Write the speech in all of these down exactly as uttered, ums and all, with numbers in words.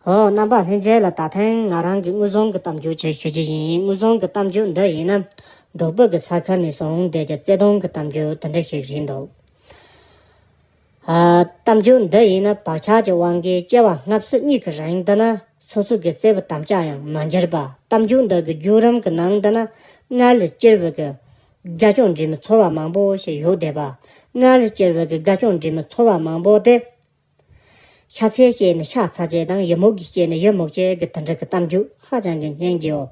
ཨོ། རྣམ་པ་ལྷན་རྒྱས་ལ་ད་ཐེངས་ང་རང་གི་དངོས་བཟང་གི་གཏམ་རྒྱུད་ཅིག་ཞུ་རྒྱུ་ཡིན། དངོས་བཟང་གི་གཏམ་རྒྱུད་འདི་ཡིན་ན། འབྲོག་པ་གི་ས་ཁུལ་ནས་བྱུང་བསྡད་ཀྱི་བརྩེ་དུང་གི་གཏམ་རྒྱུད་དེ་འདྲ་ཞིག་རེད་འདུག་ཨ། གཏམ་རྒྱུད་འདི་ཡིན་ན་བག་ཆགས་ཀྱི་དབང་གིས་སྐྱེ་བ་སྔ་ཕྱི་གཉིས་ཀྱི་རིང་དུ་ན་སོ་སོ་གི་བརྩེ་བ་དམ་བཅའ་ཡང་མ་འགྱུར་བ། གཏམ་རྒྱུད་འདི་གི་བརྒྱུད་རིམ་གྱི་ནང་དུ་ན་མངལ་ལས་སྐྱེས་པའི་གི་དགའ་སྐྱོ་འདྲེས་མའི་ཚོར་བ་མང་པོ་ཞིག་ཡོད་བསྡད་པ། མངལ་ལས་སྐྱེས་པའི་གི་དགའ་སྐྱོ་འདྲེས་མའི་ཚོར་བ་མང་པོ་དེ། ཤ་ཚའི་སྐྱེས་ནས་ཤ་ཚ་ཆེད་དང་ཡི་མུག་གི་སྐྱེས་ནས་ཡི་མུག་ཆེད་ཀྱི་དེ་འདྲ་གི་གཏམ་རྒྱུད་ཧ་ཅང་གི་སྙན་རྒྱས་པོ་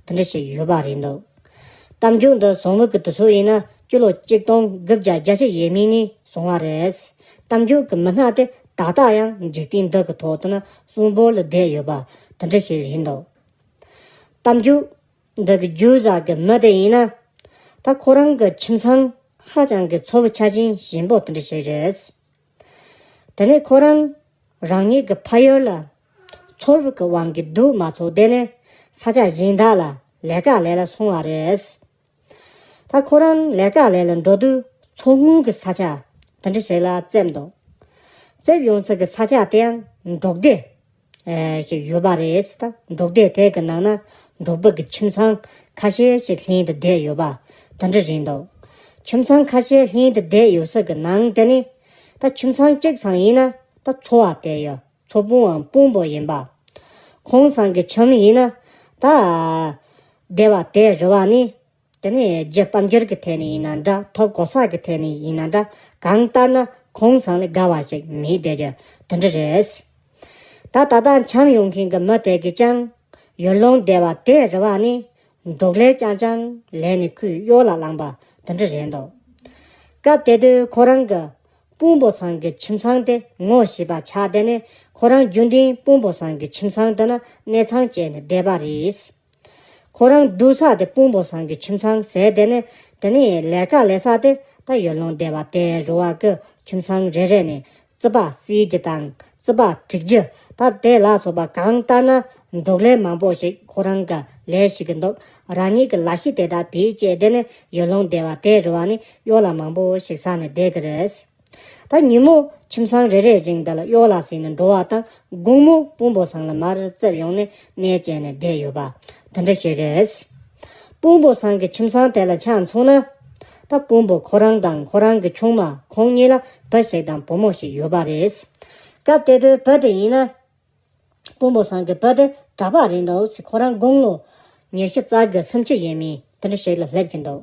དེ་འདྲ་ཞིག་ཡོད་པ་རེད་འདུག་གཏམ་རྒྱུད་འདི་བྱུང་བའི་གི་དུས་ཚོད་ཡིན་ན་སྤྱི་ལོ་གཅིག་སྟོང་དགུ་བརྒྱ་བརྒྱད་ཅུ་ཡས་མས་ནས་བྱུང་བ་རེད། གཏམ་རྒྱུད་ཀྱི་མི་སྣ་དེ་ད་ལྟ་ཡང་འཇིག་རྟེན་འདི་གི་ཐོག་ཏུ་ན་གསོན་པོ་ལ་བསྡད་ཡོད་པ་དེ་འདྲ་ཞིག་རེད་འདུག་གཏམ་རྒྱུད་འདི་གི་བརྒྱུད་བྱ་གི་མི་དེ་ཡིན་ན། ད་ཁོ་རང་གི་ཁྱིམ་ཚང་ཧ་ཅང་གི་ཚོར་བ་ཆ་ཆེན་ཞན་པོ་དེ་འདྲ་ཞིག་རེད། དེ་ནས་ཁོ་རང་རང་ཉིད་ཀྱི་ཕ་ཡུལ་ལ་ཚོར་བ་གི་དབང་གིས་འདུག་མ་ཚུགས་དེ་ནས་ས་ཆ་གཞན་དག་ལ་ལས་ཀ་ལས་ལ་སོང་བ་རེད། ད་ཁོ་རང་ལས་ཀ་ལས་ལ་འགྲོ་དུས་མཚོ་སྔོན་གྱི་ས་ཆ་དེ་འདྲ་ཞིག་ལ་བཙལ་འདུག་བཙལ་ཡོང་ཚེ་གི་ས་ཆ་དེ་ཡང་འབྲོག་སྡེ་ཞིག་ཡོད་པ་རེད། ད་འབྲོག་སྡེ་དེ་གི་ནང་ན་འབྲོག་པ་གི་ཁྱིམ་ཚང་ཁ་ཤས་ཤིག་ལྷན་དུ་བསྡད་ཡོད་པ་དེ་འདྲ་རེད་འདུག་ཁྱིམ་ཚང་ཁ་ཤས་ལྷན་དུ་བསྡད་ཡོད་ས་གི་ནང་དེ་ནི་ད་ཁྱིམ་ཚང་གཅིག་ཚང་ཡིན་ན་ད་ཚོ་བ་དེ་ཡོད། ཚོ་དཔོན་འམ་དཔོན་པོ་ཡིན་པ། ཁོང་ཚང་གི་ཁྱིམ་ཡིན་ན་ད་སྡེ་བ་དེ་རུ་བ་ནི། དེ་ནས་རྒྱུ་དཔལ་འབྱོར་གྱི་ཐད་ནས་ཡིན་ན་འདྲ། ཐོབ་གོ་ས་གི་ཐད་ནས་ཡིན་ན་འདྲ། གང་ལྟར་ན་ཁོང་ཚང་ལ་དགའ་བ་ཞིག་མེད་བསྡད་རྒྱུ་དེ་འདྲ་རེད། ད་ད་ལྟ་འཁྱམས་ཡོང་མཁན་གྱི་མི་དེ་གིས་ཀྱང་ཡུལ་ལུང་སྡེ་བ་དེ་རུ་བ་ནི་འབྲོག་ལས་རྐྱང་རྐྱང་ལས་ནས་ཁོའི་གཡོག་ལ་བླངས་པ་དེ་འདྲ་རེད་འདུག་སྐབས་དེ་དུས་ཁོ་རང་གི་དཔོན་པོ་ཚང་གི་ཁྱིམ་ཚང་དེ་ངོ་ཤེས་པ་ཆགས་དེ་ནས་ཁོ་རང་རྒྱུན་ལྡན་དཔོན་པོ་ཚང་གི་ཁྱིམ་ཚང་དེ་ན་གནས་ཚང་བྱས་ནས་བསྡད་པ་རེད། ཁོ་རང་འདུག་ས་དེ་དཔོན་པོ་ཚང་གི་ཁྱིམ་ཚང་ཟེར་དེ་ནས་དེ་ནས་ལས་ཀ་ལས་ས་དེ་ད་ཡུལ་ལུང་སྡེ་བ་དེ་རུ་བ་གི་ཁྱིམ་ཚང་རེ་རེ་ནས་རྩིད་པ་རྩེ་རྒྱུ་དང་རྩིད་པ་སྒྲིག་རྒྱུ་ད་དེ་ལ་སོགས་པ་གང་ལྟར་ན་འབྲོག་ལས་མང་པོ་ཞིག་ཁོ་རང་གི་ལས་ཤིག་གི་འདུག་རང་ཉིད་ཀྱི་ལག་ཤེས་དེ་དག་བེད་སྤྱད་དེ་ནས་ཡུལ་ལུང་སྡེ་བ་དེ་རུ་བ་ནས་གཡོག་ལ་མང་པོ་ཞིག་ཟ་ནས་བསྡད་ཀྱི་རེད། ད་ཉིན་མོ་ཁྱིམ་ཚང་རེ་རེ་བཞིན་དེ་ལ་གཡོག་ལ་ཟེར་ནས་འགྲོ་བ་དང་དགོང་མོ་དཔོན་པོ་ཚང་ལ་མར་རྩེབ་ཡོང་ནས་གནས་བཅས་ནས་བསྡད་ཡོད་པ་དེ་འདྲ་ཞིག་རེད། དཔོན་པོ་ཚང་གི་ཁྱིམ་ཚང་དེ་ལ་ཆ་མཚོན་ན། ད་དཔོན་པོ་ཁོ་རང་དང་ཁོ་རང་གི་ཆུང་མ་ཁོང་གཉིས་ལ་བུ་ཞིག་དང་བུ་མོ་ཞིག་ཡོད་པ་རེད། སྐབས་དེ་དུས་བུ་དེ་ཡིན་ན། དཔོན་པོ་ཚང་གི་བུ་དེ་གྲྭ་པ་རེད་འདུག་ཟེར། ཁོ་རང་དགུང་ལོ་ཉི་ཤུ་རྩ་དགུ་སུམ་ཅུ་ཡས་མས་དེ་འདྲ་ཞིག་ལ་སླེབས་ཀྱི་འདུག་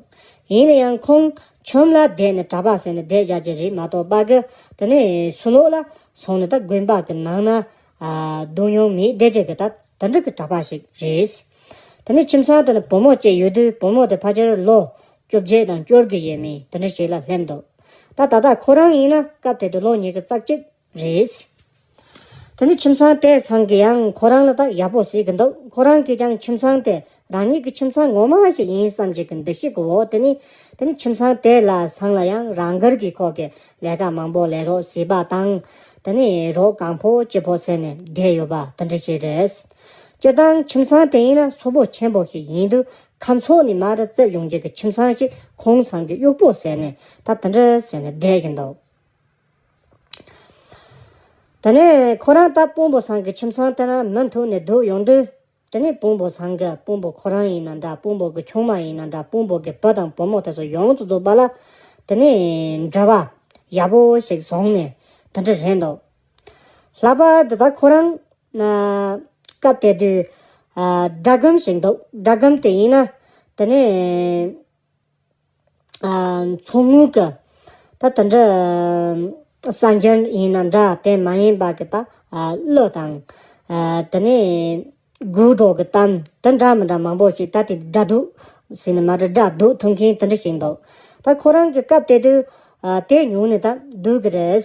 ཡིན་ན་ཡང་ཁོང་ཁྱིམ་ལ་བསྡད་ནས་གྲྭ་པ་ཟེར་ནས་བསྡད་བཞག་གི་རེད་མ་གཏོགས་པ་གི་དེ་ནས་ཕྱི་ལོགས་ལ་སོང་ནས་ད་དགོན་པ་གི་ནང་ན་ཨ་སྡོད་མྱོང་མེད་བསྡད་ཀྱི་གི་ད་དེ་འདྲ་གི་གྲྭ་པ་ཞིག་རེད། དེ་ནས་ཁྱིམ་ཚང་དེ་ནས་བུ་མོ་གཅིག་ཡོད་དུས་བུ་མོ་དེ་ཕལ་ཆེར་ལོ་བཅོ་བརྒྱད་དང་བཅོ་དགུ་ཡས་མས་དེ་འདྲ་ཞིག་ལ་སླེབས་འདུག་ད་ད་ལྟ་ཁོ་རང་ཡིན་ན་སྐབས་དེ་དུས་ལོ་ཉི་ཤུ་རྩ་གཅིག་རེད། དེ་ནས་ཁྱིམ་ཚང་དེ་ཚང་གི་ཡང་ཁོ་རང་ལ་ད་ཡག་པོ་བྱེད་ཀྱི་འདུག་ཁོ་རང་གིས་ཀྱང་ཁྱིམ་ཚང་དེ་རང་ཉིད་ཀྱི་ཁྱིམ་ཚང་ངོ་མ་ཞིག་ཡིན་བསམ་གྱི་གི་འདུ་ཤེས་ཀྱི་འོག་དེ་ནས་དེ་ནས་ཁྱིམ་ཚང་དེ་ལ་ཚང་ལ་ཡང་རང་དགར་གྱི་ཁོག་གི་ལས་ཀ་མང་པོ་ལས་རོགས་བྱེད་པ་དང་། དེ་ནས་རོགས་གང་ཕོ་ཅི་ཕོ་བྱས་ནས་བསྡད་ཡོད་པ་དེ་འདྲ་ཞིག་རེད། སྤྱིར་བཏང་ཁྱིམ་ཚང་དེ་ཡིན་ན་སོ་པོ་ཆེན་པོ་ཞིག་ཡིན་དུས་ཁམས་ཕྱོགས་ནས་མར་རྩེབ་ཡོང་རྒྱུ་གི་ཁྱིམ་ཚང་ཞིག་ཁོང་ཚང་གི་གཡོག་པོ་བྱས་ནས་ད་དེ་འདྲ་བྱས་ནས་བསྡད་ཀྱི་འདུག་དེ་ནས་ཁོ་རང་ད་དཔོན་པོ་ཚང་གི་ཁྱིམ་ཚང་དེ་ན་མུ་མཐུད་ནས་སྡོད་ཡོང་དུས། དེ་ནས་དཔོན་པོ་ཚང་གི་དཔོན་པོ་ཁོ་རང་ཡིན་ན་འདྲ། དཔོན་པོ་གི་ཆུང་མ་ཡིན་ན་འདྲ། དཔོན་པོ་གི་བུ་དང་བུ་མོ་དེ་ཚོ་ཡོངས་སུ་རྫོགས་པ་ལ་དེ་ནས་འབྲེལ་བ་ཡག་པོ་ཞིག་བཟུང་ནས་དེ་འདྲ་རེད་འདུག་ལྷག་པར་དུ་ད་ཁོ་རང་ན་སྐབས་དེ་དུས་ཨ་སྒྲ་སྒམ་ཞིག་འདུག་སྒྲ་སྒམ་དེ་ཡིན་ན་དེ་ནས། ཨ་མཚོ་སྔོན་གྱི་ད་དེ་འདྲ་གསར་འགྱུར་ཡིན་ན་འདྲ། དེ་མ་ཡིན་པ་གི་ད་ཨ་གླུ་དང་ཨ་དེ་ནས་དགོད་བྲོ་གི་གཏམ་དེ་འདྲ་མི་འདྲ་མང་པོ་ཞིག་ད་དེ་སྒྲ་སྡུད་ཟེར་ནས་མ་རེད། སྒྲ་སྡུད་ཐུབ་མཁན་དེ་འདྲ་ཞིག་འདུག་ད་ཁོ་རང་གི་སྐབས་དེ་དུས་ཨ་དེ་ཉུང་ནས་ད་སྡུད་གི་རེད།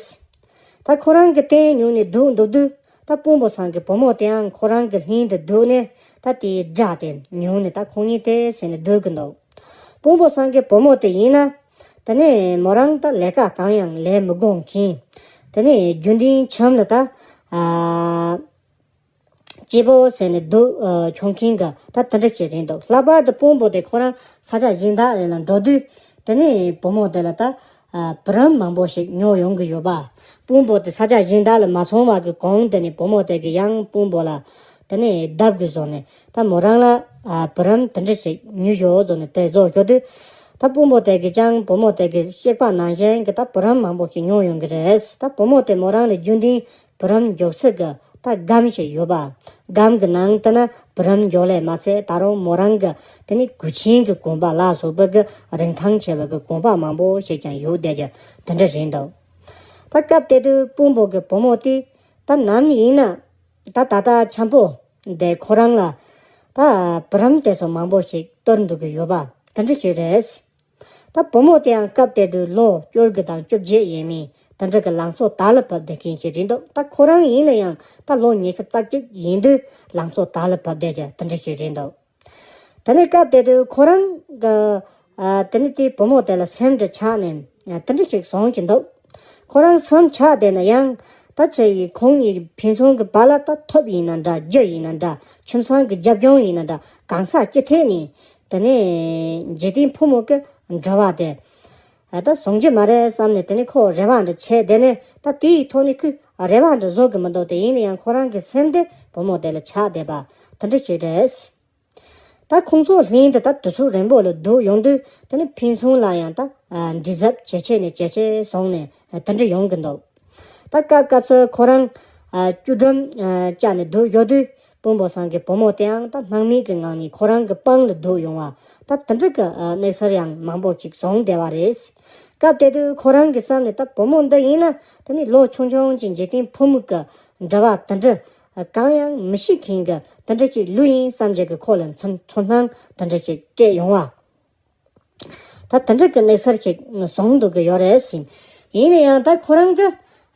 ད་ཁོ་རང་གི་དེ་ཉུང་ནས་སྡུད་འདུག་དུས། ད་དཔོན་པོ་ཚང་གི་བུ་མོ་དེའང་ཁོ་རང་གི་ལྷན་དུ་འདུག་ནས་ད་དེའི་སྒྲ་དེ་ཉུང་ནས་ད་ཁོང་གཉིས་དེ་བྱས་ནས་སྡོད་ཀྱི་འདུག་དཔོན་པོ་ཚང་གི་བུ་མོ་དེ་ཡིན་ན་དེ་ནས་མོ་རང་ད་ལས་ཀ་གང་ཡང་ལས་མི་དགོས་མཁན། དེ་ནས་རྒྱུན་ལྡན་ཁྱིམ་ལ་ད་ཨ་སྐྱིད་པོ་བྱས་ནས་སྡོད་ཨ་ཆོག་མཁན་གི་ད་དེ་འདྲ་ཞིག་རེད་འདུག་ལྷག་པར་དུ་དཔོན་པོ་དེ་ཁོ་རང་ས་ཆ་གཞན་དག་རེ་ལ་འགྲོ་དུས་དེ་ནས་བུ་མོ་དེ་ལ་ད་ ཨ་བུ་རམ་མང་པོ་ཞིག་ཉོ་ཡོང་གི་ཡོད་པ། དཔོན་པོ་དེ་ས་ཆ་གཞན་དག་ལ་མ་སོང་བ་གི་གོང་དེ་ནས་བུ་མོ་དེ་གི་ཡང་དཔོན་པོ་ལ་དེ་ནས་རྡབ་གི་བཟོ་ནས་ད་མོ་རང་ལ་ཨ་བུ་རམ་དེ་འདྲ་ཞིག་ཉོས་ཤོག་བཟོ་ནས་དེ་བཟོ་ཤོག་དུས། ད་དཔོན་པོ་དེ་གི་ཀྱང་བུ་མོ་དེ་གི་གཤེགས་པ་ནང་བཞིན་གི་ད་བུ་རམ་མང་པོ་ཞིག་ཉོ་ཡོང་གི་རེད། ད་བུ་མོ་དེ་མོ་རང་ལ་རྒྱུན་ལྡན་བུ་རམ་འཇོག་ས་གི་ད་སྒམ་ཞིག་ཡོད་པ། སྒམ་གི་ནང་དུ་ན་བུ་རམ་འཇོག་ལས་མ་ཚད་ད་རུང་མོ་རང་གི་དེ་ནི་གོས་ཆེན་གི་གོན་པ་ལ་སོགས་པ་གི་རིན་ཐང་ཆེ་བ་གི་གོན་པ་མང་པོ་ཞིག་ཀྱང་ཡོད་བསྡད་ཀྱི་དེ་འདྲ་རེད་འདུག་ད་སྐབས་དེ་དུས་དཔོན་པོ་གི་བུ་མོ་དེ་ད་ནམ་ཡིན་ན་ད་ད་ལྟ་འཆམ་པོ་དེ་ཁོ་རང་ལ་ད་བུ་རམ་དེ་ཚོ་མང་པོ་ཞིག་གཏོར་འདུག་གི་ཡོད་པ་དེ་འདྲ་ཞིག་རེད། ད་བུ་མོ་དེ་ཡང་སྐབས་དེ་དུས་ལོ་བཅོ་བརྒྱད་དང་བཅོ་བརྒྱད་ཡས་མས་དེ་འདྲ་གི་ལང་ཚོ་དར་ལ་བབས་བསྡད་མཁན་ཞིག་རེད་འདུག་ད་ཁོ་རང་ཡིན་ན་ཡང་ད་ལོ་ཉི་ཤུ་རྩ་གཅིག་ཡིན་དུས་ལང་ཚོ་དར་ལ་བབས་བསྡད་ཀྱི་དེ་འདྲ་ཞིག་རེད་འདུག་ད་ནི་སྐབས་དེ་དུས་ཁོ་རང་གི་ཨ་དེ་ནི་དེ་བུ་མོ་དེ་ལ་སེམས་འདྲ་ཆགས་ནས་ཨ་དེ་འདྲ་ཞིག་བཟོ་གི་འདུག་ཁོ་རང་སེམས་ཆགས་བསྡད་ན་ཡང་ད་ཆེ་ཡི་ཁོང་གཉིས་ཕན་ཚུན་གྱི་བར་ལ་ད་ཐབས་ཡིན་ན་འདྲ་རྒྱུ་ཡིན་ན་འདྲ་ཁྱིམ་ཚང་གི་རྒྱབ་ལྗོངས་ཡིན་ན་འདྲ་གང་ཟག་ཅི་ཐད་ནས། དེ་ནས་འཇིག་རྟེན་ཕོ་མོ་གི་འབྲེལ་བ་དེ་ད་བཟང་རྒྱུ་མ་རེད་བསམ་ནས་དེ་ནས་ཁོ་རེ་བ་འདྲ་བྱས། དེ་ནས་ད་དེའི་ཐོག་ནས་ཁོས་རེ་བ་འདྲ་བཟོ་གི་མི་འདུག་དེ་ཡིན་ན་ཡང་ཁོ་རང་གི་སེམས་དེ་བུ་མོ་དེ་ལ་ཆགས་བསྡད་པ་དེ་འདྲ་ཞིག་རེད། ད་ཁོང་ཚོ་ལྷན་དུ་ད་དུས་ཚོད་རིང་པོ་ལ་སྡོད་ཡོང་དུས་དེ་ནས་ཕན་ཚུན་ལ་ཡང་ད་འདྲིས་གཟབ་ཇེ་ཆེ་ནས་ཇེ་ཆེ་སོང་ནས་དེ་འདྲ་ཡོང་གི་འདུག་ད་སྐབས་སྐབས་སུ་ཁོ་རང་ཨ་སྐྱུག་བྲམ་ཨ་བཅའ་ནས་སྡོད་ཡོད་དུས་དཔོན་པོ་ཚང་གི་བུ་མོ་དེའང་ད་སྣང་མེད་ཀྱི་ངང་ནས་ཁོ་རང་གི་པང་ལ་སྡོད་ཡོང་བ་ད་དེ་འདྲ་གི་ཨ་གནས་ཚུལ་ཡང་མང་པོ་ཞིག་བྱུང་བསྡད་པ་རེད། སྐབས་དེ་དུས་ཁོ་རང་གི་བསམ་ནས་ད་བུ་མོ་འདི་ཡིན་ན་དེ་ནི་ལོ་ཆུང་ཆུང་ཅིག་འཇིག་རྟེན་ཕོ་མོ་གི་འབྲེལ་བ་དེ་འདྲ་གང་ཡང་མི་ཤེས་མཁན་གྱི་དེ་འདྲ་ཞིག་ལོས་ཡིན་བསམ་རྒྱུ་གི་ཁོ་ལ་ཚོར་ཚོར་སྣང་དེ་འདྲ་ཞིག་སྤྲད་ཡོང་བ། ད་དེ་འདྲ་གི་གནས་ཚུལ་ཞིག་བྱུང་འདུག་གི་ཡོད་རེད་ཟེར། ཡིན་ན་ཡང་ད་ཁོ་རང་གི་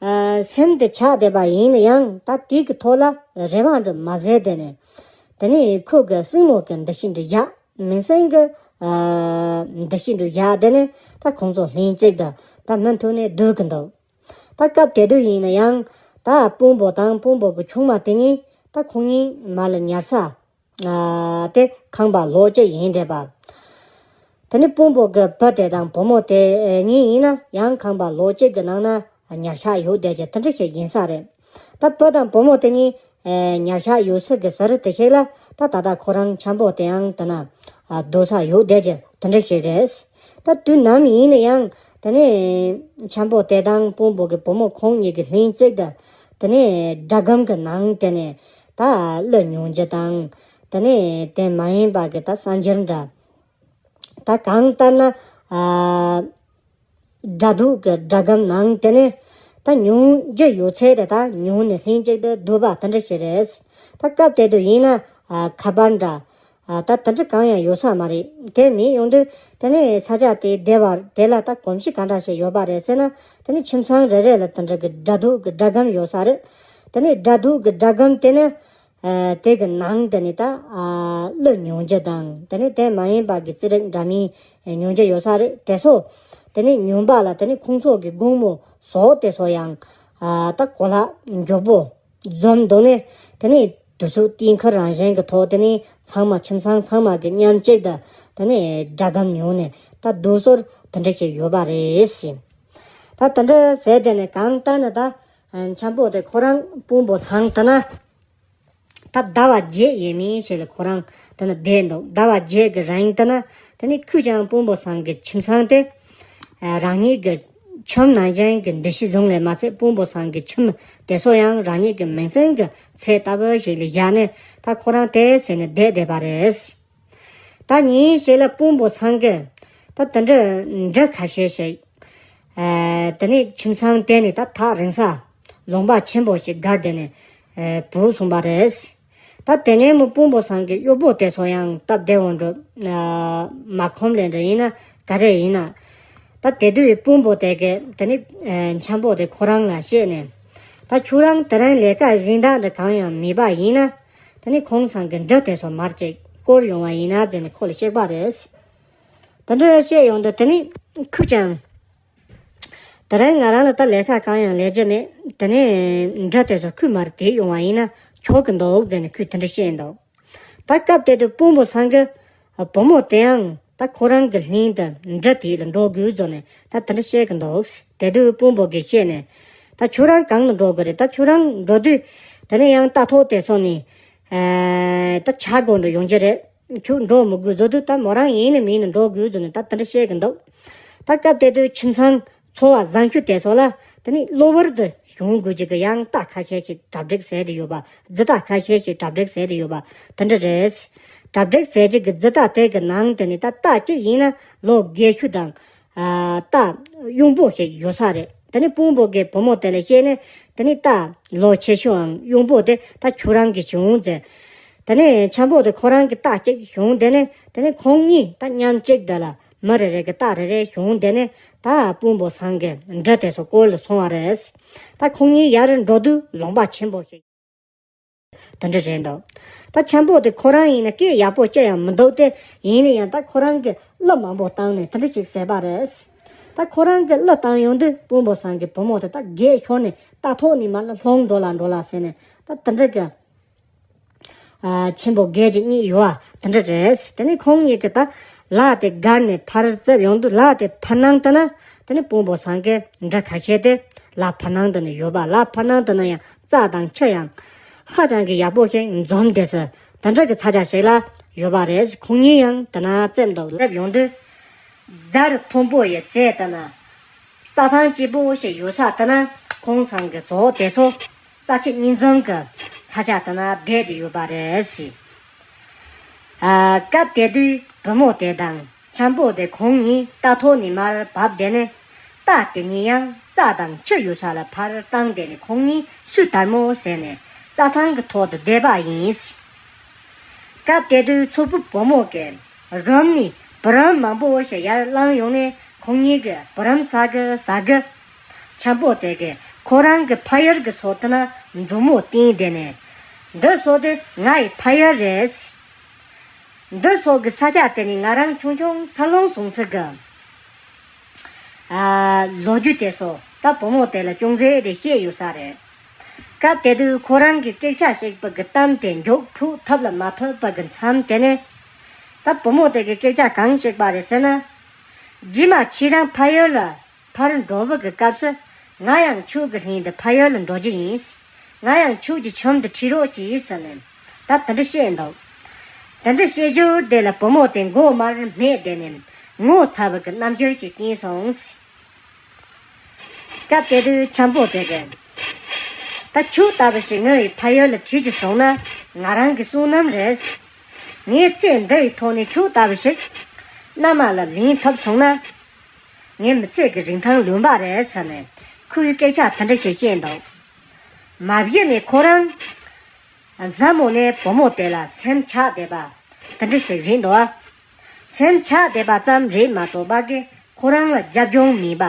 ཨ་སེམས་དེ་ཆགས་བསྡད་པ་ཡིན་ན་ཡང་ད་དེ་གི་ཐོག་ལ་རེ་བ་འདྲ་མ་བཟོས་བསྡད་ནས། དེ་ནས་ཁོ་གི་སྲིང་མོ་གི་འདུ་ཤེས་འདྲ་བཞག་མིང་སྲིང་གི་ཨ་འདུ་ཤེས་འདྲ་བཞག་དེ་ནས་ད་ཁོང་ཚོ་ལྷན་ཅིག་ཏུ་ད་མུ་མཐུད་ནས་སྡོད་གི་འདུག་ད་སྐབས་དེ་དུས་ཡིན་ན་ཡང་ད་དཔོན་པོ་དང་དཔོན་པོ་གི་ཆུང་མ་དེ་གཉིས་ད་ཁོང་གཉིས་མར་ལ་ཉལ་ས་ཨ་དེ་ཁང་པ་ལོགས་གཅིག་ཡིན་བསྡད་པ། དེ་ནས་དཔོན་པོ་གི་བུ་དེ་དང་བུ་མོ་དེ་གཉིས་ཡིན་ན་ཡང་ཁང་པ་ལོགས་གཅིག་གི་ནང་ན་ཉལ་ཤག་ཡོད་བསྡད་ཀྱི་དེ་འདྲ་ཞིག་ཡིན་ས་རེད། ད་བུ་དང་བུ་མོ་དེ་གཉིས་ཨ་ཉལ་ཤག་ཡོད་ས་གི་ཟུར་དེ་ཞིག་ལ་ད་ད་ལྟ་ཁོ་རང་འཆམ་པོ་དེའང་དེ་ན་ཨ་སྡོད་ས་ཡོད་བསྡད་ཀྱི་དེ་འདྲ་ཞིག་རེད། ད་དུས་ནམ་ཡིན་ན་ཡང་དེ་ནས་འཆམ་པོ་དེ་དང་དཔོན་པོ་གི་བུ་མོ་ཁོང་གཉིས་ཀྱི་ལྷན་ཅིག་ཏུ་དེ་ནས་སྒྲ་སྒམ་གྱི་ནང་དེ་ནས་ད་གླུ་ཉུང་རྒྱུ་དང་དེ་ནས་དེ་མ་ཡིན་པ་གི་ད་གསར་འགྱུར་འདྲ། ད་གང་ལྟར་ན་ཨ་སྒྲ་སྡུག་གི་སྒྲ་སྒམ་ནང་དེ་ནས་ད་ཉུང་རྒྱུ་ཡོད་ཚད་དེ་ད་ཉུང་ནས་ལྷན་ཅིག་ཏུ་སྡོད་པ་དེ་འདྲ་ཞིག་རེད། ད་སྐབས་དེ་དུས་ཡིན་ན་ཨ་ཁ་པར་འདྲ་ཨ་ད་དེ་འདྲ་གང་ཡང་ཡོད་ས་མ་རེད། དེ་མེད་ཡོང་དུས་དེ་ནས་ས་ཆ་དེའི་སྡེ་བ་དེ་ལ་ད་གོམས་གཤིས་ག་འདྲ་ཞིག་ཡོད་པ་རེད་ཟེར་ན། དེ་ནས་ཁྱིམ་ཚང་རེ་རེ་ལ་དེ་འདྲ་གི་སྒྲ་སྡུག་གི་སྒྲ་སྒམ་ཡོད་ས་རེད། དེ་ནས་སྒྲ་སྡུག་གི་སྒྲ་སྒམ་དེ་ནི་ཨ་དེ་གི་ནང་དེ་ནི་ད་ཨ་གླུ་ཉུང་རྒྱུ་དང་དེ་ནི་དེ་མ་ཡིན་པ་གི་རྩེད་རིགས་འདྲ་མིན་ཉུང་རྒྱུ་ཡོད་ས་རེད། དེ་ཚོ་དེ་ནི་ཉུང་པ་ལ་དེ་ནི་ཁོང་ཚོ་གི་དགོང་མོ་ཟོག་དེ་ཚོ་ཡང་ཨ་ད་གོ་ལ་མགྱོགས་པོ་འཛོམས་འདུག་ནས་དེ་ནི་དུས་ཚོད་གཏན་འཁེལ་རང་བཞིན་གི་ཐོག་དེ་ནི་ཚང་མ་ཁྱིམ་ཚང་ཚང་མ་གི་མཉམ་གཅིག་ཏུ་དེ་ནི་སྒྲ་སྒམ་ཉུང་ནས་ད་སྡོད་སྲོལ་དེ་འདྲ་ཞིག་ཡོད་པ་རེད་ཟེར། ད་དེ་འདྲ་ཟེར་དེ་ནི་གང་ལྟར་ན་ད་འཆམ་པོ་དེ་ཁོ་རང་དཔོན་པོ་ཚང་དེ་ན་ད་ཟླ་བ་བརྒྱད་ཡས་མས་ཞིག་ལ་ཁོ་རང་དེ་ན་བསྡད་འདུག་ཟླ་བ་བརྒྱད་ཀྱི་རིང་དེ་ན་དེ་ནི་ཁོས་ཀྱང་དཔོན་པོ་ཚང་གི་ཁྱིམ་ཚང་དེ་ཨ་རང་ཉིད་ཀྱི་ཁྱིམ་ནང་བཞིན་གྱི་འདུ་ཤེས་བཟུང་ལས་མ་ཚད་དཔོན་པོ་ཚང་གི་ཁྱིམ་དེ་ཚོ་ཡང་རང་ཉིད་ཀྱི་མིང་སྲིང་གི་ཚད་ལྟ་བུ་ཞིག་ལ་བཞག་ནས་ད་ཁོ་རང་དེ་ཟེར་ནས་བསྡད་བསྡད་པ་རེད། ད་ཉིན་ཞིག་ལ་དཔོན་པོ་ཚང་གི་ད་དེ་འདྲ་འདྲ་ཁ་ཤས་ཤིག་ཨ་དེ་ནས་ཁྱིམ་ཚང་དེ་ནས་ད་ཐག་རིང་ས་ལུང་པ་ཆེན་པོ་ཞིག་བརྒལ་དེ་ནས་ཨ་བུད་སོང་པ་རེད། ད་དེ་ནས་མོ་དཔོན་པོ་ཚང་གི་གཡོག་པོ་དེ་ཚོ་ཡང་སྟབས་བདེ་བོ་འགྲོ་ཨ་མ་ཁོམ་ལས་འདྲ་ཡིན་ན་ག་རེ་ཡིན་ན། ད་དེ་དུས་དཔོན་པོ་དེ་གས་དེ་ནི་ཨ་འཆམ་པོ་དེ་ཁོ་རང་ལ་བཤད་ནས། ད་ཁྱོད་རང་དེ་རིང་ལས་ཀ་གཞན་དག་འདྲ་གང་ཡང་མེད་པ་ཡིན་ན། དེ་ནི་ཁོང་ཚང་གི་འབྲུ་དེ་ཚོ་མར་ཅིག་བསྐོར་ཡོང་བ་ཡིན་ན་ཟེར་ནས་ཁོ་ལ་གཤེགས་པ་རེད། དེ་འདྲ་བཤད་ཡོང་དུས་དེ་ནི་ཁོས་ཀྱང་། དེ་རིང་ང་རང་ལ་ད་ལས་ཀ་གང་ཡང་ལས་རྒྱུ་མེད། དེ་ནས་འབྲུ་དེ་ཚོ་ཁོས་མར་དེད་ཡོང་བ་ཡིན་ན་ཆོག་གི་འདུག་ཟེར་ནས་ཁོས་དེ་འདྲ་བཤད་འདུག་ད་སྐབས་དེ་དུས་དཔོན་པོ་ཚང་གི་བུ་མོ་དེའང་ད་ ད་ཁོ་རང་གི་ལྷན་དུ་འབྲུ་དེ་ལ་འགྲོ་དགོས་བཟོ་ནས་ད་དེ་འདྲ་བཤད་གི་འདུག་དེ་དུས་དཔོན་པོ་གིས་བཤད་ནས། ད་ཁྱོད་རང་གང་ལ་འགྲོ་དགོས་རེད། ད་ཁྱོད་རང་འགྲོ་དུས་དེ་ནས་ཡང་རྟ་ཐོག་དེ་སོང་ནས་ཨ་ད་ཇ་དགོས་འདྲ་ཡོང་གི་རེད། ཁྱོད་འགྲོ་མི་དགོས་བཟོ་དུས་ད་མོ་རང་ཡིན་ནི་མིན་ནི་འགྲོ་དགོས་བཟོ་ནས་ད་དེ་འདྲ་བཤད་གི་འདུག་ད་སྐབས་དེ་དུས་ཁྱིམ་ཚང་ཚོ་བ་བཟང་ཤོས་དེ་ཚོ་ལ་དེ་ནི་གློ་བུར་དུ་གཞུང་དགོས་ཀྱི་གི་ཡང་རྟ་ཁ་ཤས་ཤིག་གྲ་སྒྲིག་ཟེར་དེ་ཡོད་པ། རྫི་རྟ་ཁ་ཤས་ཤིག་གྲ་སྒྲིག་ཟེར་དེ་ཡོད་པ་དེ་འདྲ་རེད། གྲ་སྒྲིག་ཟེར་གྱི་གི་རྫི་རྟ་དེ་གི་ནང་དེ་ནི་ད་རྟ་གཅིག་ཡིན་ན་ལོ་རྒས་ཤོས་དང་ཨ་རྟ་གཡུང་པོ་ཞིག་ཡོད་ས་རེད། དེ་ནི་དཔོན་པོ་གི་བུ་མོ་དེ་ལ་བཤད་ནས་དེ་ནི་རྟ་ལོ་ཆེ་ཤོས་ཨང་གཡུང་པོ་དེ་ད་ཁྱོད་རང་གི་བྱུང་ཟེར། དེ་ནི་འཆམ་པོ་དེ་ཁོ་རང་གི་རྟ་གཅིག་བྱུང་། དེ་ནི་དེ་ནི་ཁོང་གཉིས་ད་མཉམ་གཅིག་དེ་ལ། མི་རེ་རེ་གི་རྟ་རེ་རེ་བྱུང་། དེ་ནས་ད་དཔོན་པོ་ཚང་གི་འབྲུ་དེ་ཚོ་བསྐོལ་ལ་སོང་བ་རེད། ད་ཁོང་གཉིས་ཡར་འགྲོ་དུས་ལུང་པ་ཆེན་པོ་ཞིག་དེ་འདྲ་རེད་འདུག་ད་འཆམ་པོ་དེ་ཁོ་རང་ཡིན་ན་སྐད་ཡག་པོ་ཅི་ཡང་མི་འདུག་སྟེ། ཡིན་ན་ཡང་ད་ཁོ་རང་གི་གླུ་མང་པོ་བཏང་ནས་དེ་འདྲ་ཞིག་ཟེར་བ་རེད། ད་ཁོ་རང་གི་གླུ་བཏང་ཡོང་དུས་དཔོན་པོ་ཚང་གི་བུ་མོ་དེ་ད་སྒེར་ཤོར་ནས་རྟ་ཐོག་ནས་མར་ལ་ལྷུང་འགྲོ་ལ་འགྲོ་ལ་ཟེར་ནས་ད་དེ་འདྲ་གི་ཨ་ཆེན་པོ་སྒེར་གྱི་གཉིས་ཡོད་ཨ་དེ་འདྲ་རེད། དེ་ནས་ཁོང་གཉིས་ཀྱིས་ད་ལ་དེ་སྒར་ནས་ཕར་བཙབ་ཡོང་དུས་ལ་དེ་ཕར་ནང་དུ་ན་དེ་ནས་དཔོན་པོ་ཚང་གི་འབྲུ་ཁ་ཤས་དེ་ལ་ཕར་ནང་དུ་ནས་ཡོད་པ། ལ་ཕར་ནང་དུ་ན་ཡང་རྩྭ་དང་ཆུ་ཡང་ཧ་ཅང་གི་ཡག་པོ་ཞིག་འཛོམས་བསྡད་ས་དེ་འདྲ་གི་ས་ཆ་ཞིག་ལ་ཡོད་པ་རེད། ཁོང་གཉིས་ཡང་དེ་ན་བཙབ་འདུག་སླེབས་ཡོང་དུས་རྫ་རི་མཐོན་པོ་ཡི་ཟེར་དེ་ན། རྩྭ་ཐང་སྐྱིད་པོ་ཞིག་ཡོད་ས་དེ་ན་ཁོང་ཚང་གི་ཟོག་དེ་ཚོ་རྩྭ་ཆུ་གཉིས་འཛོམས་ཀྱི་ས་ཆ་དེ་ན་བསྡད་དེ་ཡོད་པ་རེད་ཟེར། ཨ་སྐབས་དེ་དུས་བུ་མོ་དེ་དང་འཆམ་པོ་དེ་ཁོང་གཉིས་རྟ་ཐོག་ནས་མར་བབས་བསྡད་ནས་རྟ་དེ་གཉིས་ཡང་རྩྭ་དང་ཆུ་ཡོད་ས་ལ་ཕར་བཏང་བསྡད་ནས་ཁོང་གཉིས་སུ་དལ་མོ་ཟེར་ནས་རྩྭ་ཐང་གི་ཐོག་ཏུ་བསྡད་པ་ཡིན་ཟེར། སྐབས་དེ་དུས་ཚོ་ཕུ་བུ་མོ་གིས་རུམ་ནས་བུ་རམ་མང་པོ་ཞིག་ཡར་བླངས་ཡོང་ནས་ཁོང་གཉིས་ཀྱིས་བུ་རམ་ཟ་གི་ཟ་གི། འཆམ་པོ་དེ་གིས་ཁོ་རང་གི་ཕ་ཡུལ་གྱི་ཟོག་དེ་ན་མཛུབ་མོ་བསྟན་བསྡད་ནས། འདི་ཟོག་དེ་ང་ཡི་ཕ་ཡུལ་རེད། འདི་ཟོག་གི་ས་ཆ་དེ་ནི་ང་རང་ཆུང་ཆུང་འཚར་ལོངས་བྱུང་ས་གི་ཨ་ལོ་རྒྱུས་དེ་ཚོ་ད་བུ་མོ་དེ་ལ་ཅུང་ཟད་རེ་བཤད་ཡོད་ས་རེད། སྐབས་དེ་དུས་ཁོ་རང་གི་སྐད་ཆ་བཤད་པ་གི་གཏམ་དེ་མགྱོགས་ཕུག་ཐབས་ལ་མ་ཐུབ་པ་གི་མཚམས་དེ་ནས། ད་བུ་མོ་དེ་གི་སྐད་ཆ་གང་བཤད་པ་རེད་ཟེར་ན། རྗེས་མ་ཁྱེད་རང་ཕ་ཡུལ་ལ་ཕར་འགྲོ་བ་གི་སྐབས་སུ་ང་ཡང་ཁྱོད་ཀྱི་ལྷན་དུ་ཕ་ཡུལ་ལ་འགྲོ་རྒྱུ་ཡིན། ང་ཡང་ཁྱོད་ཀྱི་ཁྱིམ་དུ་ཁྲིད་རོགས་གྱིས་ཟེར་ནས་ད་དེ་འདྲ་བཤད་འདུག་དེ་འདྲ་བཤད་རྒྱུར་དེ་ལ་བུ་མོ་དེ་མགོ་མར་སྨད་བསྡད་ནས་ངོ་ཚ་བ་གི་རྣམ་འགྱུར་ཞིག་བསྟན་སོང་། སྐབས་དེ་དུས་འཆམ་པོ་དེ་གིས། ད་ཁྱོད་ལྟ་བུ་ཞིག་ངའི་ཕ་ཡུལ་ལ་ཁྲིད་ཀྱི་སོང་ན་ང་རང་གི་བསོད་ནམས་རེད། ངའི་ཚེ་འདི་ཡི་ཐོག་ནས་ཁྱོད་ལྟ་བུ་ཞིག་མནའ་མ་ལ་ལེན་ཐུབ་སོང་ན། ངའི་མི་ཚེ་གི་རིན་ཐང་ལོན་པ་རེད་ཟེར་ནས་ཁོའི་སྐད་ཆ་དེ་འདྲ་ཞིག་བཤད་འདུག་མ་གཞི་ནས་ཁོ་རང་སྔ་མོ་ནས་བུ་མོ་དེ་ལ་སེམས་ཆགས་བསྡད་པ་དེ་འདྲ་ཞིག་རེད་འདུག་ཨ། སེམས་ཆགས་བསྡད་པ་ཙམ་རེད་མ་གཏོགས་ཕ་གི་ཁོ་རང་ལ་རྒྱབ་ལྗོངས་མེད་པ།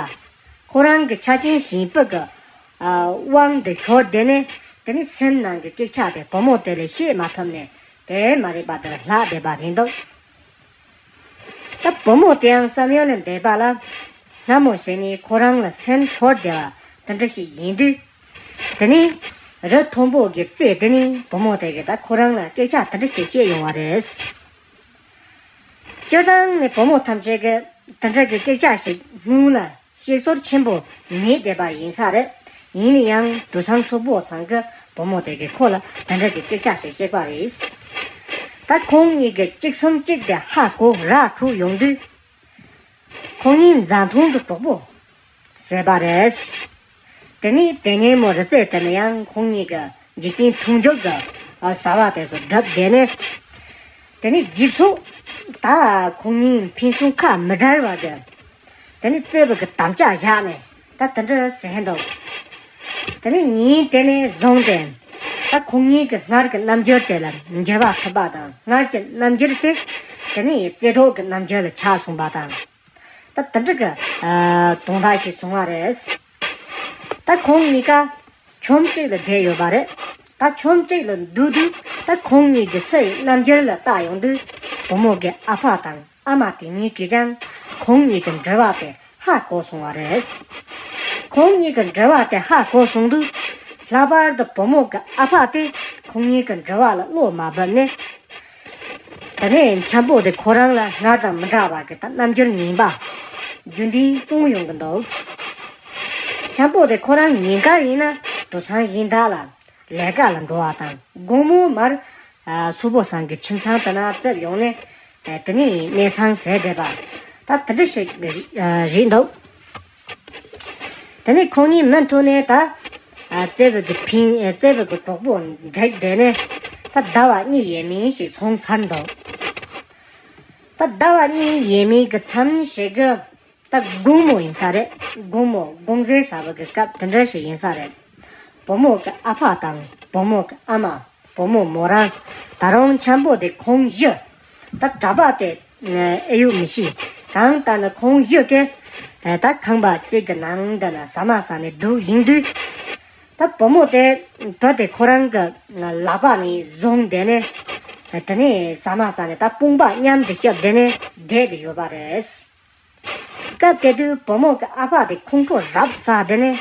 ཁོ་རང་གི་ཆ་རྐྱེན་གཞན་པ་གི་ཨ་དབང་དུ་ཤོར་བསྡད་ནས་དེ་ནི་སེམས་ནང་གི་སྐད་ཆ་དེ་བུ་མོ་དེ་ལ་བཤད་མ་ཐུབ་ནས་དེ་མ་རེད་པ་དེ་ལ་ལྷག་བསྡད་པ་རེད་འདུག་ད་བུ་མོ་དེའང་བསམ་ཡུལ་ལས་འདས་པ་ལ། སྔ་མོ་ཞིག་ནས་ཁོ་རང་ལ་སེམས་ཤོར་བསྡད་པ་དེ་འདྲ་ཞིག་ཡིན་དུས། དེ་ནས་རི་མཐོན་པོ་གི་རྩེ་དེ་ནས་བུ་མོ་དེ་གིས་ད་ཁོ་རང་ལ་སྐད་ཆ་དེ་འདྲ་ཞིག་བཤད་ཡོང་བ་རེད། སྤྱིར་བཏང་ནས་བུ་མོ་ཐམས་ཅད་ཀྱིས་དེ་འདྲ་གི་སྐད་ཆ་ཞིག་སྔུན་ལ་བཤད་སྲོལ་ཆེན་པོ་མེད་བསྡད་པ་ཡིན་ས་རེད། ཡིན་ན་ཡང་དུད་ཚང་སོག་པོ་ཚང་གིས་བུ་མོ་དེ་གིས་ཁོ་ལ་དེ་འདྲ་གི་སྐད་ཆ་ཞིག་བཤད་པ་རེད། ད་ཁོང་གཉིས་ཀྱིས་གཅིག་མཚམས་གཅིག་དེ་ཧ་གོ་ར་འཁྲུག་ཡོང་དུས། ཁོང་གཉིས་མཛའ་མཐུན་དུ་གྲོགས་པོ་ཟེར་བ་རེད། དེ་ནས་དེ་ཉིན་མོ་རི་རྩེ་དེ་ནས་ཡང་ཁོང་གཉིས་ཀྱི་འཇིག་རྟེན་མཐུན་འཇུག་གི་བྱ་བ་དེ་ཚོ་བསྒྲུབས་བསྡད་ནས། དེ་ནས་རྗེས་སུ་ད་ཁོང་གཉིས་ཕན་ཚུན་ཁ་མི་འབྲལ་བ་གི་དེ་ནས་བརྩེ་བ་གི་དམ་བཅའ་བཞག་ནས་ད་དེ་འདྲ་ཟེར་འདུག་དེ་ནས་ཉིན་དེ་ནས་བཟུང་སྟེ་ད་ཁོང་གཉིས་ཀྱི་སྔར་གྱི་རྣམ་འགྱུར་དེ་ལ་འགྱུར་བ་ཐེབས་པ་དང་། སྔར་གྱི་རྣམ་འགྱུར་དེ་དེ་ནས་རྩེད་གྲོགས་ཀྱི་རྣམ་འགྱུར་ལ་ཆགས་སོང་བ་དང་། ད་དེ་འདྲ་གི་ཨ་དོན་དག་ཞིག་བྱུང་བ་རེད། ད་ཁོང་གཉིས་ཀ་ཁྱིམ་གཅིག་ལ་བསྡད་ཡོད་པ་རེད། ད་ཁྱིམ་གཅིག་ལ་འདུག་དུས་ད་ཁོང་གཉིས་ཀྱི་སུ་ཡི་རྣམ་འགྱུར་ལ་བལྟ་ཡོང་དུས་བུ་མོ་གི་ཨ་ཕ་དང་ཨ་མ་དེ་གཉིས་ཀྱིས་ཀྱང་ཁོང་གཉིས་ཀྱི་འབྲེལ་བ་དེ་ཧ་གོ་སོང་བ་རེད། ཁོང་གཉིས་ཀྱི་འབྲེལ་བ་དེ་ཧ་གོ་སོང་དུས་ལྷག་པར་དུ་བུ་མོ་གི་ཨ་ཕ་དེ་ཁོང་གཉིས་ཀྱི་འབྲེལ་བ་ལ་བློ་མ་བབས་ནས། ད་ དེ་ནས་འཆམ་པོ་དེ་ཁོ་རང་ལ་སྔར་དང་མི་འདྲ་བ་གི་ད་རྣམ་འགྱུར་ངན་པ་རྒྱུན་ལྡན་སྤུངས་ཡོང་གི་འདུག་འཆམ་པོ་དེ་ཁོ་རང་ཉིན་དཀར་ཡིན་ན་དུར་ཚང་གཞན་དག་ལ་ལས་ཀ་ལ་འགྲོ་བ་དང་། དགོང་མོ་མར་ཨ་སུ་པོ་ཚང་གི་ཁྱིམ་ཚང་དེ་ན་བཙལ་ཡོང་ནས་ཨ་དེ་ནས་གནས་ཚང་ཟེར་བསྡད་པ་ད་དེ་འདྲ་ཞིག་ཨ་རེད་འདུག་དེ་ནས་ཁོང་གཉིས་མུ་མཐུད་ནས་ད་ཨ་བཙན་པོ་གི་ཕིན་ཨ་བཙན་པོ་གི་གྲོགས་པོ་འགྲིག་བསྡད་ནས་ད་ཟླ་བ་གཉིས་ཡས་མས་ཞིག་སོང་ཚར་འདུག་ད་ཟླ་བ་གཉིས་ཡས་མས་གི་མཚམས་ཞིག་གི་ད་དགོང་མོ་ཡིན་ས་རེད། དགོང་མོ་དགོང་ཟས་ཟ་བ་གི་སྐབས་དེ་འདྲ་ཞིག་ཡིན་ས་རེད། བུ་མོ་གི་ཨ་ཕ་དང་བུ་མོ་གི་ཨ་མ། བུ་མོ་མོ་རང་། ད་རུང་འཆམ་པོ་དེ་ཁོང་བཞི། ད་གྲྭ་པ་དེ་ཨེ་ཡོད་མི་ཤེས། གང་ལྟར་ན་ཁོང་བཞི་གིས་ད་ཁང་པ་གཅིག་གི་ནང་དུ་ན་ཟ་མ་ཟ་ནས་འདུག་ཡིན་དུས། ད་བུ་མོ་དེ་བུ་དེ་ཁོ་རང་གི་ལག་པ་ནས་བཟུང་བསྡད་ནས་དེ་ནས་ཟ་མ་ཟ་ནས་ད་དཔུང་པ་མཉམ་དུ་བཤུབས་བསྡད་ནས་བསྡད་དེ་ཡོད་པ་རེད། སྐབས་དེ་དུས་བུ་མོ་གི་ཨ་ཕ་དེ་ཁོང་ཁྲོ་རབ་ཟ་བསྡད་ནས་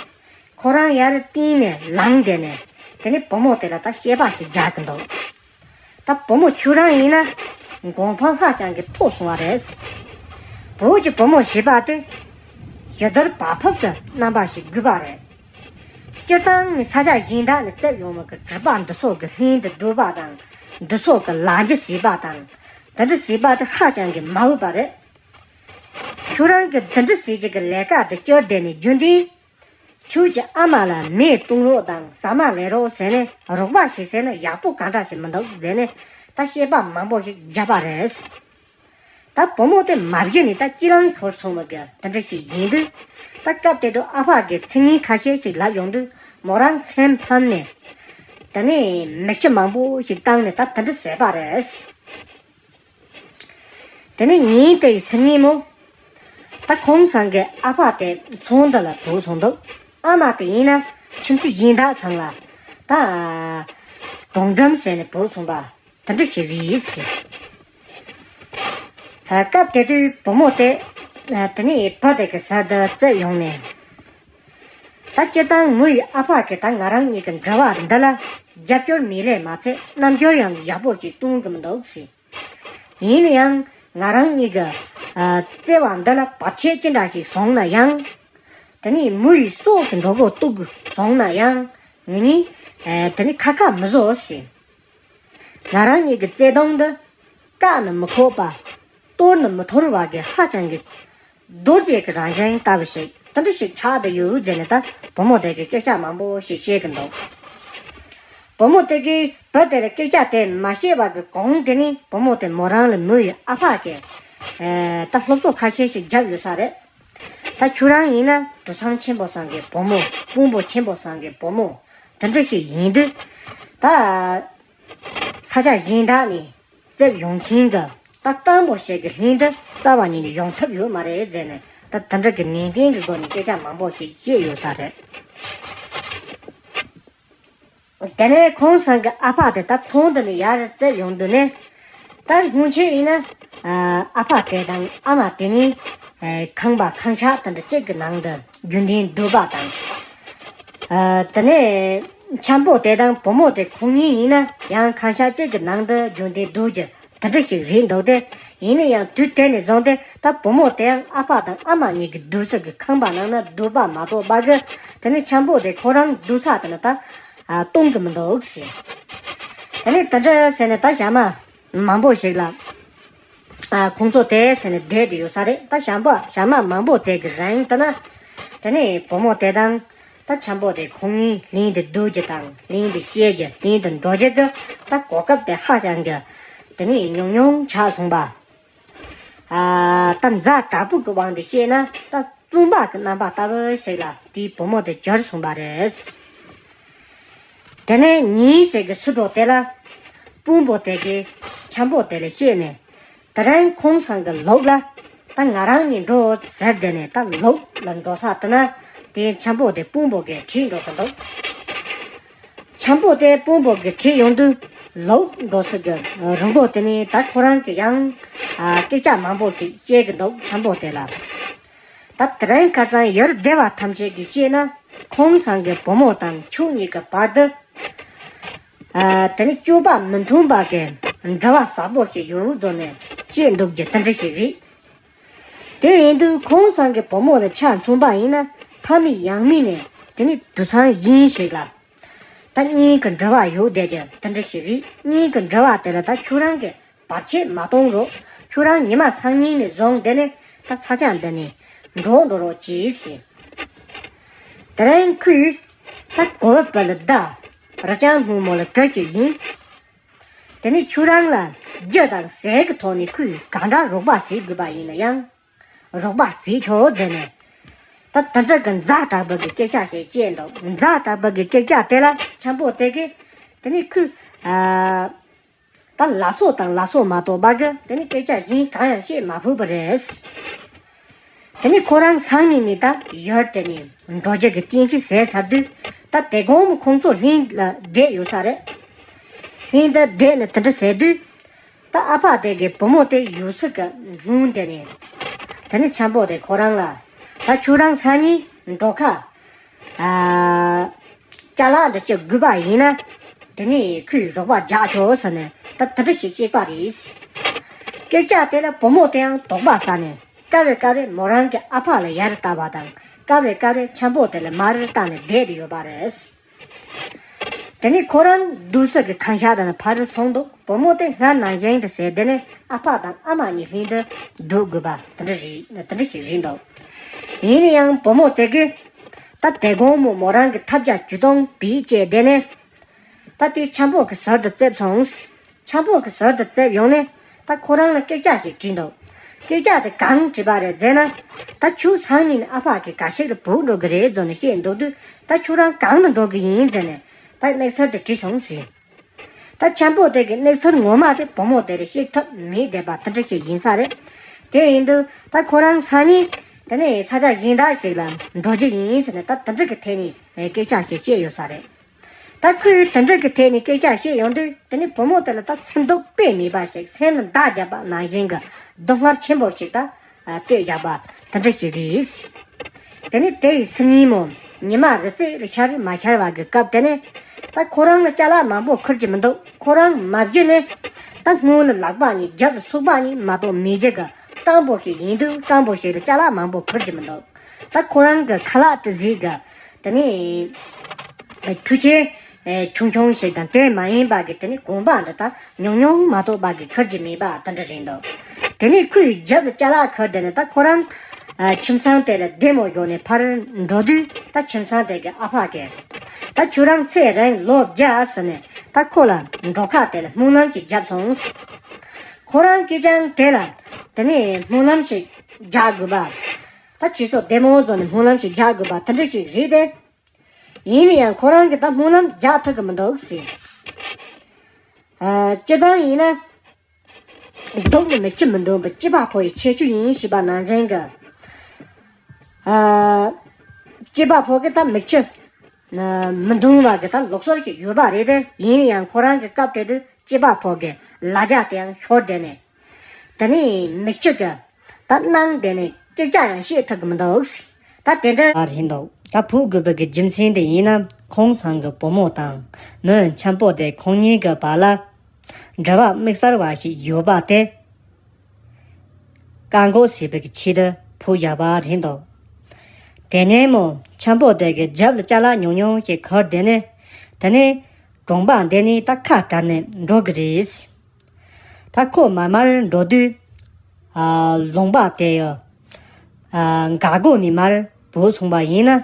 ཁོ་རང་ཡར་བཏིང་ནས་ལངས་བསྡད་ནས་དེ་ནས་བུ་མོ་དེ་ལ་ད་བཤད་པ་ཞིག་རྒྱག་གི་འདུག་ད་བུ་མོ་ཁྱོད་རང་ཡིན་ན་གོ་འཕང་ཧ་ཅང་གི་མཐོ་སོང་བ་རེད། བོད་ཀྱི་བུ་མོ་ཞེས་པ་དེ་ཞི་དུལ་བག་ཕེབས་ཀྱི་རྣམ་པ་ཞིག་དགོས་པ་རེད། སྤྱིར་བཏང་ནི་ས་ཆ་གཞན་དག་ནས་བཙལ་ཡོང་བ་གི་གྲུབ་པ་འདི་ཚོ་གི་ལྷན་དུ་སྡོད་པ་དང་། འདི་ཚོ་གི་ལག་འཇུ་བྱེད་པ་དང་། དེ་འདྲ་བྱེད་པ་དེ་ཧ་ཅང་གི་མ་འོས་པ་རེད། ཁྱོད་རང་གི་འདི་འདྲ་བྱེད་ཀྱི་གི་ལས་ཀ་དེ་བསྐྱུར་བསྡད་ནས་རྒྱུན་ལྡན། ཁྱོད་ཀྱི་ཨ་མ་ལ་མེ་གཏོང་རོགས་དང་ཟ་མ་ལས་རོགས་ཟེར་ནས་རོགས་པ་ཞིག་བྱས་ན་ཡག་པོ་གང་འདྲ་ཞིག་མི་འདུག་ཟེར་ནས་ད་བཤད་པ་མང་པོ་ཞིག་བརྒྱབ་པ་རེད། ད་བུ་མོ་དེ་མ་བཞེས་ནས་ད་གཅིག་ལང་ཤོར་སོང་བ་གི་དེ་འདྲ་ཞིག་ཡིན་དུས། ད་སྐབས་དེ་དུས་ཨ་ཕ་གིས་ཚིག་ངན་ཁ་ཤས་ཤིག་ལབ་ཡོང་དུས་མོ་རང་སེམས་ཕམ་ནས། དེ་ནས་མིག་ཆུ་མང་པོ་ཞིག་བཏང་ནས་ད་དེ་འདྲ་ཟེར་བ་རེད། དེ་ནས་ཉིན་དེའི་ཚེ་ཉིན་མོ། ད་ཁོང་ཚང་གི་ཨ་ཕ་དེ་ཚོང་འདུ་ལ་འགྲོ་སོང་འདུག་ཨ་མ་དེ་ཡིན་ན་ཁྱིམ་མཚེས་གཞན་དག་ཚང་ལ་ད་གྲོང་འགྲམ་ཟེར་ནས་འགྲོ་སོང་པ་དེ་འདྲ་ཞིག་རེད། སྐབས་དེ་དུས་བུ་མོ་དེ་དེ་ནས་བུ་དེ་གི་སར་དུ་བཙལ་ཡོང་ནས། ད་སྤྱིར་བཏང་མོ་ཡི་ཨ་ཕ་གིས་ད་ང་རང་གཉིས་ཀྱི་འབྲེལ་བ་འདི་ལ་རྒྱབ་སྐྱོར་མེད་ལས་མ་ཚད་རྣམ་འགྱུར་ཡང་ཡག་པོ་ཞིག་གཏོང་གི་མི་འདུག་ཟེར། ཡིན་ན་ཡང་ང་རང་གཉིས་ཀྱི་ཨ་བརྩེ་བ་འདི་ལ་བར་ཆད་ཅི་འདྲ་ཞིག་བྱུང་ན་ཡང་། དེ་ནས་མོ་ཡི་སྲོག་གི་འགྲོ་སྒོ་གཏུག་དགོས་བྱུང་ན་ཡང་། ང་གཉིས་ཨ་དེ་ནས་ཁ་ཁ་མི་བཟོ་ཟེར། ང་རང་གཉིས་ཀྱི་བརྩེ་དུང་འདི་བཀག་ནི་མི་ཁོག་པ། གཏོར་ནི་མི་འཐོར་བ་གི་ཧ་ཅང་གི་རྡོ་རྗེ་གི་རང་བཞིན་ལྟ་བུ་ཞིག་དེ་འདྲ་ཞིག་ཆགས་བསྡད་ཡོད་ཟེར་ནས་ད་བུ་མོ་དེ་གིས་སྐད་ཆ་མང་པོ་ཞིག་བཤད་གི་འདུག་བུ་མོ་དེ་གིས་བུ་དེ་ལ་སྐད་ཆ་དེ་མ་བཤད་པ་གི་གོང་དེ་ནས་བུ་མོ་དེ་མོ་རང་ལ་མོ་ཡི་ཨ་ཕ་གིས་ཨེ་ད་སློབ་གསོ་ཁ་ཤས་ཤིག་བརྒྱབ་ཡོད་ས་རེད། ད་ཁྱོད་རང་ཡིན་ན་དུར་ཚང་ཆེན་པོ་ཚང་གི་བུ་མོ། དཔོན་པོ་ཆེན་པོ་ཚང་གི་བུ་མོ་དེ་འདྲ་ཞིག་ཡིན་དུས། ད་ས་ཆ་གཞན་དག་ནས་བཙལ་ཡོང་མཁན་གྱི་ད་སྤྲང་པོ་ཞིག་གི་ལྷན་དུ་རྩ་བ་ཉིད་ནས་ཡོང་ཐབས་ཡོད་མ་རེད་ཟེར་ནས། ད་དེ་འདྲ་གི་ནན་ཏན་གྱི་སྒོ་ནས་སྐད་ཆ་མང་པོ་ཞིག་བཤད་ཡོད་ས་རེད། དེ་ནས་ཁོང་ཚང་གི་ཨ་ཕ་དེ་ད་ཚོང་འདི་ནས་ཡར་བཙལ་ཡོང་དུས་ནས། ད་སྔོན་ཆད་ཡིན་ན་ཨ་ཕ་དེ་དང་ཨ་མ་དེ་གཉིས་ཁང་པ་ཁང་ཤག་དེ་འདྲ་གཅིག་གི་ནང་དུ་རྒྱུན་ལྡན་སྡོད་པ་དང་། དེ་ནས་འཆམ་པོ་དེ་དང་བུ་མོ་དེ་ཁོང་གཉིས་ཡིན་ན་ཡང་ཁང་ཤག་གཅིག་གི་ནང་དུ་རྒྱུན་ལྡན་སྡོད་རྒྱུ་དེ་འདྲ་ཞིག་རེད་འདུག་སྟེ། ཡིན་ན་ཡང་དུས་དེ་ནས་བཟུང་སྟེ་ད་བུ་མོ་དེའང་ཨ་ཕ་དང་ཨ་མ་གཉིས་ཀྱི་སྡོད་ས་གི་ཁང་པ་ནང་ན་སྡོད་པ་མ་གཏོགས་པ་གི། དེ་ནས་འཆམ་པོ་དེ་ཁོ་རང་སྡོད་ས་དེ་ན་ད་གཏོང་གི་མི་འདུག་ཟེར། དེ་ནས་དེ་འདྲ་ཟེར་ནས་ད་ཞག་མ་མང་པོ་ཞིག་ལ་ཨ་ཁོང་ཚོ་དེ་ཟེར་ནས་བསྡད་དེ་ཡོད་ས་རེད། ད་ཞག་པ་ཞག་མ་མང་པོ་དེ་གི་རིང་དེ་ན། དེ་ནས་བུ་མོ་དེ་དང་ད་འཆམ་པོ་དེ་ཁོང་གཉིས་ལྷན་དུ་སྡོད་རྒྱུ་དང་ལྷན་དུ་བཤད་རྒྱུ་ལྷན་དུ་འགྲོ་རྒྱུ་གི་ད་གོ་སྐབས་དེ་ཧ་ཅང་གི་དེ་ནས་ཉུང་ཉུང་ཆགས་སོང་པ། ཨ་ད་ཛ་དྲག་པོ་གི་དབང་དུ་བཤད་ན་ད་བཙུན་པ་གི་རྣམ་པ་ལྟ་བུ་ཞིག་ལ་དེའི་བུ་མོ་དེ་གྱུར་སོང་པ་རེད། དེ་ནས་ཉིན་ཞིག་གི་ཚེ་སྒྲུབ་དེ་ལ་དཔོན་པོ་དེ་གིས་འཆམ་པོ་དེ་ལ་བཤད་ནས། དེ་རིང་ཁོང་ཚང་གི་ལུག་ལ་ད་ང་རང་གཉིས་འགྲོ་ཟེར་བསྡད་ནས་ད་ལུག་ལ་འགྲོ་ས་དེ་ན་དེ་འཆམ་པོ་དེ་དཔོན་པོ་གིས་ཁྲིད་འགྲོ་གི་འདུག་འཆམ་པོ་དེ་དཔོན་པོ་གིས་ཁྲིད་ཡོང་དུས་ལུག་འགྲོ་ས་གི་རི་མགོ་དེ་ནས་ད་ཁོ་རང་གིས་ཡང་ཨ་སྐད་ཆ་མང་པོ་ཞིག་བཤད་གི་འདུག་འཆམ་པོ་དེ་ལ། ད་དེ་རིང་ཁ་སང་ཡུལ་སྡེ་བ་ཐམས་ཅད་ཀྱིས་བཤད་ན་ཁོང་ཚང་གི་བུ་མོ་དང་ཁྱོད་གཉིས་ཀྱི་བར་དུ། ཨ་དེ་ནི་སྤྱོད་པ་མི་མཐུན་པ་གི་ འབྲེལ་བ་ཟབ་པོ་ཞིག་ཡོད་བཟོ་ནས་བཤད་འདུག་རྒྱུ་དེ་འདྲ་ཞིག་རེད། དེ་ཡིན་དུས་ཁོང་ཚང་གི་བུ་མོ་ལ་ཆ་མཚུངས་པ་ཡིན་ན་ཕ་མེས་ཡང་མེས་ནས་དེ་ནི་དུད་ཚང་གཞན་ཞིག་ལ་ད་གཉེན་གྱི་འབྲེལ་བ་ཡོད་བསྡད་རྒྱུ་དེ་འདྲ་ཞིག་རེད། གཉེན་གྱི་འབྲེལ་བ་དེ་ལ་ད་ཁྱོད་རང་གིས་བར་ཆད་མ་གཏོང་རོགས། ཁྱོད་རང་ཉི་མ་སང་ཉིན་ནས་བཟུང་དེ་ནས་ད་ས་ཆ་འདི་ནས་འགྲོ་འགྲོ་རོགས་གྱིས་ཟེར། དེ་རིང་ཁོས་ད་གོ་བ་པ་ལ་བརྡ་རི་སྤྱང་སྔོན་མོ་ལ་ག་ཞིག་ཡིན། དེ་ནས་ཁྱོད་རང་ལ་རྒྱུ་དང་ཟས་ཀྱི་ཐོག་ནས་ཁོས་གང་འདྲ་རོགས་པ་བྱེད་དགོས་པ་ཡིན་ན་ཡང་རོགས་པ་བྱེད་ཆོག་ཟེར་ནས། ད་དེ་འདྲ་གི་ཛ་དྲག་པོ་གི་སྐད་ཆ་ཞིག་བཤད་འདུག་ཛ་དྲག་པོ་གི་སྐད་ཆ་དེ་ལ་འཁྱམ་པོ་དེ་གིས་དེ་ནས་ཁོས་ཨ། ད་ལ་སོགས་དང་ལ་སོགས་མ་གཏོགས་པ་གི་དེ་ནི་སྐད་ཆ་གཞན་གང་ཡང་བཤད་མ་ཕོད་པ་རེད། དེ་ནི་ཁོ་རང་སང་ཉིན་ནས་ད་ཡུལ་དེ་ནས་འགྲོ་རྒྱུ་གི་རྟེན་གཞི་བཟས་ཚར་དུས་ད་དེ་དགོང་མོ་ཁོང་ཚོ་ལྷན་ལ་བསྡད་ཡོད་ས་རེད། ལྷན་དུ་བསྡད་ནས་དེ་འདྲ་ཟེར་དུས་ད་ཨ་ཕ་དེ་གི་བུ་མོ་དེ་ཡོད་ས་གི་སྔུན་དེ་ནས་དེ་ནི་འཁྱམ་པོ་དེ་ཁོ་རང་ལ་ད་ཁྱོད་རང་སང་ཉིན་འགྲོ་ཁ། ཨ། ཅ་ལག་འདི་སྤྱི་དགོས་པ་ཡིན་ན། དེ་ནས་ཁོས་རོགས་པ་རྒྱག་ཆོག་ཟེར་ནས་ད་དེ་འདྲ་ཞིག་བཤད་པ་རེད། སྐད་ཆ་དེ་ལ་བུ་མོ་དེའང་དོགས་པ་ཟ་ནས་སྐབས་རེ་སྐབས་རེ་མོ་རང་གི་ཨ་ཕ་ལ་ཡར་ལྟ་བ་དང་སྐབས་རེ་སྐབས་རེ་འཁྱམ་པོ་དེ་ལ་མར་ལྟ་ནས་བསྡད་དེ་ཡོད་པ་རེད། དེ་ནས་ཁོ་རང་སྡོད་ས་གི་ཁང་ཤག་དེ་ནས་ཕར་སོང་འདུག་བུ་མོ་དེ་སྔར་ནང་བཞིན་དུ་ཟེར་དེ་ནས་ཨ་ཕ་དང་ཨ་མ་གཉིས་ལྷན་དུ་སྡོད་དགོས་པ་དེ་འདྲ་རེད། དེ་འདྲ་ཞིག་རེད་འདུག་ཡིན་ན་ཡང་བུ་མོ་དེ་གིས། ད་དེ་དགོང་མོ་མོ་རང་གི་ཐབས་ཇ་ཇུས་གཏོང་བེད་སྤྱད་དེ་ནས། ད་དེ་འཁྱམ་པོ་གི་ཟུར་དུ་བཙེབས་སོང་། འཁྱམ་པོ་གི་ཟུར་དུ་བཙེབས་ཡོང་ནས་ད་ཁོ་རང་ལ་སྐད་ཆ་ཞིག་དྲིས་འདུག་སྐད་ཆ་དེ་གང་དྲིས་པ་རེད་ཟེར་ན། ད་ཁྱོད་སང་ཉིན་ཨ་ཕ་གི་ག་ཤེད་ལ་བུད་འགྲོ་གི་རེད་ཟེར་ནས་བཤད་འདུག་དུས་ད་ཁྱོད་རང་གང་ལ་འགྲོ་གི་ཡིན་ཟེར་ནས་ད་གནས་ཚུལ་དེ་དྲིས་སོང་ཟེར། ད་འཁྱམ་པོ་དེ་གི་གནས་ཚུལ་ངོ་མ་དེ་བུ་མོ་དེ་ལ་བཤད་ཐབས་མེད་བསྡད་པ་དེ་འདྲ་ཞིག་ཡིན་ས་རེད། དེ་ཡིན་དུས་ད་ཁོ་རང་སང་ཉིན་དེ་ནས་ས་ཆ་གཞན་དག་ཞིག་ལ་འགྲོ་རྒྱུ་ཡིན་ཟེར་ནས་ད་དེ་འདྲ་གི་ཐད་ནས་སྐད་ཆ་ཞིག་བཤད་ཡོད་ས་རེད། ད་ཁོས་དེ་འདྲ་གི་ཐད་ནས་སྐད་ཆ་བཤད་ཡོང་དུས་དེ་ནས་བུ་མོ་དེ་ལ་ད་སེམས་སྡུག་དཔེ་མེད་པ་ཞིག་སེམས་ལ་མདའ་བརྒྱབ་པ་ནང་བཞིན་གི་སྡུག་བསྔལ་ཆེན་པོ་ཞིག་ད། ཨ། བལྟས་བཞག་པ་དེ་འདྲ་ཞིག་རེད། དེ་ནས་དེ་ཡི་སང་ཉིན་མོ་ཉི་མ་རི་རྩེ་ལ་ཤར་མ་ཤར་བ་གི་སྐབས་དེ་ནས་ད་ཁོ་རང་ལ་ཅ་ལག་མང་པོ་ཁུར་གྱི་མི་འདུག་ཁོ་རང་མ་བརྒྱུད་ནས་ད་སྔོན་ལ་ལག་པ་གཉིས་རྒྱབ་ལ་སོག་པ་གཉིས་མ་གཏོགས་མེད་རྒྱུ་གི་སྤྲང་པོ་ཞིག་ཡིན་དུས་སྤྲང་པོ་ཞིག་ལ་ཅ་ལག་མང་པོ་ཁུར་གྱི་མི་འདུག་ད་ཁོ་རང་གི་ཁ་ལག་དེ་ཟིག་གི་དེ་ནས། འཕྲུལ་ཆས་ཆུང་ཆུང་ཞིག་དང་དེ་མ་ཡིན་པ་གི་དེ་ནི་གོན་པ་འདི་དག་ཉུང་ཉུང་མ་གཏོགས་པ་གི་ཁུར་གྱི་མེད་པ་དེ་འདྲ་རེད་འདུག་དེ་ནི་ཁོའི་རྒྱབ་ལ་ཅ་ལག་ཁུར་དེ་ནི་ད་ཁོ་རང་ཁྱིམ་ཚང་དེ་ལ་བདེ་མོ་ཡོང་ནས་ཕར་འགྲོ་དུས་ད་ཁྱིམ་ཚང་དེ་གི་ཨ་ཕ་གིས་ད་ཁྱོད་རང་ཚེ་རིང་ལོ་བརྒྱ་ཟེར་ནས་ད་ཁོ་ལ་འགྲོ་ཁ་དེ་ལ་སྨོན་ལམ་ཞིག་བརྒྱབ་སོང་། ཁོ་རང་གིས་ཀྱང་དེ་ལ་དེ་ནི་སྨོན་ལམ་ཞིག་རྒྱག་དགོས་པ། ད་ཁྱེད་ཚོ་བདེ་མོ་བཟོ་ནས་སྨོན་ལམ་ཞིག་རྒྱག་དགོས་པ་དེ་འདྲ་ཞིག་རེད་དེ། ཡིན་ན་ཡང་ཁོ་རང་གིས་ད་སྨོན་ལམ་རྒྱག་ཐུབ་ཀྱི་མི་འདུག་ཟེར། ཨ། སྤྱིར་བཏང་ཡིན་ན། སྡུག་ནི་མི་ཁྱི་མི་འདུག་པ་སྐྱེས་པ་ཕོ་ཡི་ཁྱད་ཆོས་ཡིན་ཞེས་པ་ནང་བཞིན་གྱི། ཨ། སྐྱེས་པ་ཕོ་གི་ད་མི་ཁྱི། ཨ། མི་འདུག་པ་གི་ད་ལུགས་སྲོལ་ཞིག་ཡོད་པ་རེད་དེ། ཡིན་ན་ཡང་ཁོ་རང་གི་སྐབས་དེ་དུས་སྐྱེས་པ་ཕོ་གི་ལ་རྒྱ་དེ་ཡང་ཤོར་བསྡད་ནས། དེ་ནས་མི་ཁྱི་གི་ད་སྣང་དེ་ནས་སྐད་ཆ་ཡང་བཤད་ཐུབ་ཀྱི་མི་འདུག་ད་དེ་འདྲ་རེད་འདུག་ད་ཕུད་དགོས་པའི་གི་རྒྱུ་མཚན་དེ་ཡིན་ན་ཁོང་ཚང་གི་བུ་མོ་དང་མི་འཁྱམ་པོ་དེ་ཁོང་གཉིས་ཀྱི་བར་ལ་འབྲེལ་བ་དམིགས་བསལ་བ་ཞིག་ཡོད་པ་དེ་བཀག་འགོག་བྱེད་པའི་གི་ཆེད་དུ་ཕུད་བཞག་པ་རེད་འདུག་དེ་ནས་མོ་འཁྱམ་པོ་དེ་གི་རྒྱབ་ལ་ཅ་ལག་ཉུང་ཉུང་ཞིག་ཁུར་དེ་ནས་དེ་ནས་གྲོང་པ་འདི་ནས་ད་ཁ་བྲལ་ནས་འགྲོ་གི་རེད། ད་ཁོ་མར་མར་འགྲོ་དུས། ཨ། ལུང་པ་དེ་ཡི། ཨ། འགག་སྒོ་ནས་མར་བུད་སོང་བ་ཡིན་ན།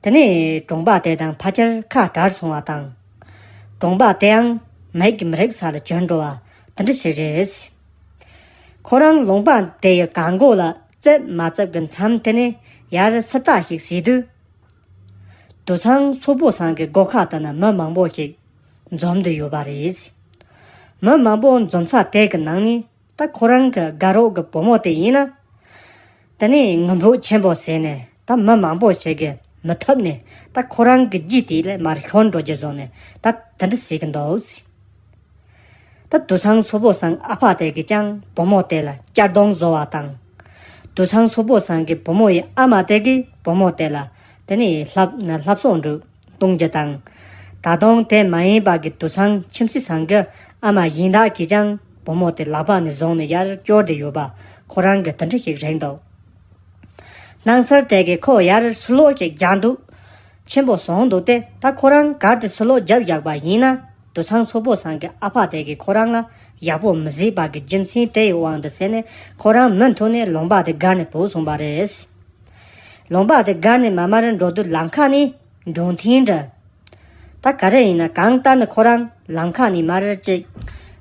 དེ་ནས་གྲོང་པ་དེ་དང་ཕལ་ཆེར་ཁ་བྲལ་སོང་བ་དང་། གྲོང་པ་དེའང་མིག་གིས་མི་རིག་ས་ལ་གྱུར་འགྲོ་བ་དེ་འདྲ་ཞིག་རེད། ཁོ་རང་ལུང་པ་དེ་ཡི་གག་མགོ་ལ་བཙེབས་མ་བཙེབས་ཀྱི་མཚམས་དེ་ནས་ཡར་སི་ཏ་ཞིག་གཟིགས་དུས། དུད་ཚང་སོག་པོ་ཚང་གི་སྒོ་ཁ་དེ་ན་མི་མང་པོ་ཞིག་འཛོམས་བསྡད་ཡོད་པ་རེད། མི་མང་པོ་འཛོམས་ས་དེ་གི་ནང་ནས་ད་ཁོ་རང་གི་དགའ་རོགས་ཀྱི་བུ་མོ་དེ་ཡིན་ན། དེ་ནས་ངུ་འབོད་ཆེན་པོ་བྱས་ནས་ད་མི་མང་པོ་ཞིག་གིས་མི་ཐུབ་ནས་ད་ཁོ་རང་གི་རྗེས་དེ་ལས་མར་ཤོར་འགྲོ་རྒྱུ་བཟོ་ནས་ད་དེ་འདྲ་བྱེད་ཀྱི་འདུག་ད་དུད་ཚང་སོག་པོ་ཚང་ཨ་ཕ་དེ་གིས་ཀྱང་བུ་མོ་དེ་ལ་གཅར་རྡུང་བཟོ་བ་དང་། དུད་ཚང་སོག་པོ་ཚང་གི་བུ་མོ་ཡི་ཨ་མ་དེ་གིས་བུ་མོ་དེ་ལ་དེ་ནས་ལྷ་ལྷ་བསང་འབྲུ་གཏོང་རྒྱུ་དང་། ད་དུང་དེ་མ་ཡིན་པ་གི་དུད་ཚང་ཁྱིམ་མཚེས་ཚང་གི་ཨ་མ་གཞན་དག་གིས་ཀྱང་བུ་མོ་དེ་ལག་པ་ནས་བཟུང་ནས་ཡར་སྐྱོར་བསྡད་ཡོད་པ་ཁོ་རང་གིས་དེ་འདྲ་ཞིག་རིག་འདུག་སྣང་ཚུལ་དེ་གིས་ཁོ་ཡར་ཕྱིར་ལོག་ཅིག་རྒྱག་འདུག་ཆེན་པོ་སོང་འདུག་སྟེ། ད་ཁོ་རང་གར་དེ་ཕྱིར་ལོག་རྒྱབ་བཞག་པ་ཡིན་ན། དུད་ཚང་སོག་པོ་ཚང་གི་ཨ་ཕ་དེ་གིས་ཁོ་རང་ལ་ཡག་པོ་མི་གཟིགས་པ་གི་རྒྱུ་མཚན་དེ་ཡི་དབང་དུ་བྱས་ནས་ཁོ་རང་མུ་མཐུད་ནས་ལུང་པ་དེ་བརྒལ་ནས་བུད་སོང་པ་རེད། ལུང་པ་དེ་བརྒལ་ནས་མར་མར་འགྲོ་དུས་ལམ་ཁ་ནས་འབྲོག་ཐེངས་འདྲ། ད་ག་རེ་ཡིན་ན། གང་ལྟར་ནི་ཁོ་རང་ལམ་ཁ་ནས་མར་ཅིག་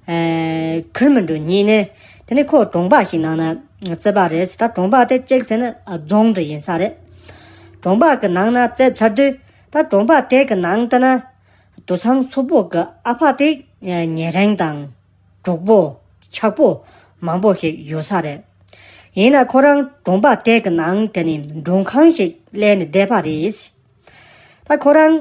ཨེ། ཁུར་མི་འགྲོ་ཉིད་ནས། དེ་ནས་ཁོ་གྲོང་པ་ཞིག་ནང་ན་བརྩིས་པ་རེད། ད་གྲོང་པ་དེ་གཅིག་ཟེར་ན་རྫོང་འདྲ་ཡིན་ས་རེད། གྲོང་པ་གི་ནང་ན་བརྩིས་ཚར་དུས། ད་གྲོང་པ་དེ་གི་ནང་དུ་ན་དུད་ཚང་སོག་པོ་གི་ཨ་ཕ་དེ་ཉེ་རིང་དང་གྲོགས་པོ་ཆགས་པོ་མང་པོ་ཞིག་ཡོད་ས་རེད། ཡིན་ན་ཁོ་རང་གྲོང་པ་དེ་གི་ནང་དེ་ནས་མགྲོན་ཁང་ཞིག་གླས་ནས་བསྡད་པ་རེད། ད་ཁོ་རང་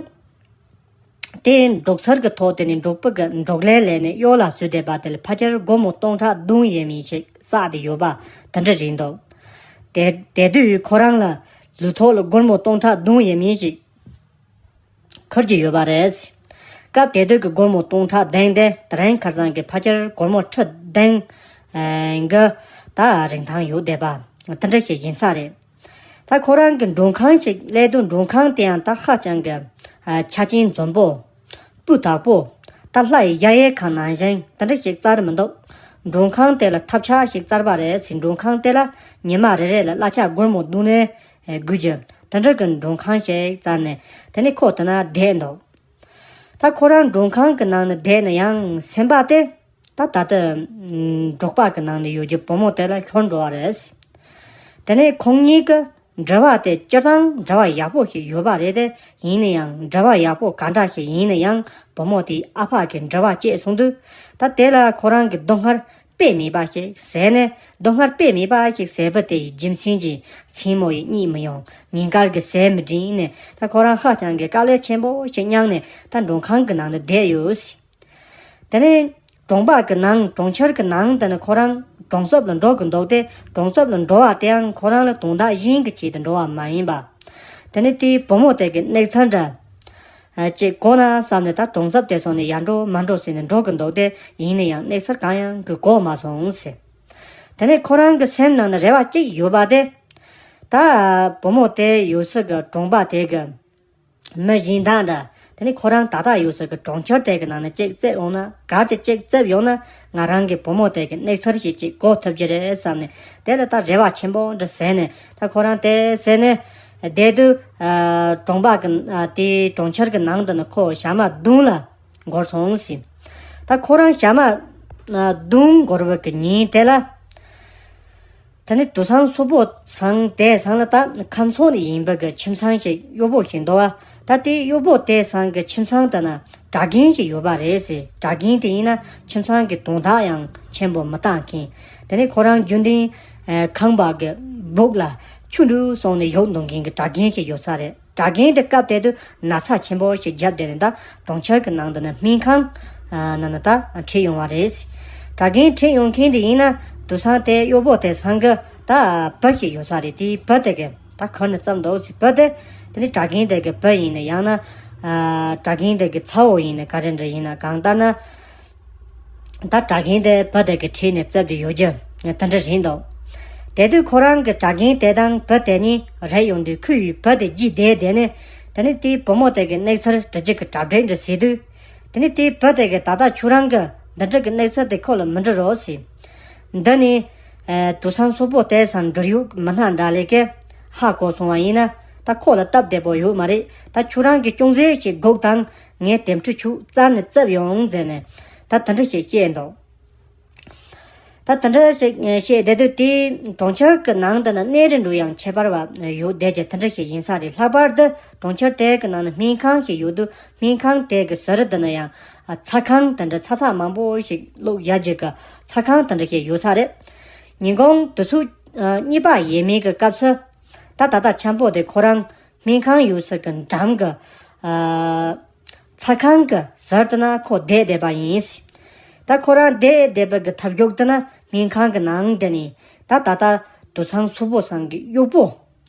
དེ་འབྲོག་སར་གྱི་ཐོག་དེ་ནས་འབྲོག་པ་གི་འབྲོག་ལས་ལས་ནས་གཡོག་ལ་བཟོས་བསྡད་པ་དེ་ལ་ཕལ་ཆེར་སྒོར་མོ་སྟོང་ཕྲག་བདུན་ཡས་མས་ཞིག་བསགས་ཏེ་ཡོད་པ་དེ་འདྲ་རེད་འདུག་དེ་དེ་དུས་ཁོ་རང་ལ་ལུས་ཐོག་ལ་སྒོར་མོ་སྟོང་ཕྲག་བདུན་ཡས་མས་ཞིག་འཁུར་གྱི་ཡོད་པ་རེད། སྐབས་དེ་དུས་ཀྱི་སྒོར་མོ་སྟོང་ཕྲག་བདུན་དེ་དེ་རིང་ཁ་སང་གི་ཕལ་ཆེར་སྒོར་མོ་ཁྲི་བདུན་གི་ད་རིན་ཐང་ཡོད་བསྡད་པ་དེ་འདྲ་ཞིག་ཡིན་ས་རེད། ད་ཁོ་རང་གི་མགྲོན་ཁང་ཞིག་གླས་དུས། མགྲོན་ཁང་དེ་ཡང་ད་ཧ་ཅང་གི་ཨ། ཆ་རྐྱེན་འཛོམས་པོ། སྤུས་དག་པོ། ད་ལྷ་ཡི་གཞལ་ཡས་ཁང་ནང་བཞིན་དེ་འདྲ་ཞིག་བཙལ་མི་འདུག་མགྲོན་ཁང་དེ་ལ་ཐབ་ཆག་ཞིག་བཙལ་བ་རེད་ཟེར། མགྲོན་ཁང་དེ་ལ་ཉི་མ་རེ་རེ་ལ་གླ་ཆ་སྒོར་མོ་བདུན་ནས་དགུ་བརྒྱ་དེ་འདྲ་གི་མགྲོན་ཁང་ཞིག་བཙལ་ནས། དེ་ནས་ཁོ་དེ་ན་བསྡད་འདུག་ད་ཁོ་རང་མགྲོན་ཁང་གི་ནང་ན་བསྡད་ན་ཡང་སེམས་པ་དེ། ད་ད་ལྟ་འབྲོག་པ་གི་ནང་ནས་ཡོད་རྒྱུ་བུ་མོ་དེ་ལ་ཤོར་འགྲོ་བ་རེད། དེ་ནས་ཁོང་གཉིས་ཀྱི་འབྲེལ་བ་དེ་སྤྱིར་བཏང་འབྲེལ་བ་ཡག་པོ་ཞིག་ཡོད་པ་རེད་དེ། ཡིན་ན་ཡང་འབྲེལ་བ་ཡག་པོ་ག་འདྲ་ཞིག་ཡིན་ན་ཡང་བུ་མོ་དེའི་ཨ་ཕ་གི་འབྲེལ་བ་བཅད་སོང་དུས། ད་དེ་ལ་ཁོ་རང་གི་སྡུག་བསྔལ་དཔེ་མེད་པ་ཞིག་ཟད་ནས། སྡུག་བསྔལ་དཔེ་མེད་པ་ཞིག་ཟད་པ་དེ་ཡི་རྒྱུ་མཚན་གྱིས་མཚན་མོ་ཡི་གཉིད་མི་ཡོང་། ཉིན་དཀར་གྱི་ཟས་མི་འགྲིག་ནས། ད་ཁོ་རང་ཧ་ཅང་གི་དཀའ་ལས་ཆེན་པོ་ཞིག་མྱངས་ནས་ད་མགྲོན་ཁང་གི་ནང་དུ་བསྡད་ཡོད། དེ་ནས་གྲོང་པ་གི་ནང་། གྲོང་ཁྱེར་གི་ནང་དུ་ནི་ཁོ་རང་གྲོང་གསེབ་ལ་འགྲོ་གི་འདུག་སྟེ། གྲོང་གསེབ་ལ་འགྲོ་བ་དེའང་ཁོ་རང་ལ་དོན་དག་གཞན་གྱི་ཆེད་དུ་འགྲོ་བ་མ་ཡིན་པ། དེ་ནི་དེའི་བུ་མོ་དེ་གི་གནས་ཚུལ་འདྲ་ཅིག་གོ་ན་བསམ་ནས་ད་གྲོང་གསེབ་དེ་ཚོ་ནས་ཡར་འགྲོ་མར་འགྲོ་ཟེར་ནས་འགྲོ་གི་འདུག་སྟེ། ཡིན་ན་ཡང་གནས་ཚུལ་གང་ཡང་གི་གོ་མ་སོང་ཟེར། དེ་ནས་ཁོ་རང་གི་སེམས་ནང་ན་རེ་བ་གཅིག་ཡོད་པ་དེ། ད་བུ་མོ་དེ་ཡོད་ས་གི་གྲོང་པ་དེ་གི་མི་གཞན་དག་འདྲ། དེ་ནས་ཁོ་རང་ད་ལྟ་ཡོད་ས་གི་གྲོང་ཁྱེར་དེ་གི་ནང་ན་གཅིག་བཙལ་ཡོང་ན། གར་དེ་གཅིག་བཙལ་ཡོང་ན་ང་རང་གི་བུ་མོ་དེ་གི་གནས་ཚུལ་ཞིག་ཅིག་གོ་ཐུབ་ཀྱི་རེད་བསམ་ནས། དེ་ལ་ད་རེ་བ་ཆེན་པོ་འདྲ་ཟེར་ནས། ད་ཁོ་རང་དེ་ཟེར་ནས་བསྡད་དུས། ཨ། གྲོང་པ་གི། ཨ། དེའི་གྲོང་ཁྱེར་གི་ནང་དུ་ནི་ཁོ་ཞག་མ་བདུན་ལ་འགོར་སོང་ཟེར། ད་ཁོ་རང་ཞག་མ་ཨ། བདུན་འགོར་བའི་གི་ཉིན་དེ་ལ། ད་ནི་དུད་ཚང་སོག་པོ་ཚང་དེ་ཚང་ལ་ད་ཁམས་ཕྱོགས་ནས་ཡིན་པའི་གི་ཁྱིམ་ཚང་ཞིག་གཡོག་པོ་ཞིག་འདུག་བ། ད་དེ་གཡོག་པོ་དེ་ཚང་གི་ཁྱིམ་ཚང་དེ་ན་གྲྭ་རྒན་ཞིག་ཡོད་པ་རེད་ཟེར། གྲྭ་རྒན་དེ་ཡིན་ན་ཁྱིམ་ཚང་གི་དོན་དག་ཡང་ཆེན་པོ་མི་བཏང་མཁན། དེ་ནི་ཁོ་རང་རྒྱུན་ལྡན་ཨ། ཁང་པ་གི་སྦུག་ལ་ཆུ་འདྲུད་སོང་ནས་གཡུག་འདུག་མཁན་གི་གྲྭ་རྒན་ཞིག་ཡོད་ས་རེད། གྲྭ་རྒན་དེ་སྐབས་དེ་དུས་ན་ཚ་ཆེན་པོ་ཞིག་བརྒྱབ་བསྡད་ནས་ད་གྲོང་ཁྱེར་གྱི་ནང་དུ་ནི་སྨན་ཁང་ཨ། ནང་ན་ད་ཁྲིད་ཡོང་བ་རེད། གྲྭ་རྒན་ཁྲིད་ཡོང་མཁན་དེ་ཡིན་ན་དུད་ཚང་དེ་གཡོག་པོ་དེ་ཚང་གི་ད་བུ་ཞིག་ཡོད་ས་རེད། དེའི་བུ་དེ་གི་ད་ཁུར་ནས་བརྩིས་འདུག་ཟེར། བུ་དེ་དེ་ནི་གྲྭ་རྒན་དེ་གི་བུ་ཡིན་ན། ཡང་ན་ཨ། གྲྭ་རྒན་དེ་གི་ཚ་བོ་ཡིན་ན། ག་རེ་འདྲ་ཡིན་ན། གང་ལྟར་ན། ད་གྲྭ་རྒན་དེ་བུ་དེ་གི་ཁྲིད་ནས་བརྩིས་ཏེ་ཡོད་རྒྱུ་དེ་འདྲ་རེད་འདུག་དེ་དུས་ཁོ་རང་གི་གྲྭ་རྒན་དེ་དང་བུ་དེ་གཉིས་རེད་ཡོང་དུས། ཁོ་ཡི་བུ་དེ་རྗེས་བསྡད་བསྡད་ནས། དེ་ནས་དེའི་བུ་མོ་དེ་གི་གནས་ཚུལ་འདྲི་རྒྱུ་གི་གྲ་སྒྲིག་འདྲ་བྱེད་དུས། དེ་ནས་དེའི་བུ་དེ་གི་ད་ལྟ་ཁྱོད་རང་གི་འདི་འདྲ་གི་གནས་ཚུལ་དེ་ཁོ་ལ་མི་འདྲི་རོགས་ཟེར། འདི་ནི་ཨ། དུད་ཚང་སོག་པོ་དེ་ཚང་འབྲེལ་ཡོད་མི་སྣ་འདྲ་ལས་ཀའི་ཧ་གོ་སོང་བ་ཡིན་ན། ད་ཁོ་ལ་སྟབས་བདེ་པོ་ཡོད་མ་རེད། ད་ཁྱོད་རང་གི་ཅུང་ཟད་ཞིག་སྒུག་དང་། ངས་དེབ་ཕྲུག་ཆུ་རྩར་ནས་བཙབ་ཡོང་ཟེར་ནས་ད་དེ་འདྲ་ཞིག་བཤད་འདུག་ད་དེ་འདྲ་ཞིག་བཤད་བསྡད་དུས། དེའི་གྲོང་ཁྱེར་གྱི་ནང་དུ་ན་གནས་རིམ་འདྲ་ཡང་ཁྱད་པར་བ་ཡོད་བསྡད་ཀྱི་དེ་འདྲ་ཞིག་ཡིན་ས་རེད། ལྷག་པར་དུ་གྲོང་ཁྱེར་དེ་གི་ནང་ན་སྨན་ཁང་ཞིག་ཡོད་དུས། སྨན་ཁང་དེ་གི་ཟུར་དུ་ན་ཡང་ཚ་ཁང་དེ་འདྲ་ཚ་ཚ་མང་པོ་ཞིག་བླུགས་ཡ་གི་ཚ་ཁང་དེ་འདྲ་ཞིག་ཡོད་ས་རེད། ཉིན་གུང་དུས་ཚོད་གཉིས་པ་ཡས་མས་ཀྱི་སྐབས་སུ། ད་ད་ལྟ་འཆམ་པོ་དེ་ཁོ་རང་སྨན་ཁང་ཡོད་ས་གི་འགྲམ་གི་ཨ། ཚ་ཁང་གི་ཟུར་དེ་ན་ཁོ་བསྡད་བསྡད་པ་ཡིན། ད་ཁོ་རང་བསྡད་བསྡད་པ་གི་ཐབས་མགྱོགས་དེ་ན་སྨན་ཁང་གི་ནང་དེ་ནས་ད་ད་ལྟ་དུད་ཚང་སོག་པོ་ཚང་གི་གཡོག་པོ་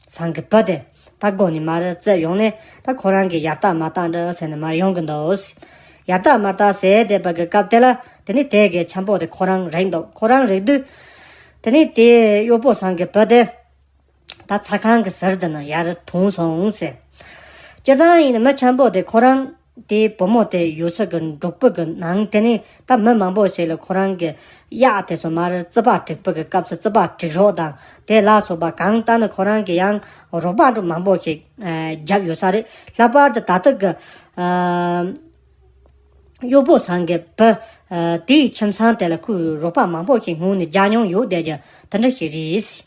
ཚང་གི་བུ་དེ་ ད་སྒོ་ནས་མར་རྩེབ་ཡོང་ནས་ད་ཁོ་རང་གི་ཡར་ལྟ་མར་ལྟ་འདྲ་ཟེར་ནས་མར་ཡོང་གི་འདུག། ཡར་ལྟ་མར་ལྟ་ཟེར་བསྡད་པ་གི་སྐབས་དེ་ལ་དེ་ནས་དེ་གི་འཆམ་པོ་དེ་ཁོ་རང་རིག་འདུག། ཁོ་རང་རིག་དུས་དེ་ནས་དེ་གཡོག་པོ་ཚང་གི་བུ་དེ་ད་ཚ་ཁང་གི་ཟུར་དེ་ན་ཡར་ཐོན་སོང་ཟེར། སྤྱིར་བཏང་ཡིན་ན་མི་འཆམ་པོ་དེ་ཁོ་རང་དེའི་བུ་མོ་དེ་ཡོད་ས་གི་འབྲོག་པ་གི་ནང་དེ་ནས་ད་མི་མང་པོ་ཞིག་ལ་ཁོ་རང་གི་གཡག་དེ་ཚོ་མར་རྩིད་པ་སྒྲིག་པ་གི་སྐབས་སུ་རྩིད་པ་སྒྲིག་རོགས་དང་དེ་ལ་སོགས་པ་གང་ལྟར་ན་ཁོ་རང་གི་ཡང་རོགས་པ་འདྲ་མང་པོ་ཞིག་ཨ་བརྒྱབ་ཡོད་ས་རེད། ལྷག་པར་དུ་ད་ལྟ་གི་ཨ་གཡོག་པོ་ཚང་གི་བུ་ཨ་དེའི་ཁྱིམ་ཚང་དེ་ལ་ཁོས་རོགས་པ་མང་པོ་ཞིག་སྔོན་ནས་རྒྱག་མྱོང་ཡོད་བསྡད་རྒྱུ་དེ་འདྲ་ཞིག་རེད།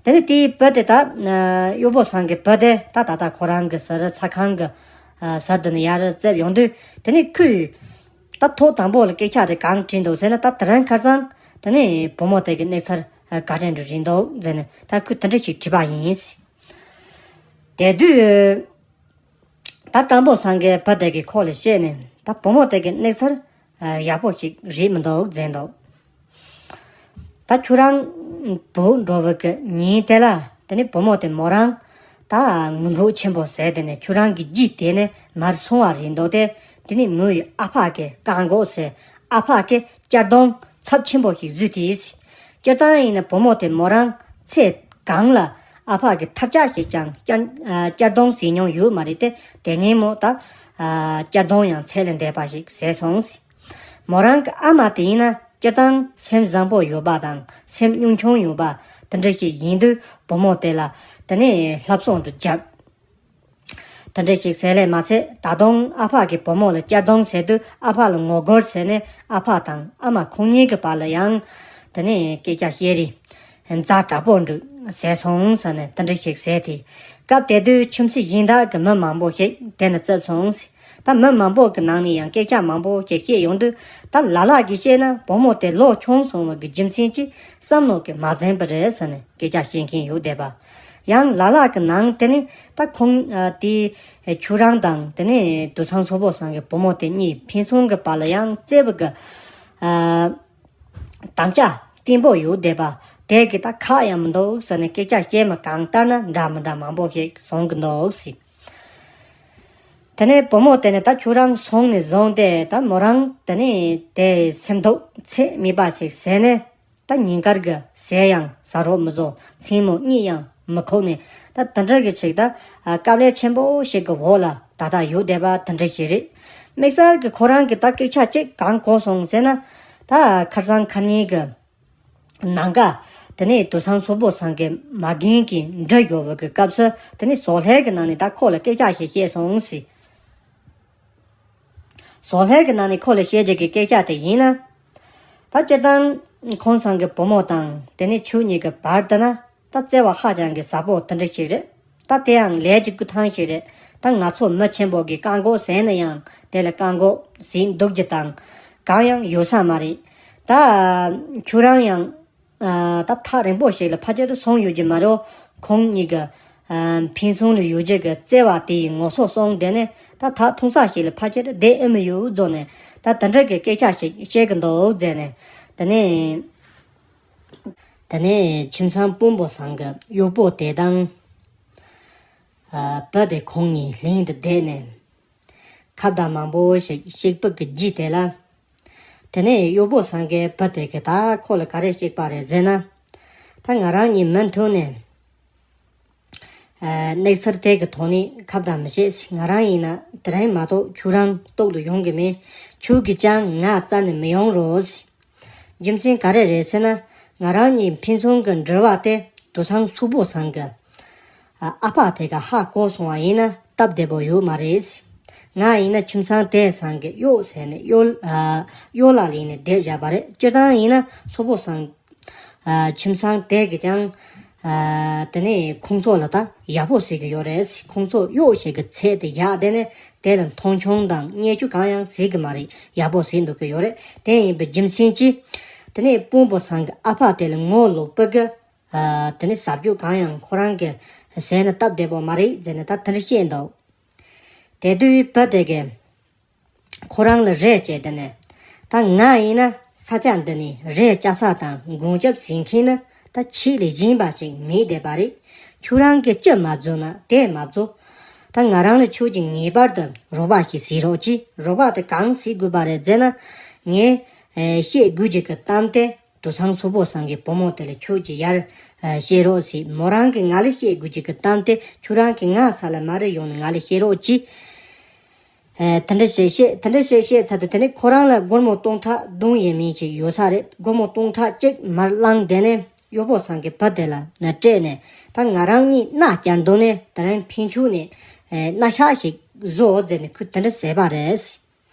དེ་ནས་དེའི་བུ་དེ་ད་ཨ་གཡོག་པོ་ཚང་གི་བུ་དེ་ད་ད་ལྟ་ཁོ་རང་གི་ཟུར་ཚ་ཁང་གི་ཨ་ཟུར་དེ་ནས་ཡར་རྩེབ་ཡོང་དུས་དེ་ནས་ཁོས་ད་ཐོག་དང་པོ་ལ་སྐད་ཆ་དེ་གང་དྲིས་འདུག་ཟེར་ན། ད་དེ་རིང་ཁ་སང་དེ་ནས་བུ་མོ་དེ་གི་གནས་ཚུལ་ཨ་ག་འདྲ་འདྲ་རེད་འདུག་ཟེར་ནས་ད་ཁོས་དེ་འདྲ་ཞིག་དྲིས་པ་ཡིན། དེ་དུས་ད་སྤྲང་པོ་ཚང་གི་བུ་དེ་གིས་ཁོ་ལ་བཤད་ནས་ད་བུ་མོ་དེ་གི་གནས་ཚུལ་ཡག་པོ་ཞིག་རེད་མི་འདུག་ཟེར་འདུག། ད་ཁྱོད་རང་བུ་འགྲོ་བུ་གི་ཉིན་དེ་ལ་དེ་ནས་བུ་མོ་དེ་མོ་རང་ད་ངུ་འབོད་ཆེན་པོ་བཟོས། དེ་ནས་ཁྱོད་རང་གི་རྒྱུད་དེ་ནས་མར་སོང་བ་རེད་འདུག་སྟེ། དེ་ནས་མོ་ཡི་ཨ་ཕ་གི་རྐང་མགོ་ཟེར། ཨ་ཕ་གི་གཅར་རྡུང་ཚབས་ཆེན་པོ་ཞིག་བཟོས་ཏེ། སྤྱིར་བཏང་ཡིན་ན་བུ་མོ་དེ་མོ་རང་ཚེ་གང་ལ་ཨ་ཕ་གི་ཐབས་ཆག་ཞིག་ཀྱང་གཅར་གཅར་རྡུང་བཟོས་མྱོང་ཡོད་མ་རེད་དེ། དེ་ནས་མོ་ད་གཅར་རྡུང་ཡང་ཚད་ལས་འདས་པ་ཞིག་བཟས་སོང་། མོ་རང་གི་ཨ་མ་དེ་ཡིན་ན་སྤྱིར་བཏང་སེམས་བཟང་པོ་ཡོད་པ་དང་སེམས་གཉོམ་ཆུང་ཡོད་པ་དེ་འདྲ་ཞིག་ཡིན་དུས་བུ་མོ་དེ་ལ་དེ་ནས་ལྷ་བསང་འདྲ་བརྒྱབ། དེ་འདྲ་ཞིག་བཟས་ལས་མ་ཟད། ད་དུང་ཨ་ཕ་གིས་བུ་མོ་ལ་གཅར་རྡུང་བྱས་དུས་ཨ་ཕ་ལ་ངོ་རྒོལ་བྱས་ནས་ཨ་ཕ་དང་ཨ་མ་ཁོང་གཉིས་ཀྱི་བར་ལ་ཡང་དེ་ནས་སྐད་ཆ་བཤད་རེས་ཛ་དྲག་པོ་འདྲ་བྱས་སོང་ཟེར་ནས་དེ་འདྲ་ཞིག་ཟེར་ཏེ། སྐབས་དེ་དུས་ཁྱིམ་མཚེས་གཞན་དག་གི་མི་མང་པོ་ཞིག་དེ་ན་འཛོམས་སོང་ཟེར། ད་མི་མང་པོ་གི་ནང་ནས་ཡང་སྐད་ཆ་མང་པོ་ཞིག་བཤད་ཡོང་དུས། ད་ལ་ལ་གིས་བཤད་ན་བུ་མོ་དེ་ལོ་ཆུང་སོང་བ་གི་རྒྱུ་མཚན་གྱིས་བསམ་མནོ་གིས་མ་ཟིན་པ་རེད་ཟེར་ནས་སྐད་ཆ་བཤད་མཁན་ཡོད་བསྡད་པ། ཡང་ལ་ལ་གི་ནང་དེ་ནས་ད་ཁོང་ཨ་དེ་ཁྱོད་རང་དང་དེ་ནས་དུད་ཚང་སོག་པོ་ཚང་གི་བུ་མོ་དེ་གཉིས་ཕན་ཚུན་གྱི་བར་ལ་ཡང་བརྩེ་བ་གི་ཨ་དམ་བཅའ་བརྟན་པོ་ཡོད་བསྡད་པ་དེ་གི་ད་ཁག་ཡང་མི་འདུག་ཟེར་ནས་སྐད་ཆ་བཤད་མི་གང་ལྟར་ན་འདྲ་མི་འདྲ་མང་པོ་ཞིག་གསུང་གི་འདུག་ཟེར། དེ་ནས་བུ་མོ་དེ་ནས་ད་ཁྱོད་རང་སོང་ནས་བཟུང་སྟེ་ད་མོ་རང་དེ་ནས་དེ་སེམས་སྡུག་ཚད་མེད་པ་ཞིག་བྱས་ནས། ད་ཉིན་དཀར་གྱི་ཟས་ཡང་ཟ་རོགས་མི་བཟོ། མཚན་མོ་གཉིད་ཡང་མི་ཁུག་ནས་ད་དེ་འདྲ་གི་ཅིག་ད་ཨ་དཀའ་ལས་ཆེན་པོ་ཞིག་གི་འོག་ལ་ད་ལྟ་ཡོད་བསྡད་པ་དེ་འདྲ་ཞིག་རེད། དམིགས་བསལ་གྱི་ཁོ་རང་གི་ད་སྐད་ཆ་གཅིག་གང་གོ་སོང་ཟེར་ན། ད་ཁར་སང་ཁ་ཉིན་གྱི་ནང་ཀ་དེ་ནས་དུད་ཚང་སོག་པོ་ཚང་གི་མ་རྒན་གྱི་འདྲི་ཡོད་པ་གི་སྐབས་སུ་དེ་ནས་ཟོག་ལྷེ་གི་ནང་ནས་ད་ཁོ་ལ་སྐད་ཆ་ཞིག་བཤད་སོང་ཟེར། ཟོག་ལྷེ་གི་ནང་ནས་ཁོ་ལ་བཤད་རྒྱུ་གི་སྐད་ཆ་དེ་ཡིན་ན། ད་སྤྱིར་བཏང་ཁོང་ཚང་གི་བུ་མོ་དང་དེ་ནས་ཁྱོད་གཉིས་ཀྱི་བར་དུ་ན་ད་བརྩེ་བ་ཧ་ཅང་གི་ཟབ་པོ་དེ་འདྲ་ཞིག་རེད། ད་དེ་ཡང་ལས་ཀྱི་སྐུ་ཐང་ཞིག་རེད། ད་ང་ཚོ་མི་ཆེན་པོ་གི་བཀག་འགོག་ཟེར་ན་ཡང་དེ་ལ་བཀག་འགོག་ཟིན་འདུག་རྒྱུ་དང་གང་ཡང་ཡོད་ས་མ་རེད། ད་ཁྱོད་རང་ཡང་ཨ་ད་ཐག་རིང་པོ་ཞིག་ལ་ཕལ་ཆེར་སོང་ཡོད་ཀྱི་མ་རེད། ཁོང་གཉིས་ཀྱི་ཨ་ཕན་ཚུན་ལ་ཡོད་རྒྱུ་གི་བརྩེ་བ་དེ་ཡི་ངོ་སོ་སོང་བསྡད་ནས། ད་ཐག་ཐུང་ས་ཞིག་ལ་ཕལ་ཆེར་བསྡད་ཨེ་མི་ཡོད་རྫོགས་ནས། ད་དེ་འདྲ་གི་སྐད་ཆ་ཞིག་བཤད་གི་འདུག་ཟེར་ནས། དེ་ནས་དེ་ནས་ཁྱིམ་ཚང་དཔོན་པོ་ཚང་གི་གཡོག་པོ་དེ་དང་ཨ་བུ་དེ་ཁོང་གཉིས་ལྷན་དུ་བསྡད་ནས། ཁ་བརྡ་མང་པོ་ཞིག་བཤད་པ་གི་རྗེས་དེ་ལ། དེ་ནས་གཡོག་པོ་ཚང་གི་བུ་དེ་གིས་ད་ཁོ་ལ་ག་རེ་བཤད་པ་རེད་ཟེར་ན། ད་ང་རང་གཉིས་མུ་མཐུད་ནས་ཨ་གནས་ཚུལ་དེ་གི་ཐོག་ནས་ཁ་བརྡ་མི་བྱེད། ང་རང་ཡིན་ན་དེ་རིང་མ་གཏོགས་ཁྱོད་རང་ལྟོགས་དུ་ཡོང་གི་མེད། ཁྱོད་ཀྱིས་ཀྱང་ང་བཙལ་ནས་མི་ཡོང་རོགས། རྒྱུ་མཚན་ག་རེ་རེད་ཟེར་ན། ང་རང་གཉིས་ཕན་ཚུན་གྱི་འབྲེལ་བ་དེ་དུད་ཚང་སོག་པོ་ཚང་གི་ཨ་ཨ་ཕ་དེ་ག་ཧ་གོ་སོང་བ་ཡིན་ན་སྟབས་བདེ་པོ་ཡོད་མ་རེད། ང་ཡིན་ན་ཁྱིམ་ཚང་དེ་ཚང་གི་གཡོག་ཟེར་ནས་གཡོག་ཨ་གཡོག་ལ་ལེན་ནས་བསྡད་བཞག་པ་རེད། སྤྱིར་བཏང་ཡིན་ན་སོག་པོ་ཚང་ཨ་ཁྱིམ་ཚང་དེ་གི་ཀྱང་ཨ་དེ་ནས་ཁོང་ཚོ་ལ་ད་ཡག་པོ་བྱེད་ཀྱི་ཡོད་རེད། ཁོང་ཚོ་གཡོག་བྱེད་ཀྱི་ཚད་དེ་བཞག་བསྡད་ནས་དེ་ལ་མཐོང་ཆུང་དང་བརྙས་བཅོས་གང་ཡང་བྱེད་ཀྱི་མ་རེད། ཡག་པོ་བྱེད་འདུག་གི་ཡོད་རེད། དེ་ཡིན་པའི་རྒྱུ་མཚན་གྱིས་དེ་ནས་དཔོན་པོ་ཚང་གི་ཨ་ཕ་དེ་ལ་ངོ་ལོག་པ་གི་ཨ་དེ་ནས་ཟབ་རྒྱུ་གང་ཡང་ཁོ་རང་གི་ཟས་ནི་སྟབས་བདེ་པོ་མ་རེད་ཟེར་ནས་ད་དེ་འདྲ་བཤད་འདུག། དེ་དུས་བུ་དེ་གིས་ཁོ་རང་ལ་རེ་བཅད་དེ་ནས། ད་ང་ཡིན་ན་ས་ཆ་འདི་ནས་རེ་བཅད་ས་དང་སྒོམ་རྒྱབ་ཟིན་མཁན་ནི་ད་ཁྱེད་ལས་གཞན་པ་ཞིག་མེད་བསྡད་པ་རེད། ཁྱོད་རང་གིས་ཅི་མ་བཟོ་ན་དེ་མ་བཟོ། ད་ང་རང་ལ་ཁྱོད་ཀྱིས་ངེས་པར་དུ་རོགས་པ་ཞིག་བྱེད་རོགས་གྱིས། རོགས་པ་དེ་གང་བྱེད་དགོས་པ་རེད་ཟེར་ན། ངས་ཨེ་བཤད་དགོས་ཀྱི་གི་གཏམ་དེ། དུད་ཚང་སོག་པོ་ཚང་གི་བུ་མོ་དེ་ལ་ཁྱོད་ཀྱིས་ཡར་ཨ་བཤད་རོགས་ཞེས། མོ་རང་གིས་ང་ལ་བཤད་དགོས་ཀྱི་གི་གཏམ་དེ་ཁྱོད་རང་གིས་ང་ས་ལ་མར་ཡོང་ནས་ང་ལ་བཤད་རོགས་གྱིས། ཨ་དེ་འདྲ་བཤད་བཤད། དེ་འདྲ་བཤད་བཤད་ཚར་དུས་དེ་ནས་ཁོ་རང་ལ་སྒོར་མོ་སྟོང་ཕྲག་བདུན་ཡས་མས་ཅིག་ཡོད་ས་རེད། སྒོར་མོ་སྟོང་ཕྲག་གཅིག་མར་བླངས། དེ་ནས་གཡོག་པོ་ཚང་གི་བུ་དེ་ལ་ན་སྤྲད་ནས། ད་ང་རང་གཉིས་མནའ་བསྐྱལ་འདུག་ནས། དེ་རིང་ཕན་ཆད་ནས་ཨ་མནའ་ཤག་ཞིག་བཟོ་ཟེར་ནས་ཁོས་དེ་འདྲ་ཟེར་བ་རེད།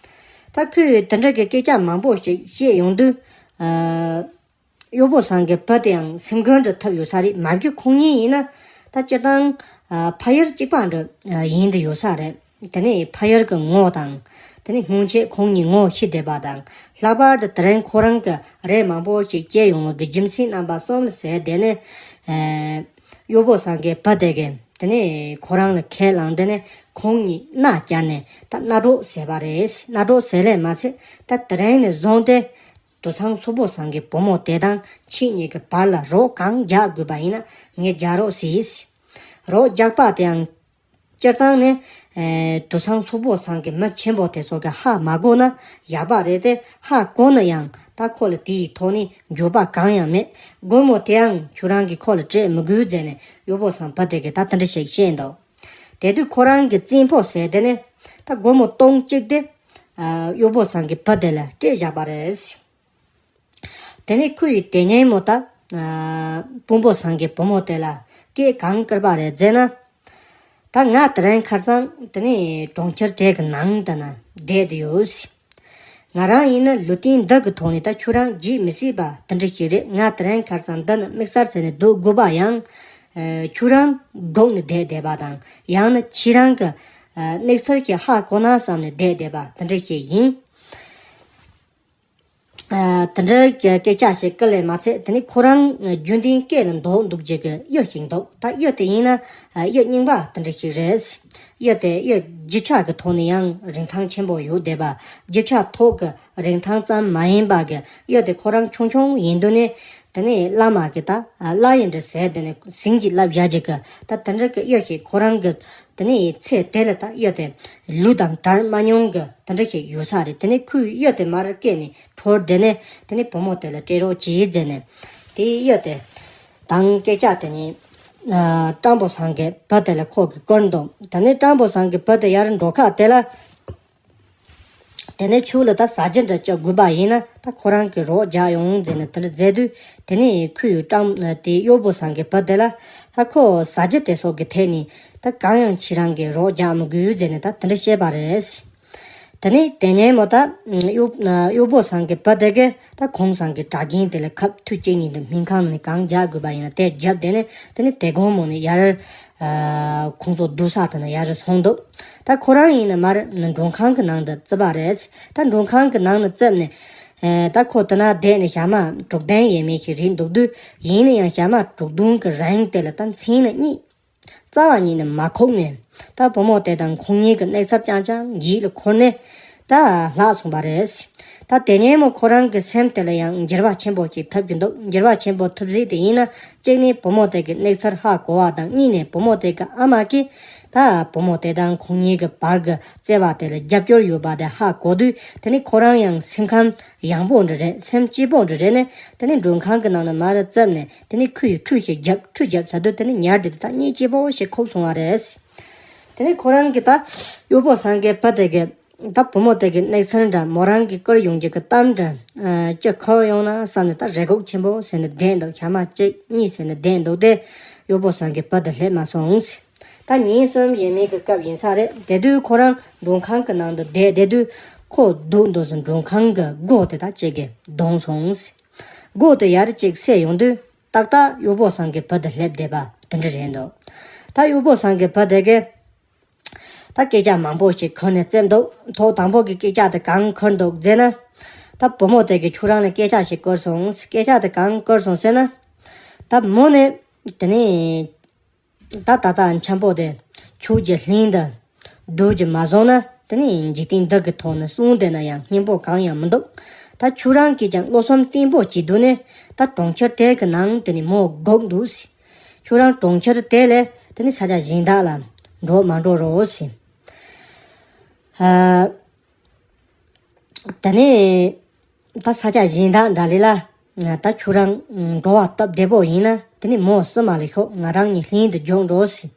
ད་ཁོས་དེ་འདྲ་གི་སྐད་ཆ་མང་པོ་ཞིག་བཤད་ཡོང་དུས། ཨ་གཡོག་པོ་ཚང་གི་བུ་དེའང་སེམས་འགུལ་འདྲ་ཐེབས་ཡོད་ས་རེད། མ་གཞི་ཁོང་གཉིས་ཡིན་ན་ད་སྤྱིར་བཏང་ཨ་ཕ་ཡུལ་གཅིག་པ་འདྲ་ཨ་ཡིན་དུ་ཡོད་ས་རེད། དེ་ནས་ཕ་ཡུལ་གྱི་ངོ་དང་། དེ་ནས་སྔོན་ཆད་ཁོང་གཉིས་ངོ་ཤེས་བསྡད་པ་དང་། ལྷག་པར་དུ་དེ་རིང་ཁོ་རང་གི་རས་མང་པོ་ཞིག་སྐྱེལ་ཡོང་བ་གི་རྒྱུ་མཚན་རྣམ་པ་གསུམ་ལ་ཟེར། དེ་ནས་ཨ་གཡོག་པོ་ཚང་གི་བུ་དེ་གིས་དེ་ནས་ཁོ་རང་ལ་ཁས་བླངས། དེ་ནས་ཁོང་གཉིས་མནའ་བསྐྱལ་ནས་ད་མནའ་གྲོགས་བྱས་པ་རེད། མནའ་གྲོགས་བྱས་ལས་མ་ཚད། ད་དེ་རིང་ནས་བཟུང་སྟེ་དུད་ཚང་སོག་པོ་ཚང་གི་བུ་མོ་དེ་དང་ཁྱེད་གཉིས་ཀྱི་བར་ལ་རོགས་གང་རྒྱག་དགོས་པ་ཡིན་ན་ངས་རྒྱག་རོགས་བྱེད། རོགས་རྒྱག་པ་དེའང་སྤྱིར་བཏང་ནས་ཨེ་དུད་ཚང་སོག་པོ་ཚང་གི་མི་ཆེན་པོ་དེ་ཚོ་གིས་ཧ་མ་གོ་ན་ཡག་པ་རེད་དེ། ཧ་གོ་ན་ཡང་ད་ཁོ་ལ་དེའི་ཐོག་ནས་འགྱོད་པ་གང་ཡང་མེད། སྒོར་མོ་དེའང་ཁྱོད་རང་གིས་ཁོ་ལ་སྤྲད་མི་དགོས་ཟེར་ནས་གཡོག་པོ་ཚང་བུ་དེ་གིས་ད་དེ་འདྲ་ཞིག་བཤད་འདུག་དེ་དུས་ཁོ་རང་གི་བཙན་པོ་ཟེར་དེ་ནས་ད་སྒོར་མོ་སྟོང་གཅིག་དེ་ཨ་གཡོག་པོ་ཚང་གི་བུ་དེ་ལ་སྤྲད་བཞག་པ་རེད། དེ་ནས་ཁོ་ཡིས་དེ་ཉིན་མོ་ད་ཨ་དཔོན་པོ་ཚང་གི་བུ་མོ་དེ་ལ་སྐད་གང་བསྐུར་བ་རེད་ཟེར་ན། ད་ང་དེ་རིང་ཁ་སང་དེ་ནས་གྲོང་ཁྱེར་དེ་གི་ནང་དུ་ན་བསྡད་དུ་ཡོད། ང་རང་ཡིན་ན་ལུས་རྟེན་འདི་གི་ཐོག་ནས་ད་ཁྱོད་རང་བརྗེད་མི་སྲིད་པ་དེ་འདྲ་ཞིག་རེད། ང་དེ་རིང་ཁ་སང་འདི་ན་དམིགས་བསལ་བྱས་ནས་སྡོད་དགོས་པ་ཡང་ཨ་ཁྱོད་རང་སྒུག་ནས་བསྡད་བསྡད་པ་དང་། ཡང་ན་ཁྱེད་རང་གི་ཨ་དམིགས་བསལ་གྱི་ཧ་གོ་ན་བསམ་ནས་བསྡད་བསྡད་པ་དེ་འདྲ་ཞིག་ཡིན། ཨ་དེ་འདྲའི་སྐད་ཆ་ཞིག་བསྐུར་ལས་མ་ཚད། དེ་ནི་ཁོ་རང་རྒྱུན་ལྡན་སྐད་ལ་འདོགས་འདུག་རྒྱུ་གི་གཡུ་ཞིག་འདུག་ད་གཡུ་དེ་ཡིན་ན་ཨ་གཡུ་རྙིང་པ་དེ་འདྲ་ཞིག་རེད། གཡུ་དེ་གཡུ་རྒྱུ་ཆ་གི་ཐོག་ནས་ཡང་རིན་ཐང་ཆེན་པོ་ཡོད་བསྡད་པ། རྒྱུ་ཆ་ཐོག་གི་རིན་ཐང་ཙམ་མ་ཡིན་པ་གི་གཡུ་དེ་ཁོ་རང་ཆུང་ཆུང་ཡིན་དུས་ནས། དེ་ནས་བླ་མ་གི་ད་ཨ་བླ་ཡི་འདྲ་ཟེར། དེ་ནས་ཟིང་གི་བསླབ་བྱ་རྒྱུ་གི་ད་དེ་འདྲ་གི་གཡུ་ཞིག་ཁོ་རང་གི་དེ་ནས་ཚེ་དེ་ལ་ད་གཡུ་དེ་ལུས་དང་བྲལ་མ་མྱོང་གི་དེ་འདྲ་ཞིག་ཡོད་ས་རེད། དེ་ནས་ཁོས་གཡུ་དེ་མར་བཀལ་ནས་འཕྲོར། དེ་ནས་དེ་ནས་བུ་མོ་དེ་ལ་སྤྲད་རོགས་གྱིས་ཟེར་ནས། དེ་གཡུ་དེ་དང་སྐད་ཆ་དེ་ནས་ཨ་སྤྲང་པོ་ཚང་གི་བུ་དེ་ལ་ཁོ་གིས་བསྐུར་འདུག་དེ་ནས་སྤྲང་པོ་ཚང་གི་བུ་དེ་ཡར་འགྲོ་ཁ་དེ་ལ། དེ་ནས་ཁྱོད་ལ་ད་ཟ་རྒྱུ་འདྲ་ཅིག་དགོས་པ་ཡིན་ན་ད་ཁོ་རང་གིས་རོགས་རྒྱག་ཡོང་ཟེར་ནས་དེ་འདྲ་ཟེར་དུས། དེ་ནས་ཁོས་སྤྲང་དེ་གཡོག་པོ་ཚང་གི་བུ་དེ་ལ། ད་ཁོ་ཟ་རྒྱུ་དེ་སོགས་ཀྱི་ཐད་ནས་ད་གང་ཡང་ཁྱེད་རང་གིས་རོགས་རྒྱག་མི་དགོས་ཟེར་ནས་ད་དེ་འདྲ་བཤད་པ་རེད། དེ་ནས་དེ་ཉིན་མོ་ད་གཡོག་གཡོག་པོ་ཚང་གི་བུ་དེ་གིས་ད་ཁོང་ཚང་གི་གྲྭ་རྒན་དེ་ལ་ཁབ་ཐུག་གཅིག་གཉིས་དེ་སྨན་ཁང་ནང་ནས་གང་རྒྱག་དགོས་པ་ཡིན་ན་དེ་བརྒྱབ། དེ་ནས་དེ་ནས་དེ་དགོང་མོ་ནས་ཡར་ཨ་ཁོང་ཚོ་སྡོད་ས་དེ་ན་ཡར་སོང་འདུག་ད་ཁོ་རང་ཡིན་ན་མར་མགྲོན་ཁང་གི་ནང་དུ་བཙུད་པ་རེད། ད་མགྲོན་ཁང་གི་ནང་ན་བཙུད་ནས་ཨ་ད་ཁོ་དེ་ན་བསྡད་ནས་ཞག་མ་དྲུག་བདུན་ཡས་མས་ཤིག་རེད་འདུག་དུས། ཡིན་ན་ཡང་ཞག་མ་དྲུག་བདུན་གི་རིང་དེ་ལ་ད་མཚན་ནི་གཉིད་རྩ་བ་ཉིད་ནས་མ་ཁུག་ནས། ད་བུ་མོ་དེ་དང་ཁོང་གཉིས་ཀྱི་གནས་ཚུལ་རྐྱང་རྐྱང་ཡིད་ལ་འཁོར་ནས་ད་ལྷག་སོང་བ་རེད། ད་དེ་ཉིན་མོ་ཁོ་རང་གི་སེམས་དེ་ལ་ཡང་འགྱུར་བ་ཆེན་པོ་ཞིག་ཐེབས་ཀྱི་འདུག་འགྱུར་བ་ཆེན་པོ་ཐེབས་རིགས་དེ་ཡིན་ན། གཅིག་ནས་བུ་མོ་དེ་གི་གནས་ཚུལ་ཧ་གོ་བ་དང་། གཉིས་ནས་བུ་མོ་དེ་གི་ཨ་མ་གིས་ད་བུ་མོ་དེ་དང་ཁོང་གཉིས་ཀྱི་བར་གྱི་བརྩེ་བ་དེ་ལ་རྒྱབ་སྐྱོར་ཡོད་པ་དེ་ཧ་གོ་དུས། དེ་ནས་ཁོ་རང་ཡང་སེམས་ཁམས་ཡངས་པོ་འདྲ་རེད། སེམས་སྐྱིད་པོ་འདྲ་རེད་ནས། དེ་ནས་མགྲོན་ཁང་གི་ནང་ན་མར་བཙུད་ནས། དེ་ནས་ཁོས་ཁྲུས་ཞིག་བརྒྱབ། ཁྲུས་བརྒྱབ་ཚར་དུས་དེ་ནས་ཉལ་བསྡད་དུས་ད་གཉིད་སྐྱིད་པོ་ཞིག་ཁུག་སོང་བ་རེད། དེ་ནས་ཁོ་རང་གིས་ད་གཡོག་པོ་ཚང་གི་བུ་དེ་གི་ད་བུ་མོ་དེ་གི་གནས་ཚུལ་འདྲ། མོ་རང་གིས་བསྐུར་ཡོང་རྒྱུ་གི་གཏམ་འདྲ་ཨ་ཅི་འཁོར་ཡོང་ན་བསམ་ནས་ད་རེ་སྒུག་ཆེན་པོ་བྱས་ནས་བསྡད་འདུག་ཞག་མ་གཅིག་གཉིས་བྱས་ནས་བསྡད་འདུག་སྟེ། གཡོག་པོ་ཚང་གི་བུ་དེ་སླེབས་མ་སོང་། ད་ཉིན་གསུམ་ཡས་མས་ཀྱི་སྐབས་ཡིན་ས་རེད། དེ་དུས་ཁོ་རང་མགྲོན་ཁང་གི་ནང་དུ་བསྡད་བསྡད་དུས། ཁོ་འདུག་འདུག་སེ་མགྲོན་ཁང་གི་སྒོ་དེ་ད་གཅིག་གིས་བརྡུངས་སོང་། སྒོ་དེ་ཡར་གཅིག་བསལ་ཡོང་དུས། ཏག་ཏག་གཡོག་པོ་ཚང་གི་བུ་དེ་སླེབས་བསྡད་པ་དེ་འདྲ་རེད་འདུག་ད་གཡོག་པོ་ཚང་གི་བུ་དེ་གིས་ད་སྐད་ཆ་མང་པོ་ཞིག་ཁུར་ནས་བཙལ་འདུག་ཐོག་དང་པོ་གི་སྐད་ཆ་དེ་གང་ཁུར་འདུག་ཟེར་ན། ད་བུ་མོ་དེ་གིས་ཁྱོད་རང་ལ་སྐད་ཆ་ཞིག་བསྐུར་སོང་། སྐད་ཆ་དེ་གང་བསྐུར་སོང་ཟེར་ན། ད་མོ་ནི་དེ་ནས་ད་ད་ལྟ་འཆམ་པོ་དེ་ཕྱུགས་ཀྱི་ལྷན་དུ་སྡོད་ཀྱི་མ་སོང་ན། དེ་ནི་འཇིག་རྟེན་འདི་གི་ཐོག་ནས་གསུངས་བསྡད་ན་ཡང་སྙན་པོ་གང་ཡང་མི་འདུག་ད་ཁྱོད་རང་གིས་ཀྱང་བློ་སེམས་བརྟན་པོ་བྱེད་དུས་ནས། ད་གྲོང་ཁྱེར་དེ་གི་ནང་དེ་ནས་མོ་སྒུག་འདུག་ཁྱོད་རང་གྲོང་ཁྱེར་དེ་ལས་དེ་ནི་ས་ཆ་གཞན་དག་ལ་འགྲོ་མ་འགྲོ་རོགས་ཟེར། ཨ། དེ་ནས་ད་ས་ཆ་གཞན་དག་འདྲ་ལས་ལ་ད་ཁྱོད་རང་འགྲོ་བ་སྟབས་བདེ་པོ་ཡིན་ན་དེ་ནི་མོ་བསུ་མ་ལ་ཤོག་ང་རང་གཉིས་ལྷན་དུ་འགྱོ་འགྲོ་ཟེར།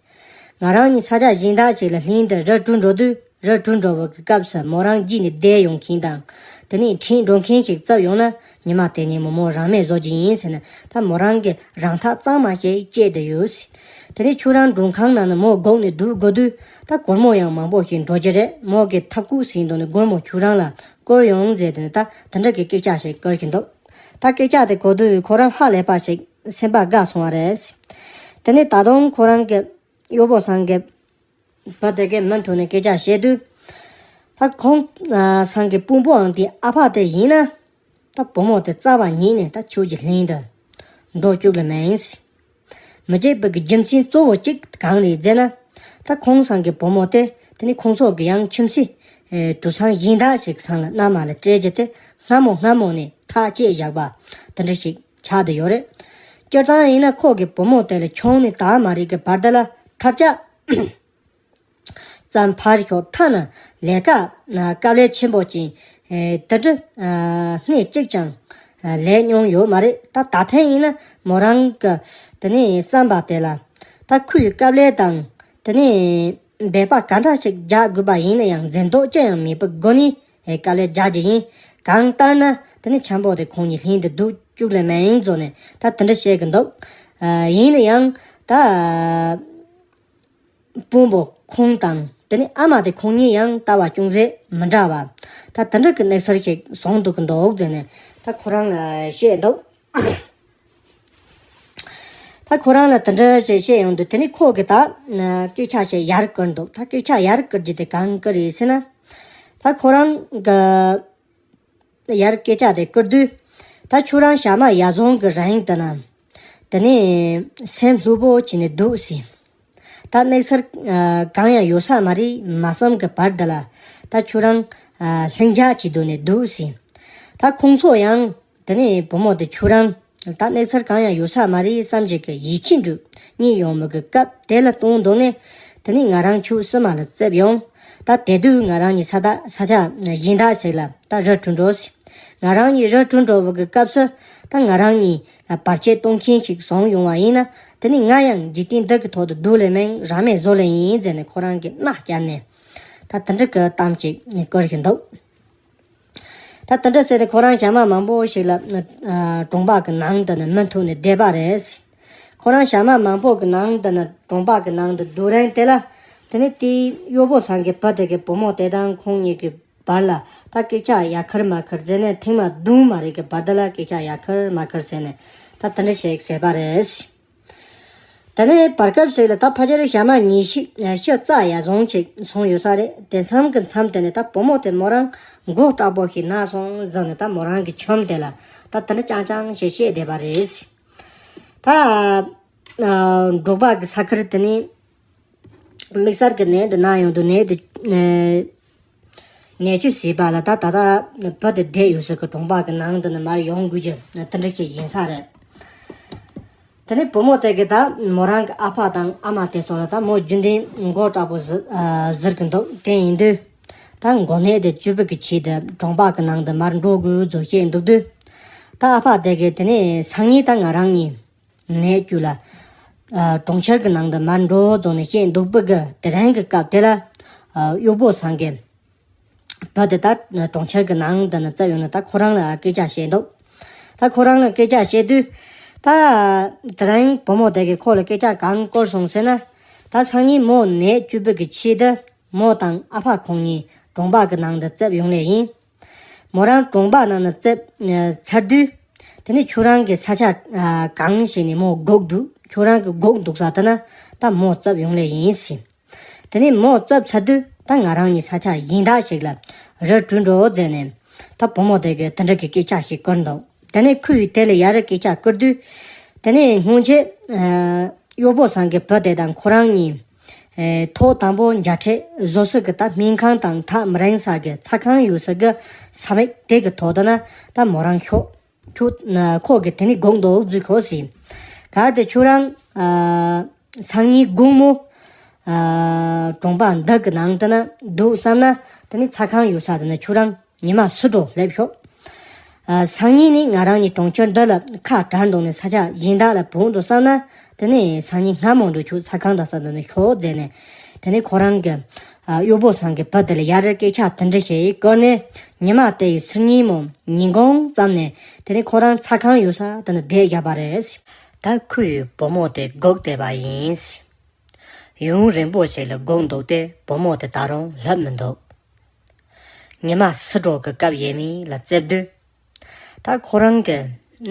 ང་རང་གཉིས་ས་ཆ་གཞན་དག་ཅིག་ལ་ལྷན་དུ་རི་བྲོས་འགྲོ་དུས་རི་བྲོས་འགྲོ་བའི་སྐབས་སུ་མོ་རང་རྗེས་ནས་བསྡད་ཡོང་མཁན་དང་དེ་ནས་འཁྲིད་འགྲོ་མཁན་ཞིག་བཙལ་ཡོང་ན་ཉི་མ་དེ་ནས་མོ་མོ་རང་མེད་བཟོ་རྒྱུ་ཡིན་ཟེར་ནས་ད་མོ་རང་གི་རང་ཐག་གཙང་མ་ཞིག་བཅད་དེ་ཡོད་ཟེར། དེ་ནས་ཁྱོད་རང་མགྲོན་ཁང་ནང་ནས་མོ་སྒུག་ནས་སྡོད་དགོས་དུས་ད་སྒོར་མོ་ཡང་མང་པོ་ཞིག་འགྲོ་རྒྱུ་རེད། མོ་གི་ཐབ་ཁུག་ཟིན་དོན་ནས་སྒོར་མོ་ཁྱོད་རང་ལ་བསྐུར་ཡོང་ཟེར་དེ་ནས་ད་དེ་འདྲ་གི་སྐད་ཆ་ཞིག་བསྐུར་གྱིན་འདུག་ད་སྐད་ཆ་དེ་གོ་དུས་ཁོ་རང་ཧ་ལས་པ་ཞིག་སེམས་པ་དགའ་སོང་བ་རེད། དེ་ནས་ད་དུང་ཁོ་རང་གི་གཡོག་པོ་ཚང་གི་བུ་དེ་གས་མུ་མཐུད་ནས་སྐད་ཆ་བཤད་དུས། ད་ཁོང་ཚང་གི་དཔོན་པོའང་དེ་ཨ་ཕ་དེ་ཡིན་ན། ད་བུ་མོ་དེ་རྩ་བ་ཉིད་ནས་ད་ཁྱོད་ཀྱི་ལྷན་དུ་འགྲོ་བཅུག་ལེ་མིན། མི་བྱེད་པའི་གི་རྒྱུ་མཚན་གཙོ་བོ་གཅིག་གང་རེད་ཟེར་ན། ད་ཁོང་ཚང་གི་བུ་མོ་དེ་དེ་ནི་ཁོང་ཚོ་གི་ཡང་ཁྱིམ་མཚེས་དུད་ཚང་གཞན་དག་ཞིག་ཚང་ལ་མནའ་མ་ལ་སྤྲད་རྒྱུ་དེ་སྔ་མོ་སྔ་མོ་ནས་ཐག་བཅད་བཞག་པ་དེ་འདྲ་ཞིག་ཆགས་བསྡད་ཡོད་རེད། སྤྱིར་བཏང་ཡིན་ན་ཁོ་གི་བུ་མོ་དེ་ལ་ཆུང་ནས་དར་མ་རིག་གི་བར་དེ་ལ་ཐབས་ཆག་ཙམ་ཕར་ཞོག་ཐ་ན་ལས་ཀ་དཀའ་ལས་ཆེན་པོ་ཅིག་དེ་འདྲ་སྣེ་གཅིག་ཀྱང་ལས་མྱོང་ཡོད་མ་རེད། ད་ད་ཐེངས་ཡིན་ན་མོ་རང་གི་དེ་ནས་བསམ་པ་དེ་ལ་ད་ཁོའི་དཀའ་ལས་དང་དེ་ནས་འབད་པ་ག་འདྲ་ཞིག་རྒྱག་དགོས་པ་ཡིན་ན་ཡང་འཛེམ་དོགས་ཅི་ཡང་མེད་པའི་སྒོ་ནས་དཀའ་ལས་རྒྱག་རྒྱུ་ཡིན། གང་ལྟར་ན་དེ་ནས་འཆམ་པོ་དེ་ཁོང་གཉིས་ལྷན་དུ་སྡོད་བཅུག་ལེ་མིན་བཟོ་ནས་ད་དེ་འདྲ་བཤད་གི་འདུག་ཡིན་ན་ཡང་ད། དཔོན་པོ་ཁོང་དང་དེ་ནས་ཨ་མ་དེ་ཁོང་གཉིས་ཡང་ལྟ་བ་ཅུང་ཟད་མི་འདྲ་བ། ད་དེ་འདྲ་གི་གནས་ཚུལ་ཞིག་བྱུང་འདུག་གི་འདུག་ཟེར་ནས་ད་ཁོ་རང་ལ་བཤད་འདུག་ད་ཁོ་རང་ལ་དེ་འདྲ་ཞིག་བཤད་ཡོང་དུས་དེ་ནས་ཁོ་གི་ད་སྐད་ཆ་ཞིག་ཡར་བསྐུར་འདུག་ད་སྐད་ཆ་ཡར་བསྐུར་རྒྱུ་དེ་གང་བསྐུར་རེད་ཟེར་ན། ད་ཁོ་རང་གི་ཡར་སྐད་ཆ་དེ་བསྐུར་དུས། ད་ཁྱོད་རང་ཞྭ་དམར་ཡ་རྫོང་གི་རིང་དེ་ན། དེ་ནས་སེམས་ལྷོད་པོ་བྱས་ནས་འདུག་ཟེར། ད་གནས་ཚུལ་གང་ཡང་ཡོད་ས་མ་རེད་མ་བསམ་གི་བར་དེ་ལ། ད་ཁྱོད་རང་ལྷིང་འཇགས་བྱས་སྡོད་ནས་འདུག་ཟེར། ད་ཁོང་ཚོ་ཡང་དེ་ནས་བུ་མོ་དེ་ཁྱོད་རང་ད་གནས་ཚུལ་གང་ཡང་ཡོད་ས་མ་རེད་བསམ་བྱས་ཀྱི་ཡིད་ཆེས་འགྲོ་གཉིད་ཡོང་མི་གི་སྐབས་དེ་ལ་གཏོང་འདུག་ནས། དེ་ནས་ང་རང་ཁྱོད་བསུ་མ་ལ་བཙལ་ཡོང་། ད་དེ་དུས་ང་རང་གཉིས་ས་ད་ས་ཆ་གཞན་དག་ཞིག་ལ་ད་རི་བྲོས་འགྲོ་ཟེར། ང་རང་གཉིས་རི་བྲོས་འགྲོ་བའི་གི་སྐབས་སུ་ད་ང་རང་གཉིས་ལ་བར་ཆད་གཏོང་མཁན་ཞིག་བྱུང་ཡོང་བ་ཡིན་ན་དེ་ནི་ང་ཡང་འཇིག་རྟེན་འདི་གི་ཐོག་ཏུ་སྡོད་ལེ་མིན་རང་མེད་བཟོ་ལེ་ཡིན་ཟེར་ནས་ཁོ་རང་གིས་མནའ་བསྐྱལ་ནས་ད་དེ་འདྲ་གི་གཏམ་ཅིག་བསྐུར་བཞིན་འདུག་ད་དེ་འདྲ་ཟེར་ཏེ་ཁོ་རང་ཞྭ་དམར་མང་པོ་ཞིག་ལ་ཨ་གྲོང་པ་གི་ནང་དུ་ནི་མུ་མཐུད་ནས་བསྡད་པ་རེད། ཁོ་རང་ཞྭ་དམར་མང་པོ་གི་ནང་དུ་ནི་གྲོང་པ་གི་ནང་དུ་སྡོད་རན་དེ་ལ་དེ་ནི་དེའི་གཡོག་པོ་ཚང་གི་བུ་དེ་གི་བུ་མོ་དེ་དང་ཁོང་གཉིས་ཀྱི་བར་ལ་ད་སྐད་ཆ་ཡར་ཁུར་མར་ཁུར་ཟེར་ནས་ཐེངས་མ་བདུན་མ་རེ་གི་བར་དེ་ལ་སྐད་ཆ་ཡར་ཁུར་མར་ཁུར་ཟེར་ནས་ད་དེ་འདྲ་ཞིག་བྱས་པ་རེད། དེ་ནས་བར་སྐབས་ཤིག་ལ་ད་ཕལ་ཆེར་ཞྭ་དམར་ཉི་ཤུ་ཤུ་རྩ་ཡར་སོང་ཞིག་སོང་ཡོད་ས་རེད། དེ་མཚམས་ཀྱི་མཚམས་དེ་ནས་ད་བུ་མོ་དེ་མོ་རང་མགོ་སྐྲག་པོ་ཞིག་ན་སོང་ཟེར་ནས་ད་མོ་རང་གི་ཆུང་མ་དེ་ལ་ད་དེ་འདྲ་རྐྱང་རྐྱང་ཞིག་བཤད་བསྡད་པ་རེད། ད་ཨ་འབྲོག་པ་གི་ས་ཁུལ་དེ་ནས་དམིགས་བསལ་གྱི་ནད་དེ་ན་ཡོང་དུས་ནད་དེ་ཨ་ནད་བཅོས་བྱས་པ་ལ་ད་ད་ལྟ་བུ་དེ་བསྡད་ཡོད་ས་གི་གྲོང་པ་གི་ནང་དུ་ནི་མར་ཡོང་དགོས་རྒྱུ་དེ་འདྲ་ཞིག་ཡིན་ས་རེད། དེ་ནས་བུ་མོ་དེ་གིས་ད་མོ་རང་གི་ཨ་ཕ་དང་ཨ་མ་དེ་ཚོ་ལ་ད་མོ་རྒྱུན་ལྡན་མགོ་སྐྲག་པོ་ཟེར་ཨ་ཟེར་གི་འདུག་དེ་ཡིན་དུས་ད་མགོ་ནད་དེ་བཅོས་པའི་གི་ཆེད་དུ་གྲོང་པ་གི་ནང་དུ་མར་འགྲོ་དགོས་བཟོ་བཤད་འདུག་དུས། ད་ཨ་ཕ་དེ་གིས་དེ་ནས་སང་ཉིན་ད་ང་རང་གཉིས་ནད་བཅོས་ལ་ཨ་གྲོང་ཁྱེར་གི་ནང་དུ་མར་འགྲོ་བཟོ་ནས་བཤད་འདུག་པའི་གི་དེ་རིང་གི་སྐབས་དེ་ལ་ཨ་གཡོག་པོ་ཚང་གིས་བུ་དེ་ད་གྲོང་ཁྱེར་གྱི་ནང་དུ་ནི་བཙལ་ཡོང་ནས་ད་ཁོ་རང་ལ་སྐད་ཆ་བཤད་འདུག་ད་ཁོ་རང་ལ་སྐད་ཆ་བཤད་དུས། ད་དེ་རིང་བུ་མོ་དེ་གིས་ཁོ་ལ་སྐད་ཆ་གང་བསྐུར་སོང་ཟེར་ན། ད་སང་ཉིན་མོ་ནད་བཅོས་པའི་གི་ཆེད་དུ་མོ་དང་ཨ་ཕ་ཁོང་གཉིས་གྲོང་པ་གི་ནང་དུ་བཙལ་ཡོང་ལེ་ཡིན། མོ་རང་གྲོང་པ་ནང་ན་བཙལ་ཚར་དུས། དེ་ནས་ཁྱོད་རང་གི་ས་ཆ་གང་ཞིག་ནས་མོ་སྒུག་འདུག་ཁྱོད་རང་གི་སྒུག་འདུག་ས་དེ་ན་ད་མོ་བཙལ་ཡོང་ལེ་ཡིན་ཟེར། དེ་ནས་མོ་བཙལ་ཚར་དུས་ད་ང་རང་གཉིས་ས་ཆ་གཞན་དག་ཞིག་ལ་རི་བྲོས་འགྲོ་ཟེར་ནས་ད་བུ་མོ་དེ་གིས་དེ་འདྲ་གི་སྐད་ཆ་ཞིག་བསྐུར་འདུག་དེ་ནས་ཁོས་དེ་ལ་ཡ་རི་སྐད་ཆ་བསྐུར་དུས། དེ་ནས་སྔོན་ཆད་ཨ་གཡོག་པོ་ཚང་གི་བུ་དེ་དང་ཁོ་རང་གཉིས་ཨ་ཐོག་དང་པོ་མཇལ་འཕྲད་བཟོ་ས་གི་ད་སྨན་ཁང་དང་ཐག་མི་རིང་ས་གི་ཚྭ་ཁང་ཡོད་ས་གི་ས་མིག་དེ་གི་ཐོག་ཏུ་ན་ད་མོ་རང་ཤོག་ཁྱོད་ཁོ་གིས་དེ་ནས་སྒུག་འདུག་ཟེར་ཁོ་ཟེར། གལ་ཏེ་ཁྱོད་རང་ ཨ་སང་ཉིན་དགོང་མོ་ཨ་གྲོང་པ་འདི་གི་ནང་དུ་ན་འདུག་བསམ་ན། དེ་ནི་ཚ་ཁང་ཡོད་ས་དེ་ན་ཁྱོད་རང་ཉི་མ་སུ་འགྲོ་སླེབས་ཤོག་ཨ་སང་ཉིན་ནི་ང་རང་གཉིས་གྲོང་ཁྱེར་འདི་ལ་ཁ་བྲལ་འདུག་ནས་ས་ཆ་གཞན་དག་ལ་བུད་འགྲོ་བསམ་ན། དེ་ནི་སང་ཉིན་སྔ་མོ་འགྲོ་ཆུ་ཚ་ཁང་དང་ས་དེ་ན་ཤོག་ཟེར་ནས། དེ་ནི་ཁོ་རང་གི་ཨ་གཡོག་པོ་ཚང་གི་བུ་དེ་ལ་ཡར་སྐད་ཆ་དེ་འདྲ་ཞིག་བསྐུར་ནས། ཉི་མ་དེ་ཡི་ཚེ་ཉིན་མོ་ཉིན་གུང་ཙམ་ནས་དེ་ནི་ཁོ་རང་ཚ་ཁང་ཡོད་ས་དེ་ན་བསྡད་བཞག་པ་རེད། ད་ཁོའི་བུ་མོ་དེ་སྒུག་བསྡད་པ་ཡིན། ཡུན་རིང་པོ་ཞིག་ལ་སྒུག་འདུག་སྟེ་བུ་མོ་དེ་ད་རུང་ལྷོད་མི་འདུག་ཉི་མ་སུ་འགྲོ་གི་སྐབས་ཡས་མས་ལ་བཙལ་དུས། ད་ཁོ་རང་གི་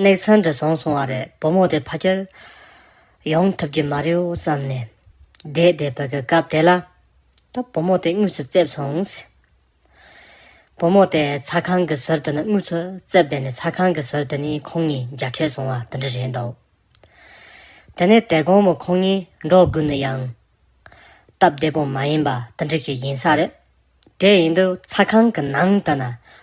གནས་ཚུལ་འདྲ་བྱུང་སོང་བ་རེད། བུ་མོ་དེ་ཕལ་ཆེར་ཡོང་ཐུབ་ཀྱི་མ་རེད་བསམ་ནས་བསྡད་བསྡད་པ་གི་སྐབས་དེ་ལ། ད་བུ་མོ་དེ་དངོས་སུ་བཙལ་སོང་། བུ་མོ་དེ་ཚ་ཁང་གི་ཟུར་དུ་ནས་དངོས་སུ་བཙལ་བསྡད་ནས། ཚ་ཁང་གི་ཟུར་དུ་ནས་ཁོང་གཉིས་མཇལ་འཕྲད་སོང་བ་དེ་འདྲ་རེད་འདུག་དེ་ནས་དེ་དགོང་མོ་ཁོང་གཉིས་འགྲོ་དགོས་ན་ཡང་སྟབས་བདེ་པོ་མ་ཡིན་པ་དེ་འདྲ་ཞིག་ཡིན་ས་རེད། དེ་ཡིན་དུས་ཚ་ཁང་གི་ནང་དུ་ན་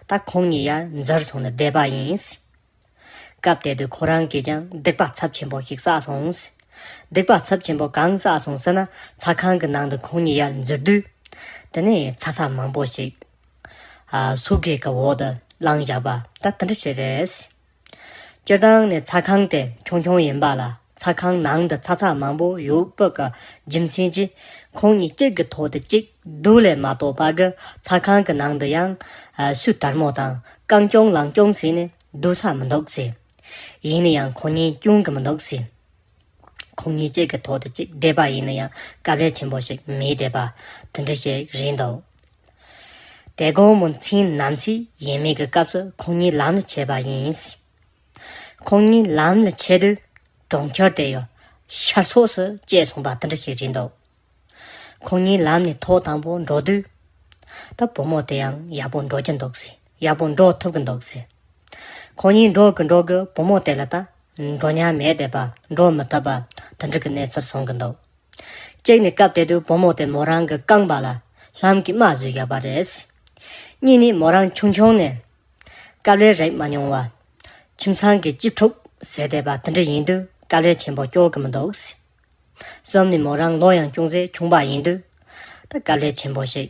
ད་ཁོང་གཉིས་ཡར་འཛུལ་སོང་ནས་བསྡད་པ་ཡིན། སྐབས་དེ་དུས་ཁོ་རང་གིས་ཀྱང་སྡིག་པ་ཚབས་ཆེན་པོ་ཞིག་བསགས་སོང་། སྡིག་པ་ཚབས་ཆེན་པོ་གང་བསགས་སོང་ཟེར་ན། ཚ་ཁང་གི་ནང་དུ་ཁོང་གཉིས་ཡར་འཛུལ་དུས། དེ་ནས་ཚ་ཚ་མང་པོ་ཞིག་ཨ་སོ་སྒེག་གི་འོག་ཏུ་བླངས་བཞག་པ་ད་དེ་འདྲ་ཞིག་རེད། སྤྱིར་བཏང་ནས་ཚ་ཁང་དེ་ཆུང་ཆུང་ཡིན་པ་ལ། ཚ་ཁང་ནང་དུ་ཚ་ཚ་མང་པོ་ཡོད་པ་གི་རྒྱུ་མཚན་གྱིས། ཁོང་གཉིས་གཅིག་གི་ཐོག་ཏུ་གཅིག་སྡོད་ལས་མ་གཏོགས་པ་གི་ཚ་ཁང་གི་ནང་དུ་ཡང་ཨ་སུ་དལ་མོ་དང་རྐང་རྐྱང་ལང་རྐྱང་བྱས་ནས་སྡོད་ས་མི་འདུག་ཟེར། ཡིན་ན་ཡང་ཁོང་གཉིས་སྐྱོན་གི་མི་འདུག་ཟེར། ཁོང་གཉིས་གཅིག་གི་ཐོག་ཏུ་གཅིག་བསྡད་པ་ཡིན་ན་ཡང་དཀའ་ལས་ཆེན་པོ་ཞིག་མེད་བསྡད་པ་དེ་འདྲ་ཞིག་རེད་འདུག་དེ་དགོང་མོ་མཚན་ནམ་ཞིག་ཡས་མས་ཀྱི་སྐབས་སུ་ཁོང་གཉིས་ལམ་ལ་ཆས་པ་ཡིན། ཁོང་གཉིས་ལམ་ལ་ཆས་དུས་གྲོང་ཁྱེར་དེ་ཡང་ཤར་ཕྱོགས་སུ་བཅད་སོང་པ་དེ་འདྲ་ཞིག་རེད་འདུག་ཁོང་གཉིས་ལམ་ནས་ཐོག་དང་པོ་འགྲོ་དུས། ད་བུ་མོ་དེ་ཡང་ཡག་པོ་འགྲོ་གི་འདུག་ཟེར། ཡག་པོ་འགྲོ་ཐུབ་ཀྱི་འདུག་ཟེར། ཁོང་གཉིས་འགྲོ་གི་འགྲོ་གི་བུ་མོ་དེ་ལ་ད་འགྲོ་ཉན་མེད་བསྡད་པ། འགྲོ་མི་ཐུབ་པ་དེ་འདྲ་གི་གནས་ཚུལ་བྱུང་གི་འདུག་གཅིག་ནས་སྐབས་དེ་དུས་བུ་མོ་དེ་མོ་རང་གི་རྐང་པ་ལ་ལྷམ་གྱིས་རྨ་བཟོས་བཞག་པ་རེད། གཉིས་ནས་མོ་རང་ཆུང་ཆུང་ནས་དཀའ་ལས་རིག་མ་མྱོང་བ། ཁྱིམ་ཚང་གི་གཅེས་ཕྲུག་ཟེར་བསྡད་པ་དེ་འདྲ་ཡིན་དུས་དཀའ་ལས་ཆེན་པོ་སྐྱོ་གི་མི་འདུག་གསུམ་ནས་མོ་རང་ལོ་ཡང་ཅུང་ཟད་ཆུང་པ་ཡིན་དུས་ད་དཀའ་ལས་ཆེན་པོ་ཞིག་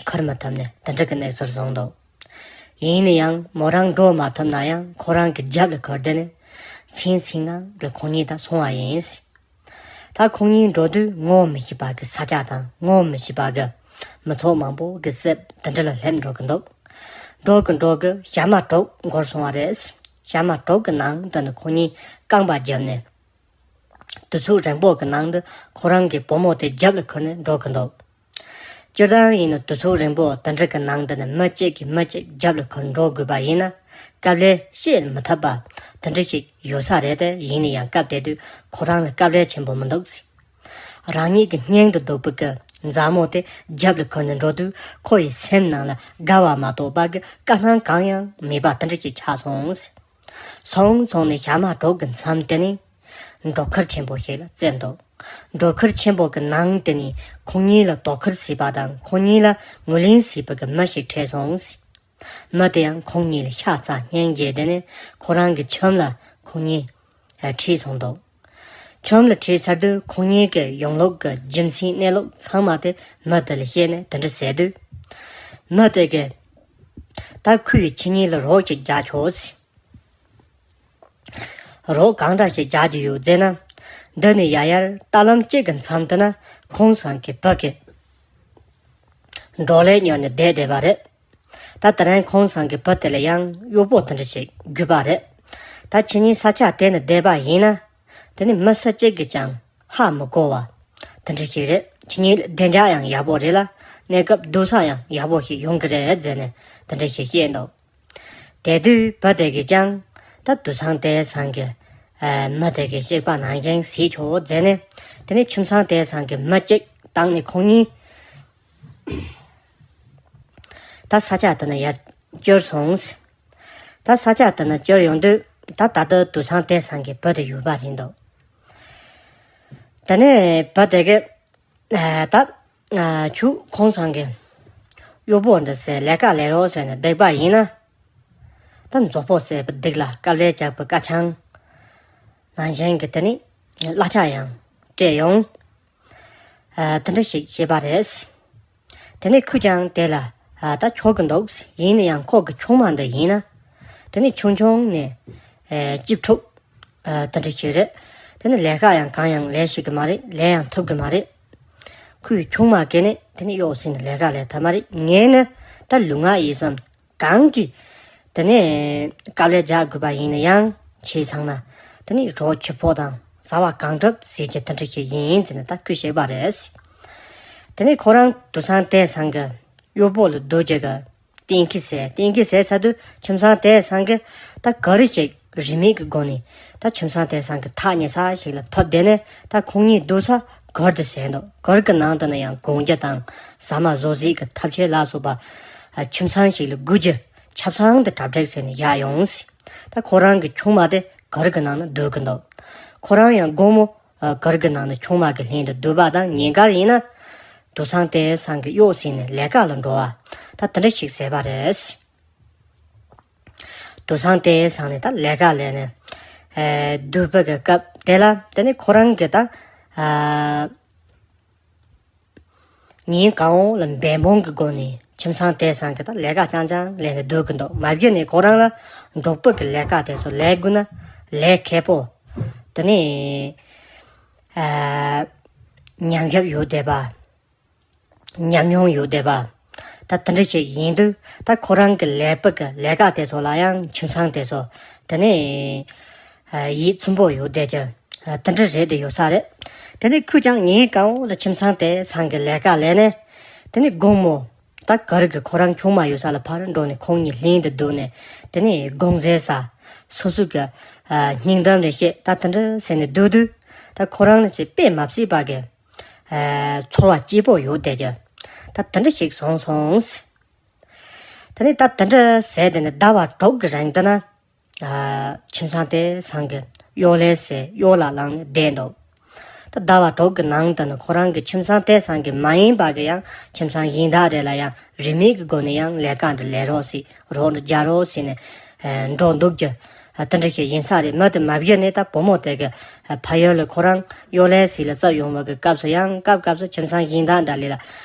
འཁུར་མི་ཐུབ་ནས་དེ་འདྲ་གི་གནས་ཚུལ་བྱུང་འདུག་ཡིན་ན་ཡང་མོ་རང་འགྲོ་མ་ཐུབ་ན་ཡང་ཁོ་རང་གི་རྒྱབ་ལ་འཁུར་བསྡད་ནས་མཚན་མཚན་ནང་ལ་ཁོང་གཉིས་ད་སོང་བ་ཡིན། ད་ཁོང་གཉིས་འགྲོ་དུས་ངོ་མི་ཤེས་པ་གི་ས་ཆ་དང་ངོ་མི་ཤེས་པ་གི་མི་ཚོགས་མང་པོ་གི་གསེབ་དེ་འདྲ་ལ་སླེབས་འགྲོ་གི་འདུག་འགྲོ་གི་འགྲོ་གི་ཞག་མ་དྲུག་འགོར་སོང་བ་རེད། ཞག་མ་དྲུག་གི་ནང་དུ་ནི་ཁོང་གཉིས་རྐང་པ་བརྒྱབ་ནས་དུས་ཚོད་རིང་པོ་གི་ནང་དུ་ཁོ་རང་གི་བུ་མོ་དེ་རྒྱབ་ལ་འཁུར་ནས་འགྲོ་གི་འདུག་སྤྱིར་བཏང་ཡིན་ན་དུས་ཚོད་རིང་པོ་དེ་འདྲ་གི་ནང་དུ་ནི་མི་གཅིག་གིས་མི་གཅིག་རྒྱབ་ལ་འཁུར་འགྲོ་དགོས་པ་ཡིན་ན་དཀའ་ལས་བྱེད་མི་ཐུབ་པ་དེ་འདྲ་ཞིག་ཡོད་ས་རེད་དེ། ཡིན་ན་ཡང་སྐབས་དེ་དུས་ཁོ་རང་ལ་དཀའ་ལས་ཆེན་པོ་མི་འདུག་རང་ཉིད་ཀྱི་སྙིང་དུ་སྡུག་པའི་གི་མཛའ་མོ་དེ་རྒྱབ་ལ་འཁུར་ནས་འགྲོ་དུས་ཁོ་ཡི་སེམས་ནང་ལ་དགའ་བ་མ་གཏོགས་པ་གི་དཀའ་སྣང་གང་ཡང་མེད་པ་དེ་འདྲ་ཞིག་ཆགས་སོང་། སོང་སོང་ནས་ཞག་མ་དྲུག་གི་མཚམས་དེ་ནས་འགྲོ་ཁར་ཆེན་པོ་ཞིག་ལ་བཙལ་འདུག་འགྲོ་ཁར་ཆེན་པོ་གི་ནང་དེ་ནས་ཁོང་གཉིས་ལ་དོ་ཁུར་བྱེད་པ་དང་ཁོང་གཉིས་ལ་ངོས་ལེན་བྱེད་པ་གི་མི་ཞིག་འཕྲད་སོང་། མི་དེ་ཡང་ཁོང་གཉིས་ལ་ཤ་ཚ་སྙིང་རྗེ་ལྡན་ནས་ཁོ་རང་གི་ཁྱིམ་ལ་ཁོང་གཉིས་ཁྲིད་སོང་འདུག་ཁྱིམ་ལ་ཁྲིད་ཚར་དུས་ཁོང་གཉིས་ཀྱི་ཡོང་ལུགས་ཀྱི་རྒྱུ་མཚན་གནས་ལུགས་ཚང་མ་དེ་མི་དེ་ལ་བཤད་ནས་དེ་འདྲ་ཟེར་དུས། མི་དེ་གིས་ད་ཁོའི་ཁྱི་གཉིས་ལ་རོགས་ཅིག་རྒྱག་ཆོག་ཟེར། རོགས་གང་འདྲ་ཞིག་རྒྱག་རྒྱུ་ཡོད་ཟེར་ན། འདི་ནས་ཡར་ཡར་རྟ་ལམ་གཅིག་གི་མཚམས་དེ་ན་ཁོང་ཚང་གི་བུ་གི་བགྲོ་གླེང་གཉེར་ནས་བསྡད་བསྡད་པ་རེད། ད་དེ་རིང་ཁོང་ཚང་གི་བུ་དེ་ལ་ཡང་གཡོག་པོ་དེ་འདྲ་ཞིག་དགོས་པ་རེད། ད་ཁྱེད་གཉིས་ས་ཆ་དེ་ནས་བསྡད་པ་ཡིན་ན། དེ་ནི་མི་སུ་གཅིག་གིས་ཀྱང་ཧ་མི་གོ་བ་དེ་འདྲ་ཞིག་རེད། ཁྱེད་གཉིས་བདེ་འཇགས་ཡང་ཡག་པོ་རེད་ལ། གནས་སྐབས་སྡོད་ས་ཡང་ཡག་པོ་ཞིག་ཡོང་གི་རེད་ཟེར་ནས་དེ་འདྲ་ཞིག་བཤད་འདུག་དེ་དུས་བུ་དེ་གིས་ཀྱང་ད་དུད་ཚང་དེ་ཚང་གི་ཨ་མི་དེ་གི་གཤེགས་པ་ནང་བཞིན་བྱེད་ཆོག་ཟེར་ནས། དེ་ནས་ཁྱིམ་ཚང་དེ་ཚང་གི་མི་གཅིག་བཏང་ནས་ཁོང་གཉིས་ད་ས་ཆ་དེ་ན་ཡར་བསྐྱུར་སོང་། ད་ས་ཆ་དེ་ན་བསྐྱུར་ཡོང་དུས་ད་ད་ལྟ་དུད་ཚང་དེ་ཚང་གི་བུ་དེ་ཡོད་པ་རེད་འདུག་དེ་ནས་བུ་དེ་གིས་ཨ་ད་ཨ་ཁྱོད་ཁོང་ཚང་གི་གཡོག་པོ་འདི་ཟེར་ལས་ཀ་ལས་རོགས་ཟེར་ནས་བསྡད་པ་ཡིན་ན། ད་མཛོ་པོ་བསད་པ་སྡིག་ལ་དཀའ་ལས་རྒྱག་པའི་ཀ་ཆང་ནང་བཞིན་གྱི་དེ་ནི་གླ་ཆ་ཡང་ སྤྲད་ཡོང་། ཨ། དེ་འདྲ་ཞིག་བྱས་པ་རེད། དེ་ནས་ཁོས་ཀྱང་དེ་ལ། ཨ། ད་ཆོག་གི་འདུག། ཡིན་ན་ཡང་ཁོ་གི་ཆུང་མ་འདི་ཡིན་ན། དེ་ནས་ཆུང་ཆུང་ནས། ཨ། སྐྱིད་ཕྲུག། ཨ། དེ་འདྲ་ཞིག་རེད། དེ་ནས་ལས་ཀ་ཡང་གང་ཡང་ལས་ཤེས་གི་མ་རེད། ལས་ཡང་ཐུབ་གི་མ་རེད། ཁོའི་ཆུང་མ་གིས་ནི་དེ་ནས་གཡོག་ཟིན་ནས་ལས་ཀ་ལས་ཐུབ་མ་རེད། ངས་ནི་ད་ལུས་ངག་ཡིད་གསུམ་གང་གིས་དེ་ནས་དཀའ་ལས་རྒྱག་དགོས་པ་ཡིན་ན་ཡང་བྱས་ཚང་ན། དེ་ནས་རོགས་ཁྱི་ཕོ་དང་བཟའ་བ་གང་འགྲུབ་ཟེར་གྱི་དེ་འདྲ་ཞིག་ཡིན་ཟེར་ནས་ད་ཁོས་བཤད་པ་རེད། དེ་ནས་ཁོ་རང་དུད་ཚང་དེ་ཚང་གི་གཡོག་པོ་ལ་སྡོད་རྒྱུ་གི་གཏན་འཁེལ་ཟེར། གཏན་འཁེལ་ཟེར་ཚར་དུས་ཁྱིམ་ཚང་དེ་ཚང་གི་ད་གུར་ཞིག་རིན་མེད་ཀྱི་སྒོ་ནས་ད་ཁྱིམ་ཚང་དེ་ཚང་གི་ཐག་ཉེ་ས་ཞིག་ལ་ཕབ་བསྡད་ནས། ད་ཁོང་གཉིས་སྡོད་ས་གུར་དེ་ཟེར་འདུག། གུར་གྱི་ནང་དུ་ནི་ཡང་སྒོང་རྒྱུ་དང་ཟ་མ་བཟོ་རྩིས་ཀྱི་ཐབས་ཤེས་ལ་སོགས་པ། ཨ། ཁྱིམ་ཚང་ཞིག་ལ་སྒུག་རྒྱུ་ཆབ་ཚང་དེ་གྲ་སྒྲིག་ཟེར་ནས་བཞག་ཡོང་། ད་ཁོ་རང་གི་ཆུང་མ་དེ་གུར་གྱི་ནང་ན་སྡོད་ཀྱི་འདུག། ཁོ་རང་ཡང་དགོང་མོ། ཨ། གུར་གྱི་ནང་ན་ཆུང་མ་གི་ལྷན་དུ་སྡོད་པ་དང་། ཉིན་དཀར་ཡིན་ན་དུད་ཚང་དེ་ཚང་གི་གཡོག་ཟིན་ནས་ལས་ཀ་ལ་འགྲོ་བ། ད་དེ་འདྲ་ཞིག་བྱས་པ་རེད། དུད་ཚང་དེ་ཚང་ནས་ད་ལས་ཀ་ལས་ནས། ཨ། སྡོད་པའི་གི་སྐབས་དེ་ལ་དེ་ནས་ཁོ་རང་གི་ད། ཨ། ཉིན་གང་བོ་ལ་འབད་འབུངས་ཀྱི་སྒོ་ནས་ཁྱིམ་ཚང་དེ་ཚང་གི་ད་ལས་ཀ་རྐྱང་རྐྱང་ལས་ནས་སྡོད་ཀྱི་འདུག། མ་གཞི་ནས་ཁོ་རང་ལ་འབྲོག་པ་གི་ལས་ཀ་དེ་ཚོ་ལས་དགོས་ན་ལས་མཁས་པོ། དེ་ནས། ཨ། ཉམས་ཞིབ་ཡོད་བསྡད་པ། ཉམས་མྱོང་ཡོད་བསྡད་པ། ད་དེ་འདྲ་ཞིག་ཡིན་དུས་ད་ཁོ་རང་གི་ལས་པ་གི་ལས་ཀ་དེ་ཚོ་ལ་ཡང་ཁྱིམ་ཚང་དེ་ཚོ་དེ་ནས། ཨ། ཡིད་ཚིམ་པོ་ཡོད་བསྡད་ཀྱི། ཨ། དེ་འདྲ་རེད་དེ་ཡོད་ས་རེད། དེ་ནས་ཁོས་ཀྱང་ཉིན་གང་བོ་ལ་ཁྱིམ་ཚང་དེ་ཚང་གི་ལས་ཀ་ལས་ནས། དེ་ནས་དགོང་མོ་ད་གུར་གྱི་ཁོ་རང་ཆུང་མ་ཡོད་ས་ལ་ཕར་འགྲོ་ནས་ཁོང་གཉིས་ལྷན་དུ་སྡོད་ནས། དེ་ནས་དགོང་ཟས་ཟ། སོ་སོ་གི། ཨ། སྙིང་གཏམ་རེ་བཤད། ད་དེ་འདྲ་ཟེར་ནས་སྡོད་དུས་ད་ཁོ་རང་ནི་ཅིག་དཔེ་མ་སྲིད་པ་གི། ཨ། ཚོར་བ་སྐྱིད་པོ་ཡོད་བསྡད་ཀྱི། ད་དེ་འདྲ་ཞིག་བྱུང་སོང་། དེ་ནས་ད་དེ་འདྲ་ཟེར་དེ་ནས་ཟླ་བ་དྲུག་གི་རིང་དུ་ན། ཨ། ཁྱིམ་ཚང་དེ་ཚང་གི་གཡོག་ལས་ཟེར་གཡོག་ལ་བླངས་ནས་བསྡད་འདུག། ད་ཟླ་བ་དྲུག་གི་ནང་དུ་ནི་ཁོ་རང་གི་ཁྱིམ་ཚང་དེ་ཚང་གི་མ་ཡིན་པ་གི་ཡང་ཁྱིམ་ཚང་གཞན་དག་རེ་ལ་ཡང་རིན་མེད་ཀྱི་སྒོ་ནས་ཡང་ལས་ཀ་འདི་ལས་རོགས་ཟེར། རོགས་འདི་རྒྱག་རོགས་ཟེར་ནས། ཨ། འགྲོ་འདུག་རྒྱུ། ཨ། དེ་འདྲ་ཞིག་ཡིན་ས་རེད། མི་དེ་མ་བཞི་ནས་ད་བུ་མོ་དེ་གི། ཨ། ཕ་ཡུལ་ལ་ཁོ་རང་གཡོག་ལས་ཟེར་ལ་བཙལ་ཡོང་བ་གི་སྐབས་སུ་ཡང་སྐབས་སྐབས་སུ་ཁྱིམ་ཚང་གཞན་དག་འདྲ་ལས་ལ།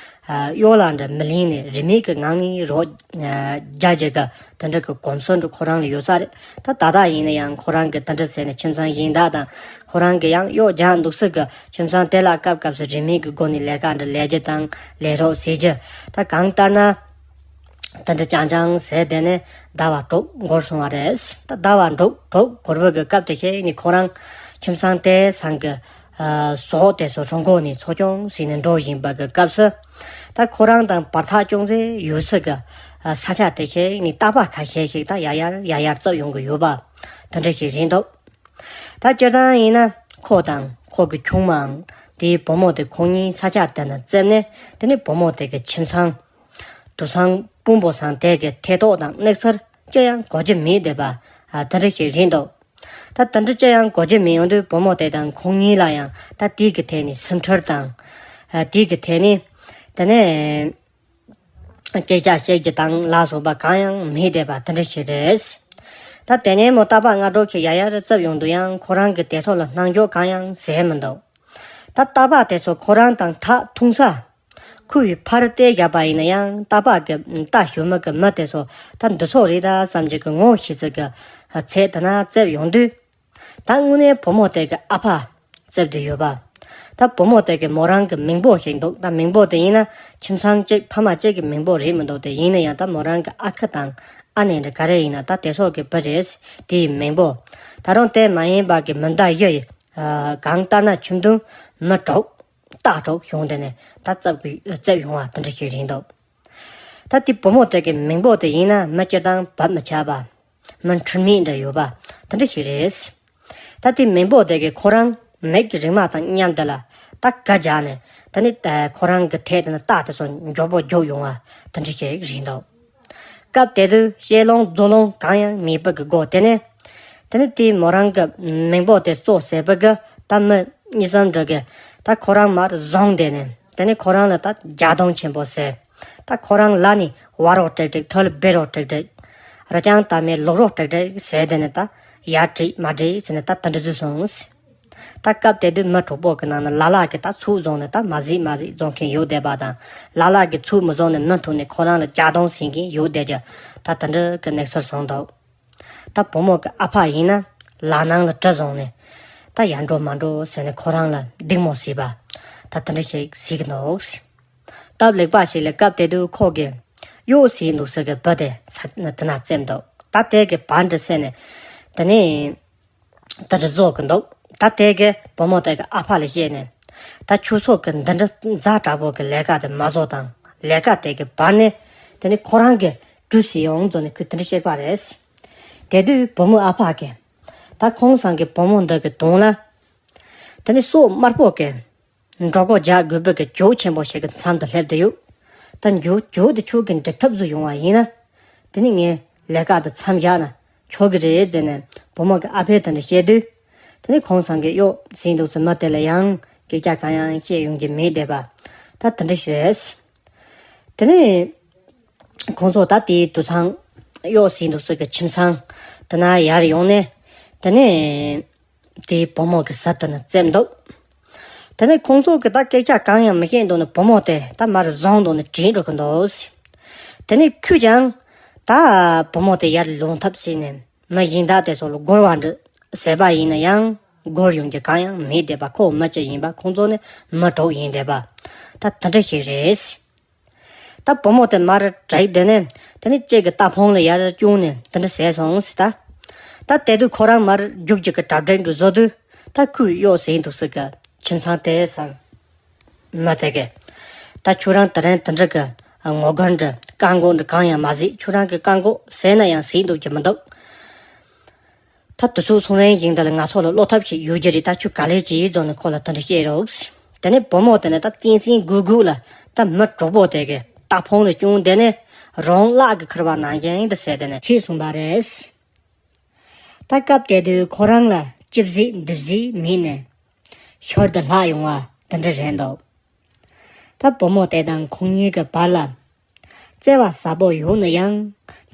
ཨ། གཡོག་ལ་འདྲ་མི་ལེན་ནས་རིན་མེད་ཀྱི་ངང་ནས་རོགས། ཨ། རྒྱག་རྒྱུ་གི་དེ་འདྲ་གི་གོམས་སྲོལ་འདྲ་ཁོ་རང་ལ་ཡོད་ས་རེད། ད་ད་ལྟ་ཡིན་ན་ཡང་ཁོ་རང་གི་དེ་འདྲ་ཟེར་ནས་ཁྱིམ་ཚང་གཞན་དག་དང་ཁོ་རང་གི་ཡང་གཡོག་རྒྱག་འདུག་སེ་གི་ཁྱིམ་ཚང་དེ་ལ་སྐབས་སྐབས་སུ་རིན་མེད་ཀྱི་སྒོ་ནས་ལས་ཀ་འདྲ་ལས་རྒྱུ་དང་ལས་རོགས་ཟེར་རྒྱུ། ད་གང་ལྟར་ན། དེ་འདྲ་རྐྱང་རྐྱང་ཟེར་དེ་ནས་ཟླ་བ་དྲུག་འགོར་སོང་བ་རེད། ད་ཟླ་བ་དྲུག་དྲུག་འགོར་བའི་གི་སྐབས་དེ་ཤེས་ནི་ཁོ་རང་ཁྱིམ་ཚང་དེ་ཚང་གི། ཨ། ཟོག་དེ་ཚོ་རོང་འགོག་ནས་འཚོ་སྐྱོང་བྱས་ནས་འགྲོ་བཞིན་པ་གི་སྐབས་སུ། ད་ཁོ་རང་དང་བར་ཐག་ཅུང་ཟད་ཡོད་ས་གི། ཨ། ས་ཆ་དེ་ཤེས་ནི་རྟ་པ་ཁ་ཤས་ཤིག་ད་ཡར་ཡར་ཡར་ཡར་འཛེགས་ཡོང་གི་ཡོད་པ། དེ་འདྲ་ཞིག་རེད་འདུག། ད་སྤྱིར་བཏང་ཡིན་ན་ཁོ་དང་ཁོ་གི་ཆུང་མའང་དེའི་བུ་མོ་དེ་ཁོང་གཉིས་ས་ཆ་དེ་ན་བཙལ་ནས། དེ་ནས་བུ་མོ་དེ་གི་ཁྱིམ་ཚང་། དུད་ཚང་དཔོན་པོ་ཚང་དེ་གི་ཐེ་གཏོགས་དང་གནས་ཚུལ་ཅི་ཡང་གོ་རྒྱུ་མེད་བསྡད་པ། ཨ། དེ་འདྲ་ཞིག་རེད་འདུག། ད་དེ་འདྲ་ཅི་ཡང་གོ་རྒྱུ་མེད་ཡོང་དུས་བུ་མོ་དེ་དང་ཁོང་གཉིས་ལ་ཡང་ད་དེ་གི་ཐད་ནས་སེམས་ཁྲལ་དང་། ཨ། དེ་གི་ཐད་ནས་དེ་ནས་སྐད་ཆ་བཤད་རྒྱུ་དང་ལ་སོགས་པ་གང་ཡང་མེད་བསྡད་པ་དེ་འདྲ་ཞིག་རེད། ད་དེ་ནས་མོ་རྟ་པ་སྔ་དྲོ་ཁྱེད་ཡར་ཡར་འཛེགས་ཡོང་དུས་ཡང་ཁོ་རང་གི་དེ་ཚོ་ལ་སྣང་འཇོག་གང་ཡང་བྱས་མི་འདུག། ད་རྟ་པ་དེ་ཚོ་ཁོ་རང་དང་ཐག་ཐུང་ས། ཁོའི་ཕར་བལྟས་བཞག་པ་ཡིན་ན་ཡང་རྟ་པ་གི་རྟ་ཞོན་མི་གི་མི་དེ་ཚོ་ད་འདི་ཚོ་རེད་ད་བསམ་གྱི་གི་ངོ་ཤེས་ཚུལ་གི་ཚད་དེ་ན་འཛེགས་ཡོང་དུས། ད་དངོས་གནས་བུ་མོ་དེ་གི་ཨ་ཕ་འཛེགས་བསྡད་ཡོད་པ། ད་བུ་མོ་དེ་གི་མོ་རང་གི་མིང་པོ་ཞིག་འདུག། ད་མིང་པོ་དེ་ཡིན་ན་ཁྱིམ་ཚང་གཅིག་ཕ་མ་གཅིག་གི་མིང་པོ་རེད་མི་འདུག། དེ་ཡིན་ན་ཡང་ད་མོ་རང་གི་ཨ་ཁུ་དང་ཨ་ནེ་འདྲ་ག་རེ་ཡིན་ན་ད་དེ་ཚོ་གི་བུ་རེད། དེ་ཡི་མིང་པོ། ད་རུང་དེ་མ་ཡིན་པ་གི་མི་ཟླ་བཞི་ཡི། ཨ། གང་ལྟར་ན་ཁྱིམ་སྡོམ་མི་དྲུག་རྟ་དྲུག་བྱུང་དེ་ནས་ད་འཛེགས་གི་འཛེགས་ཡོང་བ་དེ་འདྲ་ཞིག་རེད་འདུག། ད་དེ་བུ་མོ་དེ་གི་མིང་པོ་དེ་ཡིན་ན་མི་སྤྱིར་བཏང་བབ་མི་ཆགས་པ། མི་འཁྲུལ་མེད་འདྲ་ཡོད་པ་དེ་འདྲ་ཞིག་རེད། ད་དེ་མིང་པོ་དེ་གི་ཁོ་རང་མིག་གི་རིག་མ་དང་མཉམ་དུ་ལ་ད་ག་རྒྱག་ནས། ད་ནི་ཁོ་རང་གི་ཐད་དེ་ན་རྟ་དེ་ཚོ་མགྱོགས་པོ་རྒྱུག་ཡོང་བ་དེ་འདྲ་ཞིག་རེད་འདུག། སྐབས་དེ་དུས་བཤད་ལོང་རྫོགས་ལོང་གང་ཡང་མེད་པ་གི་སྒོ་དེ་ནས། དེ་ནས་དེའི་མོ་རང་གི་མིང་པོ་དེ་གཙོ་ཟེར་བ་གི་ད་མི་གཉིས་གསུམ་འདྲ་གི་ད་ཁོ་རང་མར་བཟུང་དེ་ནས། དེ་ནས་ཁོ་རང་ལ་ད་རྒྱག་རྡུང་ཆེན་པོ་བྱས། ད་ཁོ་རང་ལ་ནི་བ་རོགས་ཀྲིག་ཀྲིག། ཐོལ་བེ་རོགས་ཀྲིག་ཀྲིག། ར་རྐྱང་ད་མེད་ལུག་རོགས་ཀྲིག་ཀྲིག་བྱས། དེ་ནས་ད་ཡར་ཀྲིག་མར་ཀྲིག་བྱས་ནས་ད་དེ་འདྲ་བཟོས་སོང་། ད་སྐབས་དེ་དུས་མི་གྲོགས་པོ་གི་ནང་ན་ལ་ལ་གིས་ད་ཚུར་བཟུང་ནས་ད་མ་གཟིགས་མ་གཟིགས་བཟུང་མཁན་ཡོད་བསྡད་པ་དང་། ལ་ལ་གིས་ཚུར་མི་བཟུང་ནས་མུ་མཐུད་ནས་ཁོ་རང་ལ་ལྕགས་རྡུང་བྱེད་མཁན་ཡོད་བསྡད་རྒྱུ། ད་དེ་འདྲ་གི་གནས་ཚུལ་བྱུང་འདུག་ད་བུ་མོ་གི་ཨ་ཕ་ཡིན་ན་ལག་ནང་ལ་གྲི་བཟུང་ནས། ད་ཡར་འགྲོ་མར་འགྲོ་ཟེར་ནས་ཁོ་རང་ལ་སྡིགས་མོ་བྱས་པ། ད་དེ་འདྲ་ཞིག་གཟིགས་ཀྱི་འདུག་སྟབས་ལེགས་པ་ཞིག་ལ་སྐབས་དེ་དུས་ཁོ་གིས་གཡོག་བྱེད་འདུག་ཟེར་གི་བུ་དེ་ས་དེ་ན་བཙེམས་འདུག་ད་དེ་གི་བར་འདི་བསད་ནས། དེ་ནས་དེ་འདྲ་བཟོ་གི་འདུག་ད་དེ་གི་བུ་མོ་དེ་གི་ཨ་ཕ་ལ་བཤད་ནས། ད་ཁྱོད་ཚོ་གི་འདི་འདྲ་ཛ་དྲག་པོ་གི་ལས་ཀ་དེ་མ་བཟོ་དང་། ལས་ཀ་དེ་གི་བར་ནས་དེ་ནས་ཁོ་རང་གི་གྲུ་བྱེད་ཡོང་བཟོ་ནས་ཁོས་དེ་འདྲ་བཤད་པ་རེད། དེ་དུས་བུ་མོ་ཨ་ཕ་གིས། ད་ཁོང་ཚང་གི་བུ་མོ་འདི་གི་གདོང་ལ། དེ་ནས་སོ་དམར་པོ་གི་འགྲོ་སྒོ་རྒྱག་དགོས་པའི་གི་ཇོ་ཆེན་པོ་ཞིག་གི་མཚམས་དུ་སླེབས་བསྡད་ཡོད། ད་ཇོ་ཇོ་དེ་ཁྱོད་ཀྱིས་འགྲིག་ཐབས་བཟོ་ཡོང་བ་ཡིན་ན། དེ་ནི་ངའི་ལས་ཀ་དེ་མཚམས་བཞག་ན་ཆོག་གི་རེད་ཟེར་ནས་བུ་མོ་གི་ཨ་ཕས་དེ་འདྲ་བཤད་དུས། དེ་ནི་ཁོང་ཚང་གི་གཡོག་བྱེད་འདུག་ཟེར་མི་དེ་ལ་ཡང་སྐད་ཆ་གང་ཡང་བཤད་ཡོང་གི་མེད་བསྡད་པ། ད་དེ་འདྲ་ཞིག་རེད། དེ་ནས་ཁོང་ཚོ་ད་དེའི་དུད་ཚང་གཡོག་བྱེད་འདུག་ཟེར་གི་ཁྱིམ་ཚང་དེ་ན་ཡར་ཡོང་ནས། དེ་ནས། དེའི་བུ་མོ་གི་ཟུར་དུ་ནི་བཙེམས་འདུག་དེ་ནས་ཁོང་ཚོ་གིས་ད་སྐད་ཆ་གང་ཡང་མི་བཤད་འདུག་ནས་བུ་མོ་དེ་ད་མར་བཟུང་འདུག་ནས་དྲིལ་འགྲོ་གི་འདུག་དེ་ནས་ཁོས་ཀྱང་ད་བུ་མོ་དེ་ཡར་ལོང་ཐབས་བྱས་ནས་མི་གཞན་དག་དེ་ཚོ་ལ་སྒོར་བ་འདྲ་ཟས་པ་ཡིན་ན་ཡང་སྒོར་ཡོང་རྒྱུ་གང་ཡང་མེད་བསྡད་པ། ཁོ་མི་གཅིག་ཡིན་པ། ཁོང་ཚོ་ནི་མི་དྲུག་ཡིན་བསྡད་པ། ད་དེ་འདྲ་ཞིག་རེད། ད་བུ་མོ་དེ་མར་བྲོས་བསྡད་ནས་དེ་ནས་ལྕེ་གི་རྟ་ཕོང་ལ་ཡར་བཅུག་ནས་དེ་འདྲ་བྱས་སོང་ཟེར་ད། ད་དེ་དུས་ཁོ་རང་མར་རྒྱུག་རྒྱུག་གི་གྲ་སྒྲིག་འདྲ་བཟོ་དུས། ད་ཁོས་གཡོག་བྱེད་འདུག་ཟེར་གི་ཁྱིམ་ཚང་དེ་ཚང་མི་དེ་གིས། ད་ཁྱོད་རང་དེ་རིང་དེ་འདྲ་གི་ངོ་རྒོལ་འདྲ་བཀག་འགོག་འདྲ་གང་ཡང་མ་བྱེད། ཁྱོད་རང་གིས་བཀག་འགོག་བྱས་ན་ཡང་བྱེད་འདུག་རྒྱུ་མི་འདུག་ད་དུས་ཚོད་སོང་རན་ཞིག་འདི་ལ་ང་ཚོ་ལ་བློ་ཐབས་ཤིག་ཡོད་རྒྱུ་རེད། ད་ཁྱོད་ག་ལེ་བྱེད་ཡིན་བཟོ་ནས་ཁོ་ལ་དེ་འདྲ་བཤད་རོགས། དེ་ནས་བུ་མོ་དེ་ནས་ད་གཅན་གཟན་དགོས་དགོས་ལ་ད་མི་གྲོགས་པོ་དེ་གིས་རྟ་ཕོང་ལ་བཅུག་དེ་ནས་རང་གླག་གི་ཁུར་བ་ནང་བཞིན་དུ་བྱས་དེ་ནས་ཁྲིད་སོང་པ་རེད། ད་སྐབས་དེ་དུས་ཁོ་རང་ལ་ཅི་བྱེད་འདི་བྱེད་མེད་ནས་ཞོར་དུ་ལྷག་ཡོང་བ་དེ་འདྲ་རེད་འདུག་ད་བུ་མོ་དེ་དང་ཁོང་གཉིས་ཀྱི་བར་ལ་བརྩེ་བ་ཟབ་པོ་ཡོད་ན་ཡང་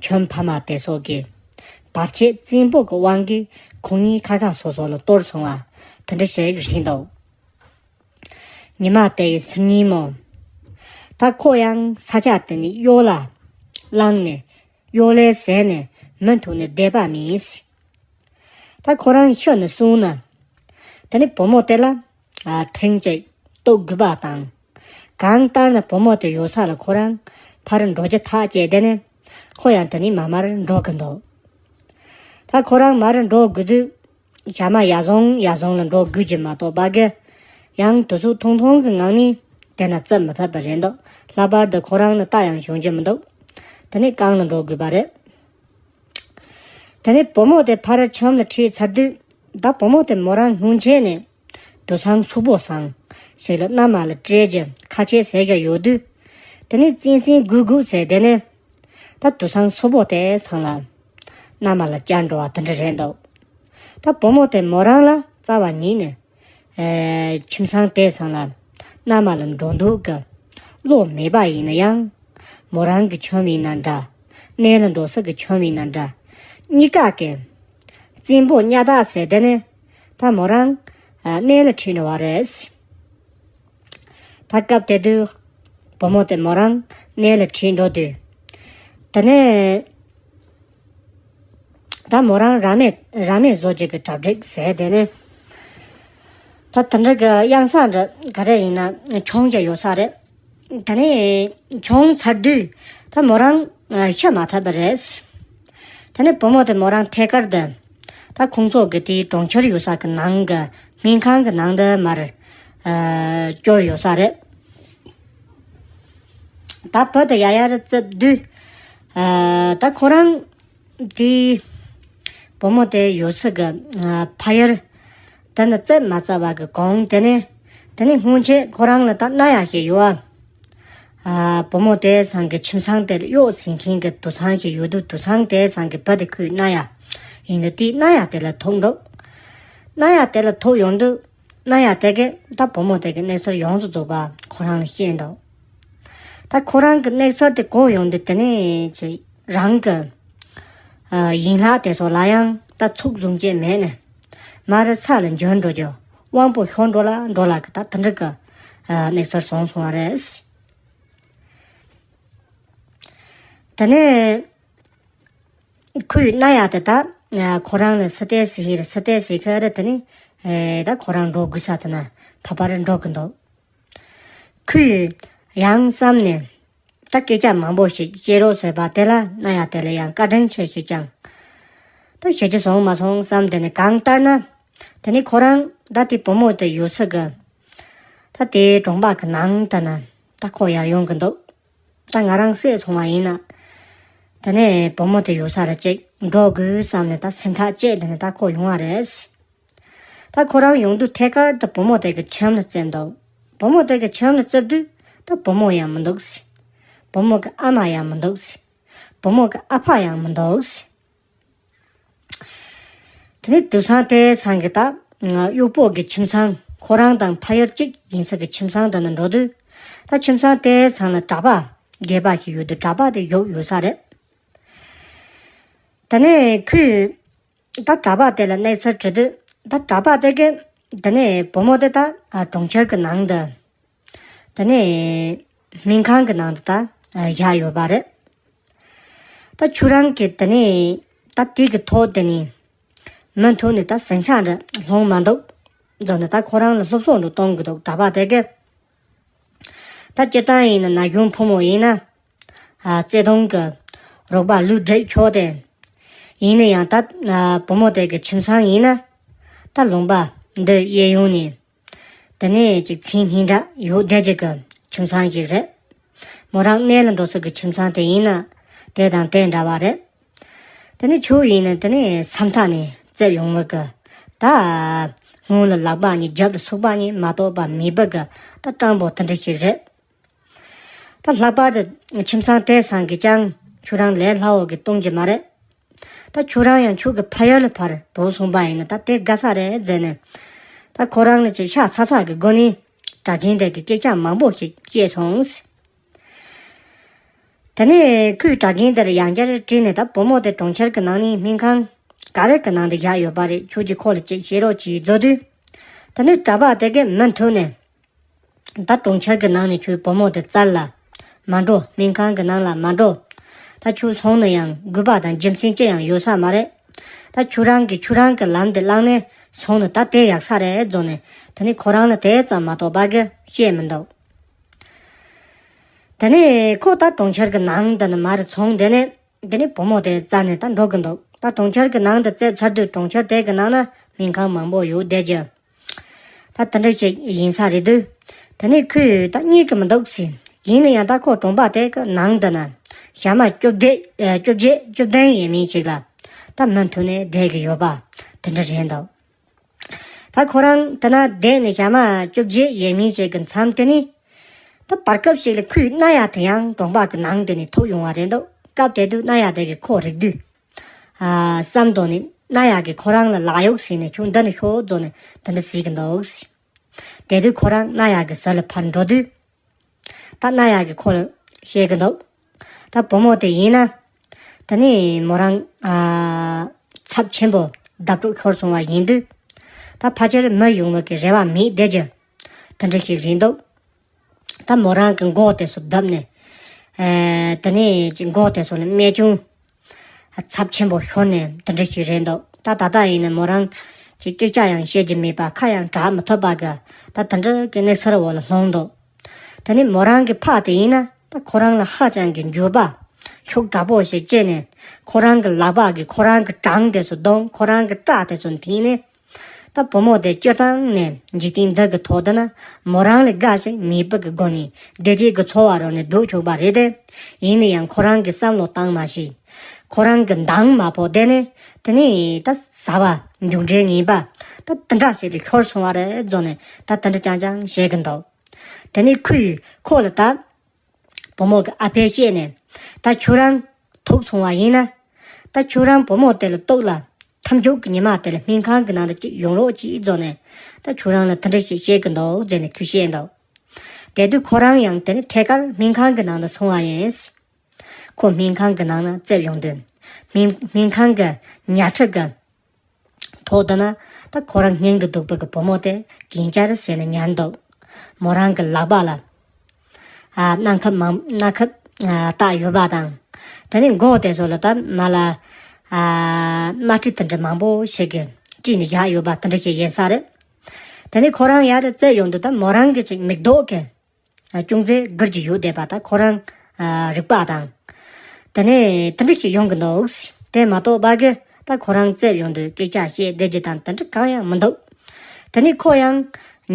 ཁྱོད་ཕ་མ་དེ་ཚོ་གིས་བར་ཆད་བཙན་པོ་གི་དབང་གིས་ཁོང་གཉིས་ཁ་ཁ་སོ་སོ་ལ་གཏོར་སོང་བ་དེ་འདྲ་ཞིག་རེད་འདུག་ཉི་མ་དེའི་སང་ཉིན་མོ། ད་ཁོ་ཡང་ས་ཆ་དེ་ནས་གཡོག་ལ་བླངས་ནས་གཡོག་ལས་བྱས་ནས་མུ་མཐུད་ནས་བསྡད་པ་མིན། ད་ཁོ་རང་ཤི་ནས་སོང་ན། དེ་ནས་བུ་མོ་དེ་ལ་ཨ་ཐེངས་གཅིག་གཏུག་དགོས་པ་དང་། གང་ལྟར་ན་བུ་མོ་དེ་ཡོད་ས་ལ་ཁོ་རང་ཕར་འགྲོ་རྒྱུ་ཐག་བཅད་དེ་ནས་ཁོ་ཡང་དེ་ནས་མར་མར་འགྲོ་གི་འདུག་ད་ཁོ་རང་མར་འགྲོ་དགོས་དུས། ཞག་མ་ཡར་བཟུང་ཡར་བཟུང་ལ་འགྲོ་དགོས་ཀྱི་མ་གཏོགས་པ་གི། ཡང་དུས་ཚོད་ཐུང་ཐུང་གི་ངང་ནས་དེ་ན་བརྩི་མི་ཐུབ་པ་རེད་འདུག་ལྷག་པར་དུ་ཁོ་རང་ནི་རྟ་ཡང་ཞོན་གྱི་མི་འདུག་དེ་ནས་རྐང་ལ་འགྲོ་དགོས་པ་རེད། དེ་ནས་བུ་མོ་དེ་ཕར་ཁྱིམ་ལ་ཁྲིད་ཚར་དུས། ད་བུ་མོ་དེ་མོ་རང་སྔོན་ཆད་ནས་དུད་ཚང་སུག་པོ་ཚང་ཞིག་ལ་མནའ་མ་ལ་སྤྲད་རྒྱུ་ཁ་ཆད་བྱས་ཀྱི་ཡོད་དུས། དེ་ནས་གཅན་གཟན་དགོས་དགོས་ཟེར་དེ་ནས། ད་དུད་ཚང་སུག་པོ་དེ་ཚང་ལ་མནའ་མ་ལ་བཅར་འགྲོ་བ་དེ་འདྲ་རེད་འདུག་ད་བུ་མོ་དེ་མོ་རང་ལ་རྩ་བ་ཉིད་ནས། ཨེ། ཁྱིམ་ཚང་དེ་ཚང་ལ་མནའ་མ་ལ་འགྲོ་འདོད་ཀྱི་བློ་མེད་པ་ཡིན་ན་ཡང་། མོ་རང་གི་ཁྱིམ་ཡིན་ན་འདྲ། གནས་ལ་འགྲོ་ས་གི་ཁྱིམ་ཡིན་ན་འདྲ། གཉིས་ཀ་གི་བཙན་པོ་གཉའ་བདག་ཟེར་དེ་ནས་ད་མོ་རང་ཨ་གནས་ལ་ཁྲིད་འགྲོ་བ་རེད། ད་སྐབས་དེ་དུས་བུ་མོ་དེ་མོ་རང་གནས་ལ་ཁྲིད་འགྲོ་དུས། དེ་ནས་ད་མོ་རང་ར་མེད་ར་མེད་བཟོ་རྒྱུ་གི་གྲ་སྒྲིག་བྱས། དེ་ནས་ད་དེ་འདྲ་གི་གཡང་ས་འདྲ་ག་རེ་ཡིན་ན་མཆོང་རྒྱུ་ཡོད་ས་རེད། དེ་ནས་མཆོང་ཚར་དུས་ད་མོ་རང་ཤི་མ་ཐུབ་པ་རེད། དེ་ནས་བུ་མོ་དེ་མོ་རང་ཐད་ཀར་དུ་ད་ཁོང་ཚོ་གི་དེའི་གྲོང་ཁྱེར་ཡོད་ས་གི་ནང་གི་སྨན་ཁང་གི་ནང་དུ་མར་ཨ་བསྐྱུར་ཡོད་ས་རེད། ད་བུ་དེ་ཡར་ཡར་བཙུགས་དུས། ཨ་ད་ཁོ་རང་དེའི་བུ་མོ་དེ་ཡོད་ས་གི་ཨ་ཕ་ཡུལ་དེ་ནི་བཙུགས་མ་ཚར་བ་གི་གོང་དེ་ནས། དེ་ནས་སྔོན་ཆད་ཁོ་རང་ལ་ད་མནའ་ཡག་ཞིག་ཡོད་ཨ། ཨ་བུ་མོ་དེ་ཚང་གི་ཁྱིམ་ཚང་དེར་གཡོག་བྱེད་མཁན་གྱི་དུད་ཚང་ཞིག་ཡོད་དུས། དུད་ཚང་དེ་ཚང་གི་བུ་དེ་ཁོའི་མནའ་ཡག་ཡིན་དུས། དེའི་མནའ་ཡག་དེ་ལ་ཐུག་འདུག་མནའ་ཡག་དེ་ལ་ཐུག་ཡོང་དུས། མནའ་ཡག་དེ་གིས་ད་བུ་མོ་དེ་གི་གནས་ཚུལ་ཡོངས་སུ་རྫོགས་པ་ཁོ་རང་ལ་བཤད་འདུག་ད་ཁོ་རང་གི་གནས་ཚུལ་དེ་གོ་ཡོང་དུས། དེ་ནས་ཅིག་རང་གི་ཨ་ཡན་ལག་དེ་ཚོ་ལ་ཡང་ད་ཚུགས་བཟུང་བྱས་མེད་ནས། མར་ས་ལ་འགྱུར་འགྲོ་རྒྱུ། དབང་པོ་ཤོར་འགྲོ་ལ་འགྲོ་ལ་གི་ད་དེ་འདྲ་གི་གནས་ཚུལ་བྱུང་སོང་བ་རེད། དེ་ནས་ཁོས་རྣ་ཡག་དེ་ད་ཁོ་རང་ལ་སི་ཏེ་སི་ཧི་རེད། སི་ཏེ་སི་ཁ་རེད། དེ་ནས་ད་ཁོ་རང་འགྲོ་དགོས་ས་དེ་ན་ཕ་པ་རེད། འགྲོ་གི་འདུག་ཁོས་ཡང་བསམ་ནས་ད་སྐད་ཆ་མང་པོ་ཞིག་བཤད་རོགས་ཟེར་བ་དེ་ལ་རྣ་ཡག་དེ་ལ་ཡང་བཀའ་དྲིན་ཆེ་ཞེས་ཀྱང་ད་བཤད་རྒྱུ་སོང་མ་སོང་བསམ། དེ་ནས་གང་ལྟར་ན་དེ་ནས་ཁོ་རང་ད་དེ་བུ་མོ་དེ་ཡོད་ས་གི་ད་དེའི་གྲོང་པ་གི་ནང་དེ་ན་ད་ཁོ་ཡར་ཡོང་གི་འདུག་ད་ང་རང་བསད་སོང་བ་ཡིན་ན་དེ་ནས་བུ་མོ་དེ་ཡོད་ས་ར་ཅིག་འགྲོ་དགོས་བསམ་ནས་ད་སེམས་ཐག་བཅད་དེ་ནས་ད་ཁོ་ཡོང་བ་རེད། ད་ཁོ་རང་ཡོང་དུས་ཐད་ཀར་དུ་བུ་མོ་དེ་གི་ཁྱིམ་ལ་བཙལ་འདུག་བུ་མོ་དེ་གི་ཁྱིམ་ལ་བཙལ་དུས་ད་བུ་མོ་ཡང་མི་འདུག་ཟེར། བུ་མོ་གི་ཨ་མ་ཡང་མི་འདུག་ཟེར། བུ་མོ་གི་ཨ་ཕ་ཡང་མི་འདུག་ཟེར། དེ་ནས་དུད་ཚང་དེ་ཚང་གི་ད་གཡོག་པོ་གི་ཁྱིམ་ཚང་ཁོ་རང་དང་ཕ་ཡུལ་གཅིག་ཡིན་ས་གི་ཁྱིམ་ཚང་དེ་ན་འགྲོ་དུས་ད་ཁྱིམ་ཚང་དེ་ཚང་ལ་གྲྭ་པ་སྒེར་པ་ཞིག་ཡོད་དུས་གྲྭ་པ་དེ་བཞུགས་ཡོད་ས་རེད། དེ་ནས་ཁོས་ད་གྲྭ་པ་དེ་ལ་གནས་ཚུལ་དྲི་དུས་ད་གྲྭ་པ་དེ་གིས་དེ་ནས་བུ་མོ་དེ་ད་གྲོང་ཁྱེར་གྱི་ནང་དུ་དེ་ནས་སྨན་ཁང་གི་ནང་དུ་ད་བཞག་ཡོད་པ་རེད། ད་ཁྱོད་རང་གིས་དེ་ནས་ད་དེ་གི་ཐོག་དེ་ནས་མུ་མཐུད་ནས་ད་ཟིང་ཆ་འདྲ་སློང་མ་འདུག་ཟེར་ནས་ད་ཁོ་རང་ལ་སློབ་གསོ་འདྲ་གཏོང་གི་འདུག་གྲྭ་པ་དེ་གིས། ད་སྤྱིར་བཏང་ཡིན་ན་ན་གཞོན་ཕོ་མོ་ཡིན་ན། ཨ་བརྩེ་དུང་གི་རོགས་པ་ལུས་འབྲེལ་ཆོག་སྟེ། ཡིན་ན་ཡང་ད་ཨ་བུ་མོ་དེ་གི་ཁྱིམ་ཚང་ཡིན་ན། ད་ལུང་པ་འདི་གཡས་གཡོན་ནས། དེ་ནས་ཅིག་མཚན་སྙན་གྲགས་ཡོད་བསྡད་ཀྱི་གི་ཁྱིམ་ཚང་ཞིག་རེད། མོ་རང་གནས་ལ་འགྲོ་ས་གི་ཁྱིམ་ཚང་དེ་ཡིན་ན། དེ་དང་དེ་འདྲ་བ་རེད། དེ་ནས་ཁྱོད་ཡིན་ན་དེ་ནས་ས་མཐའ་ནས་བཙལ་ཡོང་བ་གི། ད་སྔོན་ལ་ལག་པ་གཉིས་རྒྱབ་ལ་ཚུགས་པ་གཉིས་མ་གཏོགས་པ་མེད་པ་གི་ད་སྤྲང་པོ་དེ་འདྲ་ཞིག་རེད། ད་ལྷག་པར་དུ་ཁྱིམ་ཚང་དེ་ཚང་གིས་ཀྱང་ཁྱོད་རང་ལས་སླ་བོ་གི་གཏོང་གི་མ་རེད། ད་ཁྱོད་རང་ཡང་ཁྱོད་ཀྱི་ཕ་ཡུལ་ལ་ཕར་བུད་སོང་པ་ཡིན་ན་ད་དེ་དགའ་ས་རེད་ཟེར་ནས། ད་ཁོ་རང་ལ་ཅིག་ཤ་ཚ་ཚ་གི་སྒོ་ནས་གྲྭ་རྒན་དེ་གི་སྐད་ཆ་མང་པོ་ཞིག་བཤད་སོང་། དེ་ནས་ཁོས་གྲྭ་རྒན་དེར་ཡང་བསྐྱར་དྲིས་ནས། ད་བུ་མོ་དེ་གྲོང་ཁྱེར་གྱི་ནང་ནས་སྨན་ཁང་ག་རེ་གི་ནང་དུ་བཞག་ཡོད་པ་རེད། ཁྱོད་ཀྱིས་ཁོ་ལ་ཅིག་བཤད་རོགས་གྱིས་བཟོ་དུས། དེ་ནས་གྲྭ་པ་དེ་གིས་མུ་མཐུད་ནས། ད་གྲོང་ཁྱེར་གྱི་ནང་ནས་ཁྱོད་བུ་མོ་དེ་བཙལ་ལ་མ་འགྲོ། སྨན་ཁང་གི་ནང་ལ་མ་འགྲོ། ད་ཁྱོད་སོང་ན་ཡང་དགོས་པ་དང་རྒྱུ་མཚན་ཅི་ཡང་ཡོད་ས་མ་རེད། ད་ཁྱོད་རང་གིས་ཁྱོད་རང་གི་ལམ་དེ་བླངས་ནས་སོང་ན་ད་དེ་ཡག་ས་རེད་ཟེར་ནས། དེ་ནས་ཁོ་རང་ལ་དེ་ཙམ་མ་གཏོགས་པ་གི་བཤད་མི་འདུག་དེ་ནས་ཁོ་ད་གྲོང་ཁྱེར་གྱི་ནང་དུ་ནི་མར་སོང་། དེ་ནས་དེ་ནས་བུ་མོ་དེ་བཙལ་ནས་ད་འགྲོ་གི་འདུག་ད་གྲོང་ཁྱེར་གྱི་ནང་དུ་བཙལ་ཚར་དུས་གྲོང་ཁྱེར་དེ་གི་ནང་ན་སྨན་ཁང་མང་པོ་ཡོད་བསྡད་ཀྱི། ད་དེ་འདྲ་ཞིག་ཡིན་ས་རེད་དུས། དེ་ནས་ཁོས་ད་རྙེད་ཀྱི་མི་འདུག་ཟེར། ཡིན་ན་ཡང་ད་ཁོ་གྲོང་པ་དེ་གི་ནང་དུ་ན་ཞག་མ་བཅོ་བརྒྱད་ཨ་བཅོ་བརྒྱད་བཅུ་བདུན་ཡས་མས་ཅིག་ལ་ད་མུ་མཐུད་ནས་བསྡད་ཀྱི་ཡོད་པ་དེ་འདྲ་རེད་འདུག་ད་ཁོ་རང་དེ་ན་བསྡད་ནས་ཞག་མ་བཅོ་བརྒྱད་ཡས་མས་ཅིག་གི་མཚམས་དེ་ནས། ད་བར་སྐབས་ཤིག་ལ་ཁོའི་རྣ་ཡག་དེ་ཡང་གྲོང་པ་གི་ནང་དེ་ནས་ཐུག་ཡོང་བ་རེད་འདུག་སྐབས་དེ་དུས་རྣ་ཡག་དེ་གིས་ཁོ་རིག་དུས། ཨ་བསམ་དོན་ནི་རྣ་ཡག་གིས་ཁོ་རང་ལ་ལག་གཡོག་བྱས་ནས་ཁྱོད་འདི་ནས་ཤོག་ཟེར་ནས་དེ་འདྲ་ཟེར་གི་འདུག་དེ་དུས་ཁོ་རང་རྣ་ཡག་གི་ཟུར་ལ་ཕར་འགྲོ་དུས། ད་རྣ་ཡག་གིས་ཁོ་ལ་བཤད་གི་འདུག་ད་བུ་མོ་དེ་ཡིན་ན། ད་ནི་མོ་རང་ཨ་ཚབས་ཆེན་པོ་བརྡབ་འགྲོ་ཤོར་སོང་བ་ཡིན་དུས། ད་ཕལ་ཆེར་མི་ཡོང་བ་གི་རེ་བ་མེད་བསྡད་རྒྱུ་དེ་འདྲ་ཞིག་རེད་འདུག་ད་མོ་རང་གི་མགོ་དེ་ཚོ་བརྡབས་ནས། ཨེ་དེ་ནས་ཀྱི་མགོ་དེ་ཚོ་ནས་རྨས་སྐྱོན་ཚབས་ཆེན་པོ་ཤོར་ནས་དེ་འདྲ་ཞིག་རེད་འདུག་ད་ད་ལྟ་ཡིན་ན་མོ་རང་གི་སྐད་ཆ་ཡང་བཤད་རྒྱུ་མེད་པ། ཁ་ཡང་གྲག་མི་ཐུབ་པ་གི་ད་དེ་འདྲ་གི་གནས་ཚུལ་འོག་ལ་ལྷུང་འདུག་དེ་ནས་མོ་རང་གི་ཕ་དེ་ཡིན་ན་ད་ཁོ་རང་ལ་ཧ་ཅང་གི་འགྱོད་པ་ཤུགས་དྲག་པོ་ཞིག་སྐྱེས་ནས། ཁོ་རང་གི་ལག་པ་གིས་ཁོ་རང་གི་བྲང་དེ་ཚོ་བརྡུངས། ཁོ་རང་གི་སྐྲ་དེ་ཚོ་འཐེན་ནས། ད་བུ་མོ་དེ་སྤྱིར་བཏང་ནས་འཇིག་རྟེན་འདི་གི་ཐོག་ཏུ་ན་མོ་རང་ལས་དགའ་ཞིང་མོས་པ་གི་སྒོ་ནས་བདེ་སྐྱིད་ཀྱི་འཚོ་བ་རོལ་ནས་སྡོད་ཆོག་པ་རེད་དེ། ཡིན་ན་ཡང་ཁོ་རང་གིས་བསམ་བློ་བཏང་མ་ཤེས། ཁོ་རང་གིས་འདང་མ་ཕོག་བསྡད་ནས། དེ་ནས་ད་བཟའ་བ་མཇུག་འབྲས་ངན་པ་ད་དེ་འདྲ་ཞིག་ལ་ཤོར་སོང་བ་རེད་ཟེར་ནས་ད་དེ་འདྲ་རྐྱང་རྐྱང་བཤད་གི་འདུག་དེ་ནས་ཁོས་ཁོ་ལ་ད་བུ་མོ་གི་ཨ་ཕས་བཤད་ནས། ད་ཁྱོད་རང་ཐུག་སོང་བ་ཡིན་ན། ད་ཁྱོད་རང་བུ་མོ་དེ་ལ་གཏུག་ལ། མཐའ་མཇུག་གི་ཉི་མ་དེ་ལ་སྨན་ཁང་གི་ནང་དུ་ཅིག་ཡོང་རོགས་གྱིས་ཟེར་ནས། ད་ཁྱོད་རང་ལ་དེ་འདྲ་ཞིག་བཤད་གི་འདུག་ཟེར་ནས་ཁོས་བཤད་འདུག་དེ་དུས་ཁོ་རང་ཡང་དེ་ནས་ཐད་ཀར་སྨན་ཁང་གི་ནང་དུ་སོང་བ་ཡིན། ཁོ་སྨན་ཁང་གི་ནང་ན་བཙལ་ཡོང་དུས། སྨན་སྨན་ཁང་གི་ཉལ་ཁྲི་གི་ཐོག་ ཐོག་ཏུ་ན་ད་ཁོ་རང་སྙིང་གི་སྡུག་པ་གི་བུ་མོ་དེ་གན་རྐྱལ་ཟེར་ནས་ཉར་འདུག་མོ་རང་གི་ལག་པ་ལ་ཨ་སྣ་ཁབ་མང་སྣ་ཁབ་ཨ་བཏགས་ཡོད་པ་དང་། དེ་ནས་མགོ་དེ་ཚོ་ལ་ད་མ་ལ་ཨ་དམར་དྲི་དེ་འདྲ་མང་པོ་ཞིག་གིས་དཀྲིས་ནས་བཞག་ཡོད་པ་དེ་འདྲ་ཞིག་ཡིན་ས་རེད། དེ་ནས་ཁོ་རང་ཡར་བཙལ་ཡོང་དུས་ད་མོ་རང་གི་ཅིག་མིག་རྡོག་གིས་ཅུང་ཟད་སྒུར་གྱི་ཡོད་བསྡད་པ་ད་ཁོ་རང་རིག་པ་དང་། དེ་ནས་དེ་འདྲ་ཞིག་ཡོང་གི་འདུག་དེ་མ་གཏོགས་པ་གི་ད་ཁོ་རང་བཙལ་ཡོང་དུས་སྐད་ཆ་བཤད་བསྡད་རྒྱུ་དང་དེ་འདྲ་གང་ཡང་མི་འདུག་དེ་ནས་ཁོ་ཡང་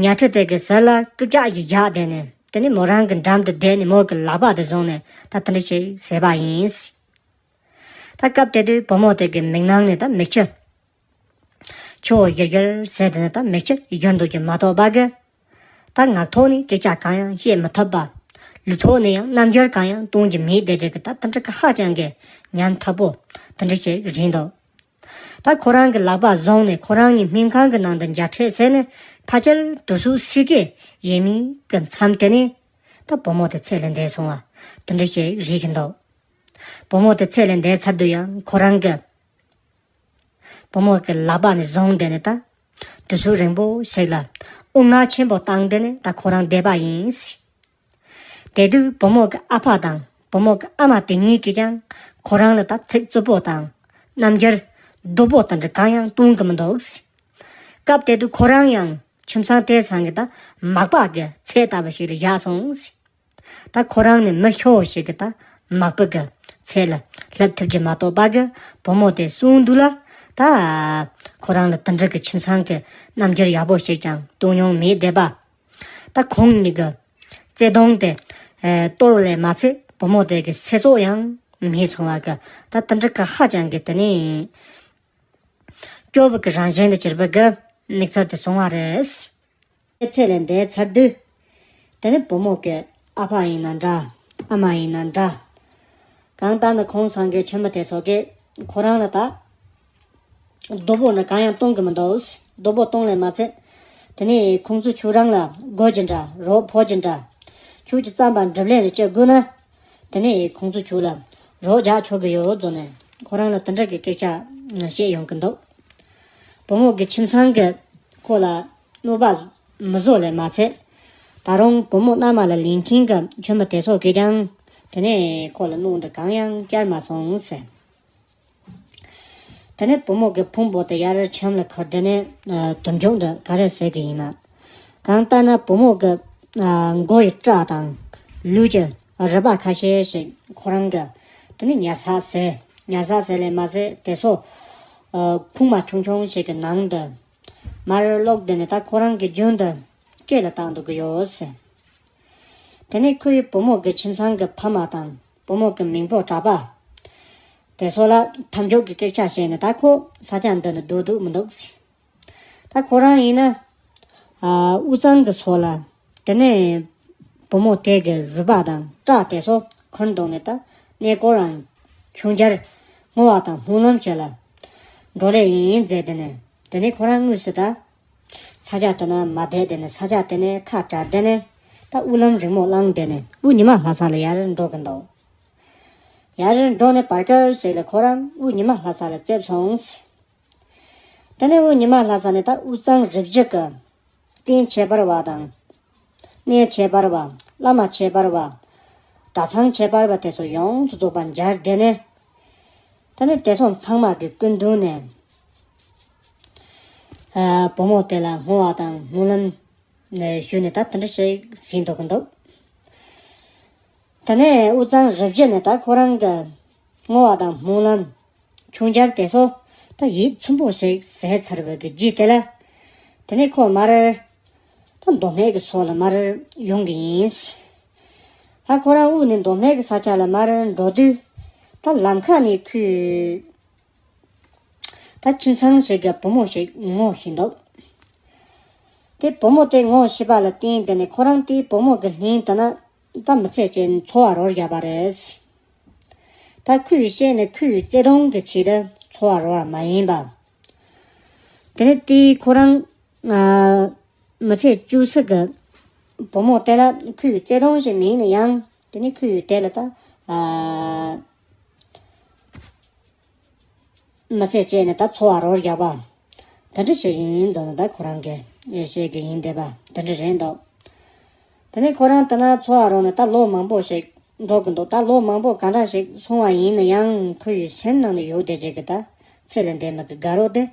ཉལ་ཁྲི་དེ་གི་ཟུར་ལ་རྐུབ་བཀྱག་ཞིག་བཞག་བསྡད་ནས་དེ་ནས་མོ་རང་གི་འགྲམ་དུ་བསྡད་ནས་མོ་གི་ལག་པ་དེ་བཟུང་ནས་ད་དེ་འདྲ་ཞིག་ཟེར་བ་ཡིན། ད་སྐབས་དེ་དུས་བུ་མོ་དེ་གི་མིག་ནང་ནས་ད་མིག་ཆུ་ཆུ་བོ་ཡིར་ཡིར་ཟེར་དེ་ནས་ད་མིག་ཆུ་ཡིར་འདུག་གི་མ་གཏོགས་པ་གི་ད་ངག་ཐོག་ནས་སྐད་ཆ་གང་ཡང་བཤད་མི་ཐུབ་པ། ལུས་ཐོག་ནས་ཡང་རྣམ་འགྱུར་གང་ཡང་གཏོང་རྒྱུ་མེད་བསྡད་རྒྱུ་གི་ད་དེ་འདྲ་གི་ཧ་ཅང་གི་ཉམ་ཐག་པོ་དེ་འདྲ་ཞིག་རེད་འདུག་ད་ཁོ་རང་གི་ལག་པ་བཟུང་ནས་ཁོ་རང་གཉིས་སྨན་ཁང་གི་ནང་དུ་མཇལ་འཕྲད་བྱས་ནས་ཕལ་ཆེར་དུས་ཚོད་ཕྱེད་ཀ་ཡས་མས་གི་མཚམས་དེ་ནས་ད་བུ་མོ་དེ་ཚེ་ལས་འདས་སོང་བ་དེ་འདྲ་ཞིག་རེད་ཀྱི་འདུག་བུ་མོ་དེ་ཚེ་ལས་འདས་ཚར་དུས་ཡང་ཁོ་རང་གི་བུ་མོ་གི་ལག་པ་ནས་བཟུང་བསྡད་ནས་ད་དུས་ཚོད་རིང་པོ་ཞིག་ལ་དབུགས་ངལ་ཆེན་པོ་བཏང་བསྡད་ནས་ད་ཁོ་རང་བསྡད་པ་ཡིན། དེ་དུས་བུ་མོ་གི་ཨ་ཕ་དང་བུ་མོ་གི་ཨ་མ་དེ་གཉིས་ཀྱིས་ཀྱང་ཁོ་རང་ལ་ད་ཚིག་རྩུབ་པོ་དང་རྣམ་འགྱུར་སྡུག་པོ་དེ་འདྲ་གང་ཡང་གཏོང་གི་མི་འདུག་སྐབས་དེ་དུས་ཁོ་རང་ཡང་ཁྱིམ་ཚང་དེ་ཚང་གི་ད་མག་པ་གི་ཚལ་ལྟ་བུ་ཞིག་ལ་བཞག་སོང་། ད་ཁོ་རང་ནི་མི་ཤོ་ཞིག་གི་ད་མག་པ་གི་ཚལ་ལ་སླེབས་ཐུབ་ཀྱི་མ་གཏོགས་པ་གི་བུ་མོ་དེ་གསོན་དུས་ལ་ད་ཁོ་རང་ལ་དེ་འདྲ་གི་ཁྱིམ་ཚང་གི་རྣམ་འགྱུར་ཡག་པོ་ཞིག་ཀྱང་སྟོན་མྱོང་མེད་བསྡད་པ། ད་ཁོང་གཉིས་ཀྱི་བརྩེ་དུང་དེ་ཨེ་གཏོར་བ་ལས་མ་ཚད་བུ་མོ་དེ་གི་ཚེ་སྲོག་ཡང་མེད་སོང་བ་གི་ད་དེ་འདྲ་གི་ཧ་ཅང་གི་དེ་ནས་སྐྱོ་བོ་གི་རང་བཞིན་དུ་གྱུར་པ་གི་གནས་ཚུལ་དེ་བྱུང་བ་རེད། ཚེ་ལས་འདས་ཚར་དུས། དེ་ནས་བུ་མོ་གི་ཨ་ཕ་ཡིན་ན་འདྲ། ཨ་མ་ཡིན་ན་འདྲ། གང་ལྟར་ན་ཁོང་ཚང་གི་ཁྱིམ་མི་དེ་ཚོ་གིས་ཁོ་རང་ལ་ད་སྡུག་པོ་ནི་གང་ཡང་གཏོང་གི་མི་འདུག་སྡུག་པོ་གཏོང་ལས་མ་ཚད། དེ་ནས་ཁོང་ཚོ་ཁྱོད་རང་ལ་དགོད་ཀྱི་འདྲ། རོགས་ཕོད་ཀྱི་འདྲ། ཁྱོད་ཀྱི་རྩམ་པ་འགྲུབ་ལན་རེ་བཅོ་དགོས་ན། དེ་ནས་ཁོང་ཚོ་ཁྱོད་ལ་རོགས་རྒྱག་ཆོག་གི་ཡོད་ཟེར་ནས་ཁོ་རང་ལ་དེ་འདྲ་གི་སྐད་ཆ་བཤད་ཡོང་གི་འདུག་བུ་མོ་གི་ཁྱིམ་ཚང་གིས་ཁོ་ལ་གནོད་པ་མི་བཟོ་ལས་མ་ཚད། ད་རུང་བུ་མོ་མནའ་མ་ལ་ལེན་མཁན་གྱི་ཁྱིམ་མི་དེ་ཚོ་གིས་ཀྱང་དེ་ནས་ཁོ་ལ་གནོད་འདྲ་གང་ཡང་བསྐྱལ་མ་སོང་ཟེར། དེ་ནས་བུ་མོ་གི་ཕུང་པོ་དེ་ཡར་ཁྱིམ་ལ་ཁུར་དེ་ནས་ཨ་དུར་མཆོག་འདི་ག་རེ་ཟེར་གི་ཡིན་ན། གང་ལྟར་ན་བུ་མོ་གི་ཨ་མགོ་ཡི་སྐྲ་དང་ལུས་ཀྱི་རུས་པ་ཁ་ཤས་ཤིག་ཁོ་རང་གི་དེ་ནས་ཉར་ཚགས་བྱས། ཉར་ཚགས་བྱས་ལས་མ་ཚད་དེ་ཚོ་ཨ་ཁུག་མ་ཆུང་ཆུང་ཞིག་གི་ནང་དུ་མར་བླུགས་དེ་ནས་ད་ཁོ་རང་གི་རྒྱུན་དུ་སྐེ་ལ་བཏགས་འདུག་གི་ཡོད་ཟེར། དེ་ནས་ཁོའི་བུ་མོ་གི་ཁྱིམ་ཚང་གི་ཕ་མ་དང་བུ་མོ་གི་མིང་པོ་གྲྭ་པ་དེ་ཚོ་ལ་མཐའ་མཇུག་གི་སྐད་ཆ་བཤད་ནས་ད་ཁོ་ས་ཆ་འདི་ནས་སྡོད་འདོད་མི་འདུག་ཟེར། ད་ཁོ་རང་ཡིན་ན་ཨ་དབུས་གཙང་གི་ཕྱོགས་ལ་དེ་ནས་བུ་མོ་དེ་གི་རུས་པ་དང་སྐྲ་དེ་ཚོ་ཁུར་འདུག་ནས་ད་གནས་སྐོར་རང་ཆུང་རྒྱལ་བསྔོ་བ་དང་སྨོན་ལམ་བྱེད་ལ་འགྲོ་ལེ་ཡིན་མཛད་དེ་ནས་དེ་ནས་ཁོ་རང་དངོས་སུ་ད་ས་ཆ་དེ་ན་མ་བསྡད་དེ་ནས་ས་ཆ་དེ་ནས་ཁ་བྲལ་དེ་ནས་ད་དབུགས་ལམ་རིང་མོ་བླངས་དེ་ནས་དབུགས་ཉི་མ་ལྷ་ས་ལ་ཡར་འགྲོ་གི་འདུག་ཡར་འགྲོ་ནས་བར་སྐབས་ཤིག་ལ་ཁོ་རང་དབུགས་ཉི་མ་ལྷ་ས་ལ་སླེབས་སོང་། དེ་ནས་དབུགས་ཉི་མ་ལྷ་ས་ནས་ད་དབུས་གཙང་རུ་བཞི་གི་རྟེན་ཁྱད་པར་བ་དང་། གནས་ཁྱད་པར་བ། བླ་མ་ཁྱད་པར་བ། གྲྭ་ཚང་ཁྱད་པར་བ་དེ་ཚོ་ཡོངས་སུ་རྫོགས་པ་མཇལ་དེ་ནས། དེ་ནས་དེ་ཚོ་ཚང་མ་གི་སྐུ་མདུན་ནས་ཨ་བུ་མོ་དེ་ལ་བསྔོ་བ་དང་སྨོན་ལམ་ཞུས་ནས་ད་དེ་འདྲ་ཞིག་ཟིན་འདུག་གི་འདུག་དེ་ནས་དབུས་གཙང་རུ་བཞི་ནས་ད་ཁོ་རང་གི་བསྔོ་བ་དང་སྨོན་ལམ་ཆུང་རྒྱལ་དེ་ཚོ་ད་ཡིད་ཚིམ་པོ་ཞིག་བྱས་ཚར་བའི་གི་རྗེས་དེ་ལ། དེ་ནས་ཁོ་མར་ད་མདོ་སྨད་ཀྱི་ཕྱོགས་ལ་མར་ཡོང་གི་ཡིན། ད་ཁོ་རང་དབུས་ནས་མདོ་སྨད་ཀྱི་ས་ཆ་ལ་མར་འགྲོ་དུས། ད་ལམ་ཁ་ནས་ཁོས་ད་ཁྱིམ་ཚང་ཞིག་གི་བུ་མོ་ཞིག་ངོ་ཤེས་འདུག་དེ་བུ་མོ་དེ་ངོ་ཤེས་པ་ལ་བརྟེན་དེ་ནས་ཁོ་རང་དེའི་བུ་མོ་གི་ལྷན་དུ་ན་ད་མི་ཚེ་གཅིག་འཚོ་བ་རོལ་བཞག་པ་རེད། ད་ཁོས་བཤད་ནས་ཁོའི་བརྩེ་དུང་གི་ཆེད་དུ་འཚོ་བ་རོལ་བ་མ་ཡིན་པ། དེ་ནས་དེའི་ཁོ་རང་ཨ་མི་ཚེ་བཅུ་གཅིག་གི་བུ་མོ་དེ་ལ་ཁོའི་བརྩེ་དུང་ཞིག་མིན་ན་ཡང་དེ་ནས་ཁོས་དེ་ལ་ད་ཨ་མི་ཚེ་གཅིག་ནས་ད་འཚོ་བ་རོལ་བཞག་པ། དེ་འདྲ་ཞིག་ཡིན་ཙང་ད་ཁོ་རང་གིས་ཨེ་བཤད་ཀྱི་ཡིན་བསྡད་པ་དེ་འདྲ་རེད་འདུག་དེ་ནས་ཁོ་རང་དེ་ན་འཚོ་བ་རོལ་ནས་ད་ལོ་མང་པོ་ཞིག་འགྲོ་གི་འདུག་ད་ལོ་མང་པོ་ག་འདྲ་ཞིག་སོང་བ་ཡིན་ན་ཡང་ཁོ་ཡི་སེམས་ནང་ནས་ཡོད་བསྡད་ཀྱི་ད་ཚེ་ལས་འདས་མི་གི་དགའ་རོགས་དེ་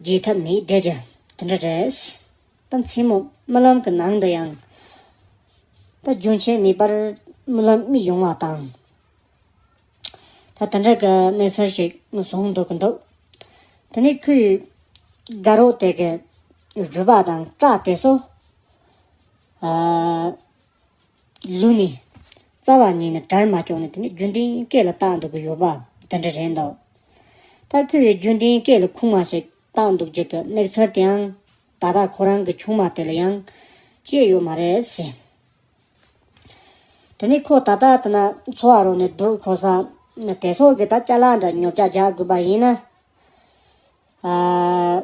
བརྗེད་ཐབས་མེད་བསྡད་ཀྱི་དེ་འདྲ་རེད། ད་མཚན་མོ་རྨི་ལམ་གྱི་ནང་དུ་ཡང་ད་རྒྱུན་ཆད་མེད་པར་རྨི་ལམ་རྨིས་ཡོང་བ་དང་། ད་དེ་འདྲ་གི་གནས་ཚུལ་ཞིག་བཟུང་འདུག་གི་འདུག་དེ་ནས་ཁོའི་དགའ་རོགས་དེ་གི་རུས་པ་དང་སྐྲ་དེ་ཚོ་ཨ་ལུས་ནས་རྩ་བ་ཉིད་ནས་དྲར་མ་བཅུག་ནས་དེ་ནས་རྒྱུན་ལྡན་སྐེ་ལ་བཏགས་འདུག་གི་ཡོད་པ་དེ་འདྲ་རེད་འདུག་ད་ཁོས་རྒྱུན་ལྡན་སྐེ་ལ་ཁུག་མ་ཞིག་བཏགས་འདུག་རྒྱུ་གི་གནས་ཚུལ་དེའང་ད་ལྟ་ཁོ་རང་གི་ཆུང་མ་དེ་ལ་ཡང་བཤད་ཡོད་མ་རེད་ཟེར། དེ་ནས་ཁོ་ད་ལྟ་དེ་ན་འཚོ་བ་རོལ་ནས་སྡོད་ཁོ་ས་དེ་སོགས་ཀྱི་ད་ཅ་ལག་འདྲ་ཉོ་ཆ་རྒྱག་དགོས་པ་ཡིན་ན། ཨ་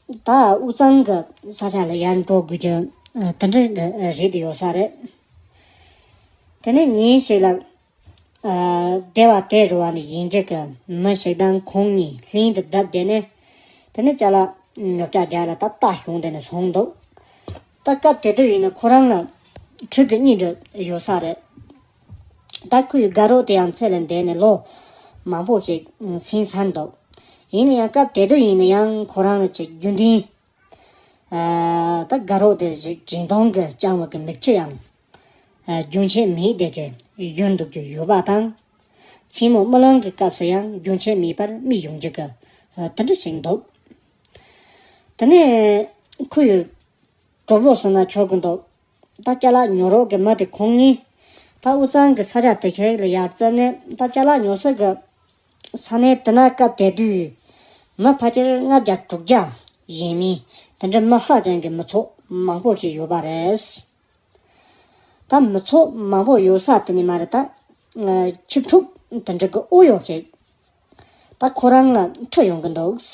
ད་དབུས་གཙང་གི་ས་ཆ་ལ་ཡར་འགྲོ་དགོས་ཀྱི་ཨ་དེ་འདྲ་རེད་ཡོད་ས་རེད། དེ་ནས་ཉིན་ཞིག་ལ་ཨ་སྡེ་བ་དེ་རུ་བ་ནས་ཡིན་གཅིག་གི་མི་ཞིག་དང་ཁོང་གཉིས་ལྷན་དུ་བསྡད་བསྡད་ནས་དེ་ནས་ཅ་ལག་ཉོ་ཆ་རྒྱག་ལ་ད་རྟ་ཞོན་བསྡད་ནས་སོང་འདུག་ད་སྐབས་དེ་དུས་ཡིན་ན་ཁོ་རང་ལ་ཕྲུ་གུ་གཉིས་འདྲ་ཡོད་ས་རེད། ད་ཁོའི་དགའ་རོགས་དེ་ཡང་ཚེ་ལས་འདས་ནས་ལོ་མང་པོ་ཞིག་ཕྱིན་ཚར་འདུག་ཡིན་ན་ཡང་སྐབས་དེ་དུས་ཡིན་ན་ཡང་ཁོ་རང་ལ་ཅིག་རྒྱུན་ལྡན་ཨ་ད་དགའ་རོགས་དེ་ཞིག་འཛིན་སྟངས་ཀྱི་སྤྱང་བ་གི་མིག་ཆུ་ཡང་ཨ་རྒྱུན་ཆད་མེད་བསྡད་ཀྱི་ཡོད་འདུག་ཀྱི་ཡོད་པ་དང་། མཚན་མོ་རྨི་ལམ་གྱི་སྐབས་སུ་ཡང་རྒྱུན་ཆད་མེད་པར་རྨིས་ཡོང་རྒྱུ་གི་ཨ་དེ་འདྲ་ཞིག་འདུག་དེ་ནས་ཁོ་ཡི་གྲོགས་པོ་སུ་ན་ཆོག་གི་འདུག་ད་ཅ་ལག་ཉོ་རོགས་ཀྱི་མི་དེ་ཁོང་གཉིས་ད་དབུས་གཙང་གི་ས་ཆ་དེ་ཁེག་ལ་ཡར་བཙལ་ནས་ད་ཅ་ལག་ཉོ་ས་གི་ས་གནས་དེ་ན་སྐབས་དེ་དུས་མི་ཕལ་ཆེར་ལྔ་བརྒྱ་དྲུག་བརྒྱ་ཡས་མས་དེ་འདྲ་མི་ཧ་ཅང་གི་མི་ཚོགས་མང་པོ་ཞིག་ཡོད་པ་རེད། ད་མི་ཚོགས་མང་པོ་ཡོད་ས་དེ་ནི་མ་རེད་ད། ཨ་ཆིབས་ཕྲུག་དེ་འདྲ་གི་ཨོ་ཡོ་ཞིག་ད་ཁོ་རང་ལ་འཕྲད་ཡོང་གི་འདུག་ད་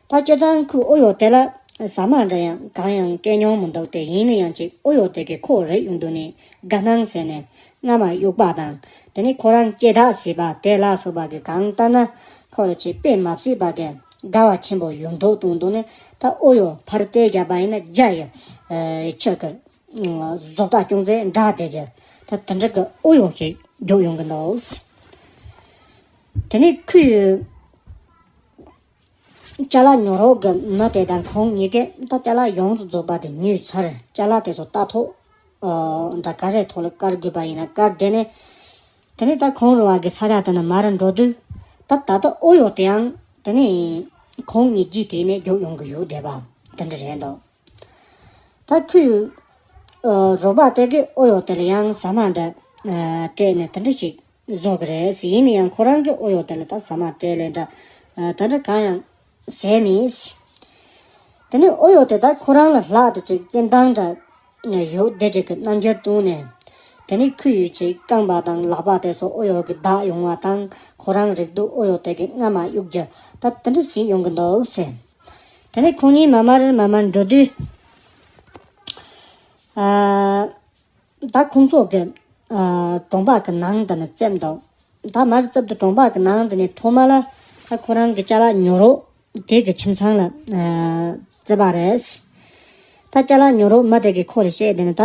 སྤྱིར་བཏང་ཁོའི་ཨོ་ཡོ་དེ་ལ་ཟ་མ་འདྲ་ཡང་གང་ཡང་སྤྲད་མྱོང་མི་འདུག་སྟེ། ཡིན་ན་ཡང་ཅིག་ཨོ་ཡོ་དེ་གིས་ཁོ་རེག་ཡོང་དུས་ནས་དགའ་སྣང་ཟེར་ནས་རྔ་མ་གཡུག་པ་དང་དེ་ནས་ཁོ་རང་སྐྱེ་ཐག་བཟེད་པ་དེ་ལ་སོགས་པ་གི་གང་ལྟར་ན་ཁོ་ལ་ཅིག་དཔེ་མ་སྲིད་པ་གི་དགའ་བ་ཆེན་པོ་ཡོང་འདུག་དུས་ནས་ད་ཨོ་ཡོ་ཕར་བལྟས་བརྒྱབ་པ་ཡིན་ན་རྒྱ་ཡི་ཨ་ཆོས་ཀྱི་བཟོ་ལྟ་ཅུང་ཟད་འདྲ་བསྡད་ཀྱི་ད་དེ་འདྲ་གི་ཨོ་ཡོ་ཞིག་རྒྱུག་ཡོང་གི་འདུག་དེ་ནས་ཁོས་ཅ་ལག་ཉོ་རོགས་ཀྱི་མི་དེ་དང་ཁོང་གཉིས་ཀས་ད་ཅ་ལག་ཡོངས་སུ་རྫོགས་པ་དེ་ཉོས་ཚར། ཅ་ལག་དེ་ཚོ་ལྟ་ཐོག་ཨ་འདྲ་ག་རེ་ཐོག་ལ་བཀར་དགོས་པ་ཡིན་ན་བཀར་བསྡད་ནས། དེ་ནས་ད་ཁོང་རུ་བ་གི་ས་ཆ་དེ་ན་མར་འགྲོ་དུས་ད་ད་ལྟ་ཨོ་ཡོ་དེ་ཡང་དེ་ནས་ཁོང་གཉིས་ཀྱིས་དེ་ནས་རྒྱུག་ཡོང་གི་ཡོད་བསྡད་པ་དེ་འདྲ་རེད་འདུག་ད་ཁོས་ཨ་རོགས་པ་དེ་གིས་ཨོ་ཡོ་དེ་ལ་ཡང་ཟ་མ་འདྲ་ཨ་སྤྲད་ནས་དེ་འདྲ་ཞིག་བཟོ་གི་རེད་ཟེར། ཡིན་ན་ཡང་ཁོ་རང་གིས་ཨོ་ཡོ་དེ་ལ་ད་ཟ་མ་སྤྲད་ལེ་འདྲ་ཨ་དེ་འདྲ་གང་ཡང་ཟས་མེད། དེ་ནས་ཨོ་ཡོ་དེ་ད་ཁོ་རང་ལ་ལྷག་དེ་ཅིག་བཙན་ཐང་འདྲ་ཡོད་བསྡད་ཀྱི་གི་རྣམ་འགྱུར་བསྟན་ནས། དེ་ནས་ཁོ་ཡི་ཅིག་རྐང་པ་དང་ལག་པ་དེ་ཚོ་ཨོ་ཡོ་གིས་བདག་ཡོང་བ་དང་ཁོ་རང་རེག་དུས་ཨོ་ཡོ་དེ་གིས་རྔ་མ་གཡུག་རྒྱུ་ད་དེ་འདྲ་ཟེར་ཡོང་གི་འདུག་ཟེར། དེ་ནས་ཁོང་གཉིས་མར་མར་མར་མར་འགྲོ་དུས། ཨ་ད་ཁོང་ཚོ་གི་ཨ་གྲོང་པ་གི་ནང་དེ་ནས་བཙལ་འདུག་ད་མར་བཙལ་དུས་གྲོང་པ་གི་ནང་དེ་ནས་ཐོག་མ་ལ་ད་ཁོ་རང་གི་ཅ་ལག་ཉོ་རོགས་དེ་གི་ཁྱིམ་ཚང་ལ་ཨ་བཙལ་བ་རེད། ད་ཅ་ལག་ཉོ་རོགས་མ་དེ་གིས་ཁོ་ལ་བཤད་དེ་ནས་ད་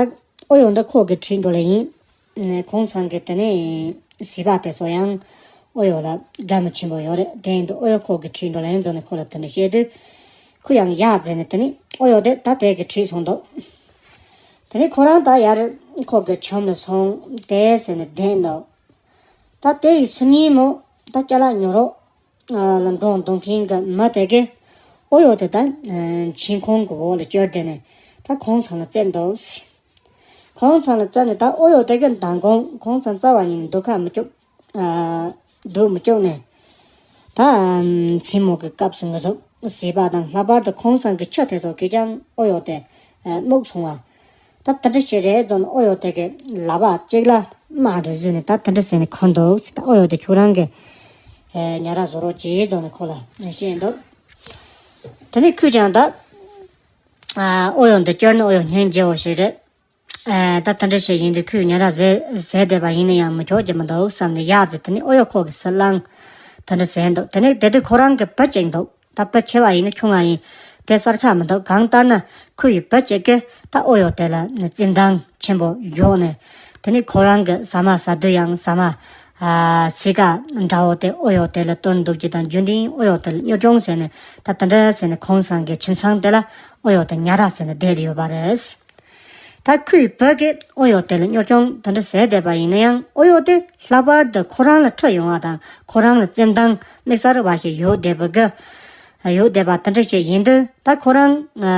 ཨོ་ཡོ་འདི་ཁོ་གི་ཁྲིད་འགྲོ་ལེ་ཡིན། ཁོང་ཚང་གི་དེ་ནས་བྱིས་པ་དེ་ཚོ་ཡང་ཨོ་ཡོ་ལ་དགའ་མོ་ཆེན་པོ་ཡོད་རེད། དེ་ཡིན་དུས་ཨོ་ཡོ་ཁོ་གི་ཁྲིད་འགྲོ་ལེ་ཡིན་ཟེར་ནས་ཁོ་ལ་དེ་འདྲ་བཤད་དུས། ཁོ་ཡང་ཡག་ཟེར་ནས་དེ་ནས་ཨོ་ཡོ་དེ་ད་དེ་གི་ཁྲིད་སོང་འདུག་དེ་ནས་ཁོ་རང་ད་ཡར་ཁོ་གི་ཁྱིམ་ལ་སོང་དེ་ཟེར་ནས་བསྡད་འདུག་ད་དེ་ཡི་སང་ཉིན་མོ་ད་ཅ་ལག་ཉོ་རོགས་ལ་འགྲོ་འདུག་མཁན་གི་མི་དེ་གིས་ཨོ་ཡོ་དེ་ད་མཆན་ཁུང་གི་འོག་ལ་བསྐྱུར་བསྡད་ནས་ད་ཁོང་ཚང་ལ་བཙལ་འདུག་ཁོང་ཚང་ལ་བཙལ་ནས་ད་ཨོ་ཡོ་དེ་གིས་མདང་དགོང་ཁོང་ཚང་རྩ་བ་ཉིད་ནས་སྡོད་ཁ་མི་བཅུག་ཨ་སྡོད་མི་བཅུག་ནས། ད་མཚན་མོ་གི་སྐབས་སུ་ང་ཚོ་བྱིས་པ་དང་ལྷག་པར་དུ་ཁོང་ཚང་གི་ཁྱི་དེ་ཚོ་གིས་ཀྱང་ཨོ་ཡོ་དེ་ཨ་རྨུགས་སོང་བ། ད་དེ་འདྲ་ཞིག་རེད་ཟེར་ནས་ཨོ་ཡོ་དེ་གི་ལག་པ་གཅིག་ལ་རྨ་རེ་བཟོས་ནས་ད་དེ་འདྲ་ཟེར་ནས་འཁོར་འདུག་ད་ཨོ་ཡོ་དེ་ཁྱོད་རང་གིས་ཨ་ཉར་ར་བཟོ་རོགས་གྱིས་ཟེར་ནས་ཁོ་ལ་བཤད་འདུག་དེ་ནས་ཁོས་ཀྱང་ད་ཨ་ཨོ་ཡོ་འདི་བསྐྱུར་ནས་ཨོ་ཡོ་སྙིང་རྗེ་བོ་ཞིག་རེད། ཨ་ད་དེ་འདྲ་ཞིག་ཡིན་དུས་ཁོས་ཉར་ར་བཟས་བཟས་བསྡད་པ་ཡིན་ན་ཡང་མི་ཆོག་གི་མི་འདུག་བསམ་ནས་ཡག་ཟེར། དེ་ནས་ཨོ་ཡོ་ཁོ་གི་སྲིད་ལངས་དེ་འདྲ་ཟེར་འདུག་དེ་ནས་དེ་དུས་ཁོ་རང་གི་བུ་གཅིག་འདུག་ད་བུ་ཆེ་བ་ཡིན་ན་ཆུང་བ་ཡིན། དེ་གསར་ཁ་མི་འདུག་གང་ལྟར་ན་ཁོ་ཡི་བུ་གཅིག་གིས་ད་ཨོ་ཡོ་དེ་ལ་བཙན་དང་ཆེན་པོ་བཞག་ནས། དེ་ནས་ཁོ་རང་གི་ཟ་མ་ཟ་དུས་ཡང་ཟ་མ་ཨ་ཚིག་ཀ་འདྲ་བོ་དེ་ཨོ་ཡོ་དེ་ལ་གཏོར་འདུག་རྒྱུ་དང་། རྒྱུན་ལྡན་ཨོ་ཡོ་དེ་ལ་གཉོར་སྐྱོང་བྱས་ནས། ད་དེ་འདྲ་བྱས་ནས་ཁོང་ཚང་གི་ཁྱིམ་ཚང་དེ་ལ་ཨོ་ཡོ་དེ་ཉ་ར་བྱས་ནས་བསྡད་ཡོད་པ་རེད། ད་ཁོའི་བུ་གིས་ཨོ་ཡོ་དེ་ལ་གཉོར་སྐྱོང་དེ་འདྲ་བྱས་བསྡད་པ་ཡིན་ན་ཡང་། ཨོ་ཡོ་དེ་ལྷག་པར་དུ་ཁོ་རང་ལ་འཁྲི་ཡོང་བ་དང་། ཁོ་རང་ལ་བཙན་དང་དམིགས་བསལ་བ་ཞིག་ཡོད་བསྡད་པ་གི། ཡོད་བསྡད་པ་དེ་འདྲ་ཞིག་ཡིན་དུས། ད་ཁོ་རང་ཨ་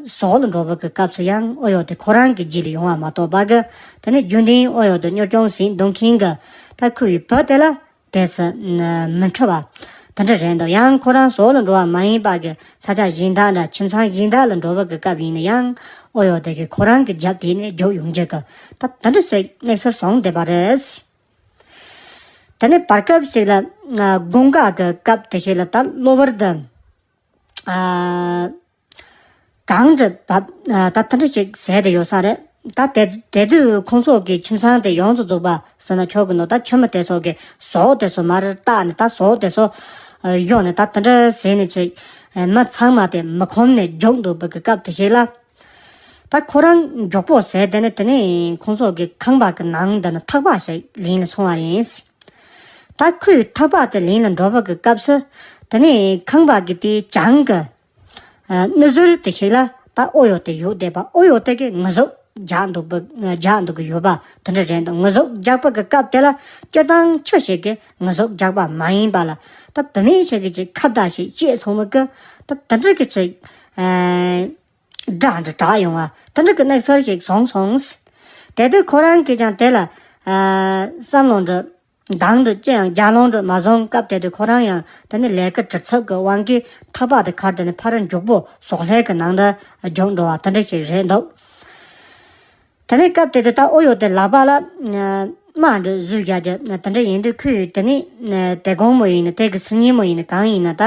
ཟོག་ལ་འགྲོ་བ་གི་སྐབས་སུ་ཡང་ཨོ་ཡོ་དེ་ཁོ་རང་གི་རྗེས་ལ་ཡོང་བ་མ་གཏོགས་པ་གི། དེ་ནས་རྒྱུན་ལྡན་ཨོ་ཡོ་དེ་གཉོར་སྐྱོང་བྱེད་འདུག་མཁན་གི་ད་ཁོའི་བུ་དེ་ལ་དེ་སུ་མི་འཁྲི་བ་དེ་འདྲ་རེད་འདུག་ཡང་ཁོ་རང་ཟོག་ལ་འགྲོ་བ་མ་ཡིན་པ་གི་ས་ཆ་གཞན་དག་འདྲ། ཁྱིམ་ཚང་གཞན་དག་ལ་འགྲོ་བ་གི་སྐབས་ཡིན་ན་ཡང་། ཨོ་ཡོ་དེ་གིས་ཁོ་རང་གི་རྒྱབ་དེད་ནས་རྒྱུག་ཡོང་རྒྱུ་གི། ད་དེ་འདྲ་ཞིག་གནས་ཚུལ་བྱུང་བསྡད་པ་རེད། དེ་ནས་བར་སྐབས་ཤིག་ལ་ཨ་དགུན་ཁ་གི་སྐབས་དེ་ཞིག་ལ་ད་གློ་བུར་དུ་ཨ་གངས་འདྲ་བབས། ཨ་ད་དེ་འདྲ་ཞིག་ཟེར་དེ་ཡོད་ས་རེད། ད་དེ་དེ་དུས་ཁོང་ཚོ་གི་ཁྱིམ་ཚང་དེ་ཡོངས་སུ་རྫོགས་པ་ཟེར་ན་ཆོག་གི་འདུག་ད་ཁྱིམ་མི་དེ་ཚོ་གི་ཟོག་དེ་ཚོ་མར་བཏགས་ནས། ད་ཟོག་དེ་ཚོ་ཨ་གཡོགས་ནས། ད་དེ་འདྲ་བྱས་ནས་ཅིག་ཨ་མི་ཚང་མ་དེ་མི་ཁོམ་ནས་རྒྱུག་འདུག་པ་གི་སྐབས་དེ་ཞིག་ལ། ད་ཁོ་རང་མགྱོགས་པོ་བྱས་དེ་ནས། དེ་ནས་ཁོང་ཚོ་གི་ཁང་པ་གི་ནང་དེ་ནས་ཐག་པ་ཞིག་ལེན་ལ་སོང་བ་ཡིན། ད་ཁོས་ཐག་པ་དེ་ལེན་ལ་འགྲོ་བ་གི་སྐབས་སུ། དེ་ནས་ཁང་པ་གི་དེའི་བྱང་གི་ཨ་སྣེ་ཟུར་དེ་ཞིག་ལ་ད་ཨོ་ཡོ་དེ་ཡོད་བསྡད་པ། ཨོ་ཡོ་དེ་གིས་ངུ་ཟོག་རྒྱག་འདུག་པ། རྒྱག་འདུག་གི་ཡོད་པ་དེ་འདྲ་རེད་འདུག་ངུ་ཟོག་རྒྱག་པ་གི་སྐབས་དེ་ལ་སྤྱིར་བཏང་ཁྱི་ཞིག་གིས་ངུ་ཟོག་རྒྱག་པ་མ་ཡིན་པ་ལ། ད་བུད་མེད་ཞིག་གིས་ཅིག་ཁ་བརྡ་ཞིག་བཤད་སོང་བ་གི། ད་དེ་འདྲ་གི་ཅིག་ཨ་སྒྲ་འདྲ་གྲགས་ཡོང་བ་དེ་འདྲ་གི་གནས་ཚུལ་ཞིག་བྱུང་སོང་། དེ་དུས་ཁོ་རང་གིས་ཀྱང་དེ་ལ་ཨ་བསམ་བློ་འདྲ་འདང་འདྲ་ཅི་ཡང་རྒྱག་ལོང་འདྲ་མ་བྱུང་། སྐབས་དེ་དུས་ཁོ་རང་ཡང་དེ་ནི་ལས་ཀ་བྲེལ་འཚུབ་ཀྱི་དབང་གིས། ཐག་པ་དེ་ཁར་དེ་ནི་ཕར་མགྱོགས་པོ་ཟོག་ལྷས་ཀྱི་ནང་དུ་རྒྱུག་འགྲོ་བ་དེ་འདྲ་ཞིག་རེད་འདུག་དེ་ནས་སྐབས་དེ་དུས་ད་ཨོ་ཡོ་དེ་ལག་པ་ལ་ཨ་རྨ་འདྲ་བཟོས་བཞག་རྒྱུ་དེ་འདྲ་ཡིན་དུས། ཁོས་དེ་ནས་ཨ་དེ་དགོང་མོ་ཡིན་ན། དེ་གི་སང་ཉིན་མོ་ཡིན་ན། གང་ཡིན་ན་ད་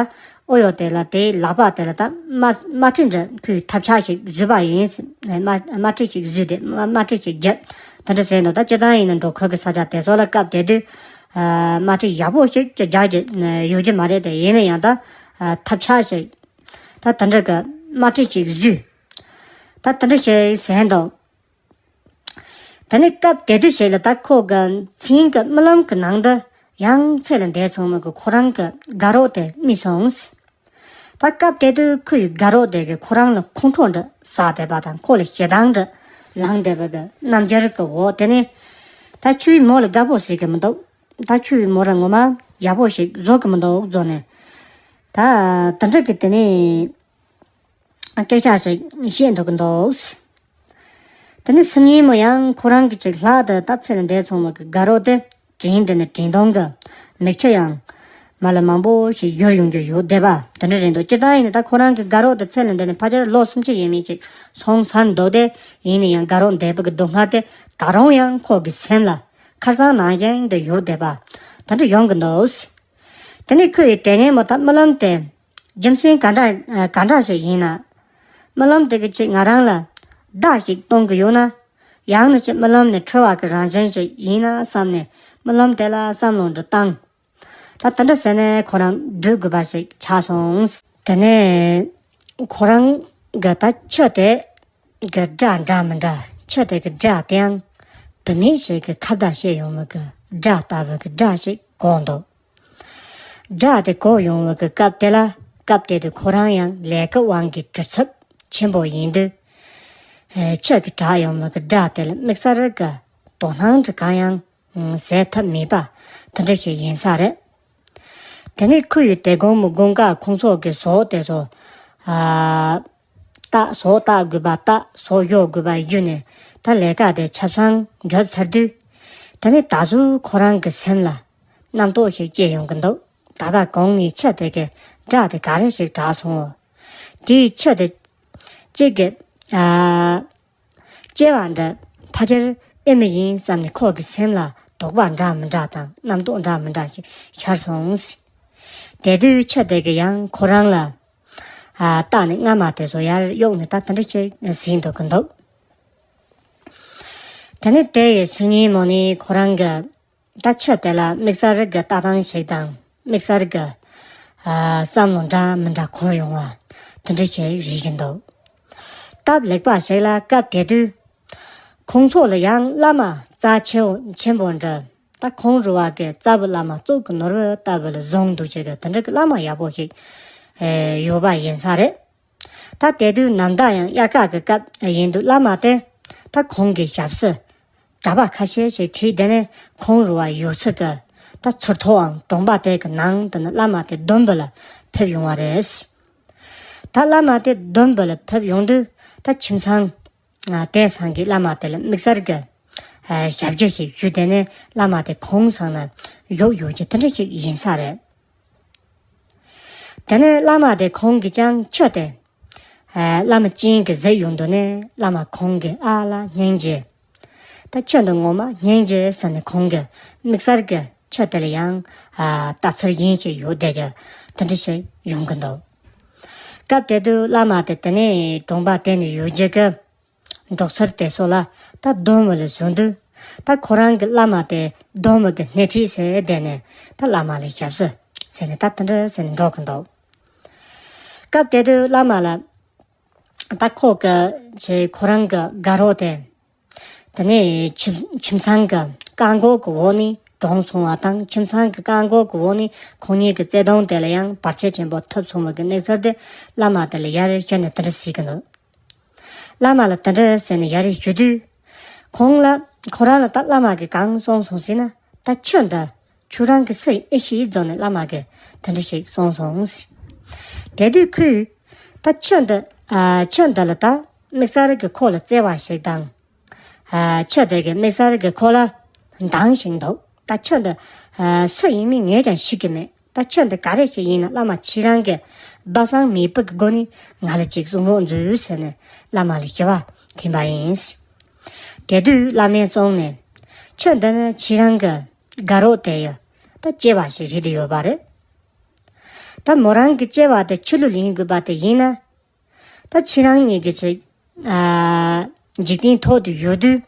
ཨོ་ཡོ་དེ་ལ་དེའི་ལག་པ་དེ་ལ་ད་རྨ་རྨ་ཁྲི་འདྲ་ཁོས་ཐབ་ཆག་ཞིག་བཟོས་པ་ཡིན། རྨ་རྨ་ཁྲི་ཞིག་བཟོས་ཏེ། རྨ་རྨ་ཁྲི་ཞིག་བརྒྱབ། དེ་འདྲ་བྱས་འདུག་ད་སྤྱིར་བཏང་ཡིན་ན་འབྲོག་ཁུལ་གྱི་ས་ཆ་དེ་ཚོ་ལ་སྐབས་དེ་དུས་ཨ་རྨ་ཁྲི་ཡག་པོ་ཞིག་ཅིག་རྒྱག་རྒྱུ་ཡོད་རྒྱུ་མ་རེད་དེ། ཡིན་ན་ཡང་ད་ཨ་ཐབ་ཆག་ཞིག་ད་དེ་འདྲ་གི་རྨ་ཁྲི་ཞིག་བཟོས། ད་དེ་འདྲ་ཞིག་བྱས་འདུག་དེ་ནས་སྐབས་དེ་དུས་ཞིག་ལ་ད་ཁོ་གི་མཚན་གྱི་རྨི་ལམ་གྱི་ནང་དུ་ཡང་ཚེ་ལས་འདས་སོང་བ་གི་ཁོ་རང་གི་དགའ་རོགས་དེ་རྨིས་སོང་། ད་སྐབས་དེ་དུས་ཁོའི་དགའ་རོགས་དེ་གིས་ཁོ་རང་ལ་ཁོང་ཁྲོ་འདྲ་ཟ་བསྡད་པ་དང་། ཁོ་ལ་ཞེ་སྡང་འདྲ་ལངས་བསྡད་པ་གི་རྣམ་འགྱུར་གྱི་འོག་དེ་ནས། ད་ཁྱོའི་མོ་ལ་དགའ་པོ་བྱེད་ཀྱི་མི་འདུག་ད་ཁྱོའི་མོ་ར་ངོ་མ་ཡག་པོ་ཞིག་བཟོ་གི་མི་འདུག་བཟོ་ནས། ད་དེ་འདྲ་གི་དེ་ནས་སྐད་ཆ་ཞིག་བཤད་འདུག་གི་འདུག་དེ་ནས་སང་ཉིན་མོ་ཡང་ཁོ་རང་གི་ཅིག་ལྷག་ཏུ་ད་ཚེ་ལས་འདས་སོང་བ་གི་དགའ་རོགས་དེ་དྲན་དེ་ནས་དྲན་གདུང་གི་མིག་ཆུ་ཡང་མར་ལ་མང་པོ་ཞིག་ཡུར་ཡོང་རྒྱུ་ཡོད་བསྡད་པ་དེ་འདྲ་རེད་འདུག་སྤྱིར་བཏང་ཡིན་ན་ད་ཁོ་རང་གི་དགའ་རོགས་དེ་ཚེ་ལས་འདས་ནས་ཕལ་ཆེར་ལོ་སུམ་ཅུ་ཡས་མས་ཅིག་སོང་ཚར་འདུག་སྟེ། ཡིན་ན་ཡང་དགའ་རོགས་འདས་པ་གི་སྡུག་བསྔལ་དེ་ད་རུང་ཡང་ཁོ་གི་སེམས་ལ་ཁར་སང་ནང་བཞིན་དུ་ཡོད་བསྡད་པ་དེ་འདྲ་ཡོང་གི་འདུག་དེ་ནས་ཁོས་དེ་སྔོན་མོ་ད་རྨི་ལམ་དེ་རྒྱུ་མཚན་ག་འདྲ་ག་འདྲ་ཞིག་ཡིན་ན། རྨི་ལམ་དེ་གིས་ཅིག་ང་རང་ལ་བརྡ་ཞིག་གཏོང་གི་ཡོད་ན། ཡང་ན་ཅིག་རྨི་ལམ་ནི་འཁྲུལ་བ་གི་རང་བཞིན་ཞིག་ཡིན་ན་བསམ་ནས། རྨི་ལམ་དེ་ལ་བསམ་བློ་འདྲ་བཏང་། ད་དེ་འདྲ་བྱས་ནས་ཁོ་རང་སྡོད་དགོས་པ་ཞིག་ཆགས་སོང་། དེ་ནས་ཁོ་རང་གི་ད་ཁྱི་དེ་གི་སྒྲ་འདྲ་མི་འདྲ། ཁྱི་དེ་གི་སྒྲ་དེའང་བུད་མེད་ཞིག་གིས་ཁ་བརྡ་བཤད་ཡོང་བ་གི་སྒྲ་ལྟ་བུ་གི་སྒྲ་ཞིག་གོ་འདུག་སྒྲ་དེ་གོ་ཡོང་བ་གི་སྐབས་དེ་ལ། སྐབས་དེ་དུས་ཁོ་རང་ཡང་ལས་ཀའི་དབང་གིས་བྲེལ་འཚུབ་ཆེན་པོ་ཡིན་དུས། ཨེ་ཁྱི་གིས་གྲགས་ཡོང་བ་གི་སྒྲ་དེ་ལ་དམིགས་བསལ་གི་དོ་སྣང་འདྲ་གང་ཡང་ཨང་བྱེད་ཐུབ་མེད་པ་དེ་འདྲ་ཞིག་ཡིན་ས་རེད། དེ་ནས་ཁོ་ཡིས་དེ་དགོང་མོ་དགུན་ཁ་ཁོང་ཚོ་གི་ཟོག་དེ་ཚོ་ཨ་བཏགས། ཟོག་བཏགས་དགོས་པ་བཏགས། ཟོག་གཡོག་དགོས་པ་གཡུགས་ནས། ད་ལས་ཀ་དེ་ཆ་ཚང་འགྲུབ་ཚར་དུས། དེ་ནས་ད་གཟོད་ཁོ་རང་གི་སེམས་ལ་རྣམ་རྟོག་ཞིག་སྐྱེས་ཡོང་གི་འདུག་ད་ལྟ་གོང་ནས་ཁྱི་དེ་གི་སྒྲ་དེ་ག་རེ་ཞིག་གྲགས་སོང་ངོ་། དེའི་ཁྱི་དེ་གཅིག་གི་ཨ་སྐྱེ་བ་འདྲ་ཕལ་ཆེར་ཨེ་མ་ཡིན་བསམ་ནས་ཁོ་གི་སེམས་ལ་དོགས་པ་འདྲ་མི་འདྲ་དང་རྣམ་རྟོག་འདྲ་མི་འདྲ་ཞིག་ཤར་སོང་། དེ་དུས་ཁྱི་དེ་གིས་ཡང་ཁོ་རང་ལ་ཨ་བལྟས་ནས་རྔ་མ་དེ་ཚོ་ཡར་གཡུགས་ནས་ད་དེ་འདྲ་ཞིག་ཟེར་འདུག་གི་འདུག་དེ་ནས་དེ་ཡི་སང་ཉིན་མོ་ནས་ཁོ་རང་གིས་ད་ཁྱི་དེ་ལ་དམིགས་བསལ་གྱི་ལྟ་སྟངས་ཤིག་དང་། དམིགས་བསལ་གྱི་ ཨ་བསམ་བློ་འདྲ་མི་འདྲ་འཁོར་ཡོང་བ་དེ་འདྲ་ཞིག་རེད་ཀྱི་འདུག་སྟབས་ལེགས་པ་ཞིག་ལ་སྐབས་དེ་དུས་ཁོང་ཚོ་ལ་ཡང་བླ་མ་རྩ་ཆེ་བོ་ཆེན་པོ་འདྲ། ད་ཁོང་རུ་བ་གི་རྩ་བུ་བླ་མ་གཙུག་གི་ནོར་བུ་ལྟ་བུ་ལ་བཟུང་འདུག་ཅེས་གི་དེ་འདྲ་གི་བླ་མ་ཡག་པོ་ཞིག་ཨེ་ཡོད་པ་ཡིན་ས་རེད། ད་དེ་དུས་ནམ་ཟླ་ཡང་དབྱར་ཁ་གི་སྐབས་ཡིན་འདུག་བླ་མ་དེ་ད་ཁོང་གི་ཞབས་སུ་གྲྭ་པ་ཁ་ཤས་ཤིག་ཁྲིད། དེ་ནས་ཁོང་རུ་བ་ཡོད་ཚད་གི་ད་ཚུར་ཐོའམ་གྲོང་པ་དེ་གི་ནང་དུ་ནི་བླ་མ་དེ་སྡོམ་པ་ལ་ཕེབས་ཡོང་བ་རེད། ད་བླ་མ་དེ་སྡོམ་པ་ལ་ཕེབས་ཡོང་དུས་ད་ཁྱིམ་ཚང་ཨ་དེ་ཚང་གི་བླ་མ་དེ་ལ་དམིགས་བསལ་གྱི་ཨ་ཞབས་ཕྱི་ཞིག་ཞུས། དེ་ནས་བླ་མ་དེ་ཁོང་ཚང་ན་བཞུགས་ཡོད་ཀྱི་དེ་འདྲ་ཞིག་ཡིན་ས་རེད། དེ་ནས་བླ་མ་དེ་ཁོང་གིས་ཀྱང་ཆུ་དེ་ཨ་བླ་མ་ཅན་གྱིས་གཟིགས་ཡོང་དུས་ནས་བླ་མ་ཁོང་གིས་ཨ་ལ་སྙིང་རྗེ། ད་ཆུ་འདི་ངོ་མ་སྙིང་རྗེ་ཟེར་ནས་ཁོང་གིས་དམིགས་བསལ་གྱི་ཆུ་དེ་ལ་ཡང་ཨ་ལྟ་ཚུལ་གཞན་ཞིག་ཡོད་བསྡད་ཀྱི་དེ་འདྲ་ཞིག་ཡོང་གི་འདུག་སྐབས་དེ་དུས་བླ་མ་དེ་དེ་ནས་གྲོང་པ་དེ་ནས་ཡོད་རྒྱུ་གི་འབྲོག་ཚར་དེ་ཚོ་ལ་ད་སྡོམ་པ་ལ་བཟུང་དུས། ད་ཁོ་རང་གི་བླ་མ་དེ་སྡོམ་པ་གི་སྣེ་ཁྲིད་ཟེར་བསྡད་ནས་ད་བླ་མ་ལ་ཞབས་སུ་ཟེར་ནས་ད་དེ་འདྲ་ཟེར་ནས་འགྲོ་གི་འདུག་སྐབས་དེ་དུས་བླ་མ་ལ་ད་ཁོ་གི་ཆེ་ཁོ་རང་གི་དགའ་རོགས་དེ། དེ་ནས་ཁྱིམ་ཁྱིམ་ཚང་གི་བཀག་འགོག་གི་འོག་ནས་གྲོངས་སོང་བ་དང་། ཁྱིམ་ཚང་གི་བཀག་འགོག་གི་འོག་ནས་ཁོང་གཉིས་ཀྱི་བརྩེ་དུང་དེ་ལ་ཡང་བར་ཆད་ཆེན་པོ་ཐེབས་སོང་བ་གི་གནས་ཚུལ་དེ་བླ་མ་དེ་ལ་ཡར་ཞུས་ནས་དེ་འདྲ་ཟེར་གི་འདུག་བླ་མ་ལ་དེ་འདྲ་ཟེར་ནས་ཡར་ཞུ་དུས། ཁོང་ལ་ཁོ་རང་ལ་ད་བླ་མ་གིས་གང་གསུངས་སོང་ཟེར་ན། ད་ཆུ་འདི་ཁྱོད་རང་གི་སུ་ཡིན་ཨེ་ཤེས་རྫོགས་ནས་བླ་མ་གིས་དེ་འདྲ་ཞིག་གསུངས་སོང་ཟེར། དེ་དུས་ཁོས་ད་ཆུ་འདི་ཨ་ཆུ་འདི་ལ་ད་དམིགས་བསལ་གྱི་ཁོ་ལ་བརྩེ་བ་ཞིག་དང་། ཨ་ཆུ་དེ་གི་དམིགས་བསལ་གྱི་ཁོ་ལ་སྡང་ཞིག་འདུག་ད་ཆུ་འདི་ཨ་སུ་ཡིན་མིན་ངས་ཀྱང་ཤེས་ཀྱི་མེད། ད་ཆུ་འདི་ག་རེ་ཞིག་ཡིན་ན་བླ་མ་ཁྱེད་རང་གིས་སྦ་གསང་མེད་པའི་སྒོ་ནས་ང་ལ་ཅིག་གསུང་རོགས་མཛོད་ཟེར་ནས་བླ་མ་ལ་ཞུ་བ་འཐེན་པ་ཡིན། དེ་དུས་བླ་མས་གསུངས་ནས། ཆུ་འདི་ནི་ཁྱེད་རང་གི་དགའ་རོགས་དེ་ཡི་ད་སྐྱེ་བ་ཞིག་རེད་དེ་ཡོད་པ་རེད། ད་མོ་རང་གི་སྐྱེ་བ་དེ་ཆུ་ལུ་ལེན་དགོས་པ་དེ་ཡིན་ན། ད་ཁྱེད་རང་གཉིས་ཀྱི་ཆེད་ཨ་འཇིག་རྟེན་ཐོག་ཏུ་ཡོད་དུས།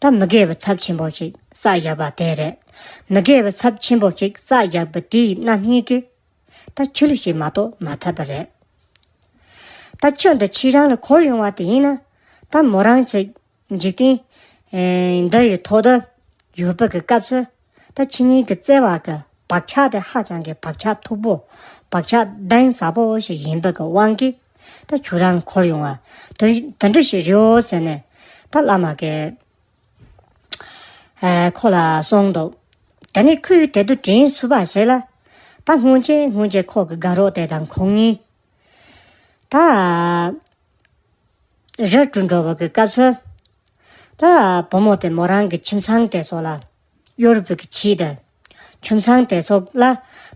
ད་མི་དགེ་བའི་ཚབས་ཆེན་པོ་ཞིག་བསགས་བཞག་པ་དེ་རེད། མི་དགེ་བའི་ཚབས་ཆེན་པོ་ཞིག་བསགས་བཞག་པ་དེའི་རྣམ་སྨིན་གྱིས། ད་ཆུ་ལུ་ཞིག་མ་གཏོགས་མ་ཐར་པ་རེད། ད་ཆུ་འདི་ཁྱེད་རང་ལ་འཁོར་ཡོང་བ་དེ་ཡིན་ན། ད་མོ་རང་ཆེད་འཇིག་རྟེན་ཨེ་འདི་ཡི་ཐོག་ཏུ་ཡོད་པའི་གི་སྐབས་སུ། ད་ཁྱེད་གཉིས་ཀྱི་བརྩེ་བ་གི་བག་ཆགས་དེ་ཧ་ཅང་གི་བག་ཆགས་མཐུག་པོ། བག་ཆགས་གདན་ཟབ་པོ་ཞིག་ཡིན་པའི་གི་དབང་གིས། ད་ཁྱོད་རང་འཁོར་ཡོང་བ་དེ་དེ་འདྲ་ཞིག་རེད་ཟེར་ནས་ད་བླ་མ་གིས་ཨ་ཁོ་ལ་གསུངས་འདུག་དེ་ནས་ཁོས་དེ་དུས་དྲིན་གཟོ་བ་ཞིག་ལ། ད་སྔོན་ཆད་སྔོན་ཆད་ཁོ་གི་དགའ་རོགས་དེ་དང་ཁོང་གཉིས་ད་རི་བྲོ་འགྲོ་བ་གི་སྐབས་སུ། ད་བུ་མོ་དེ་མོ་རང་གི་ཁྱིམ་ཚང་དེ་ཚོ་ལ་གཡོར་བའི་གི་ཆེད་དུ། ཁྱིམ་ཚང་དེ་ཚོ་ལ་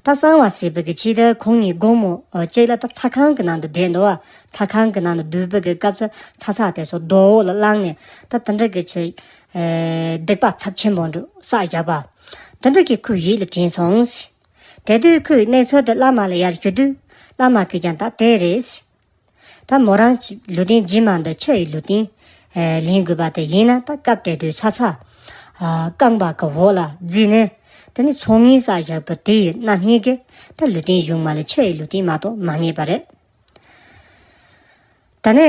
ད་གསང་བ་ཟེར་བའི་གི་ཆེད་དུ་ཁོང་གཉིས་དགོང་མོ་ཨ་གཅིག་ལ་ད་ཚ་ཁང་གི་ནང་དུ་བསྡད་འདུག་བ། ཚ་ཁང་གི་ནང་དུ་སྡོད་པའི་གི་སྐབས་སུ་ཚ་ཚ་དེ་ཚོ་རྡོ་འོག་ལ་བླངས་ནས་ད་དེ་འདྲ་གི་ཆེད་ཨེ་སྡིག་པ་ཚབས་ཆེན་པོ་འདྲ་བསགས་བཞག་པ། དེ་འདྲ་གི་ཁོའི་ཡིད་ལ་དྲན་སོང་། དེ་དུས་ཁོས་གནས་ཚུལ་དེ་བླ་མ་ལ་ཡར་ཞུ་དུས། བླ་མ་གིས་ཀྱང་ད་དེ་རེད། ད་མོ་རང་ལུས་རྟེན་རྗེས་མ་འདི་ཆུ་ཡི་ལུས་རྟེན་ལེན་དགོས་པ་དེ་ཡིན་ན། ད་སྐབས་དེ་དུས་ཚ་ཚ་རྐང་པ་གི་འོག་ལ་བརྫིས་ནས། དེ་ནི་ཚོགས་ངན་བསགས་བཞག་པ་དེ་ཡི་རྣམ་སྨིན་གྱིས་ད་ལུས་རྟེན་གཞུག་མ་ལ་ཆུ་ཡི་ལུས་རྟེན་མ་གཏོགས་མ་རྙེད་པ་རེད། ད་ནས་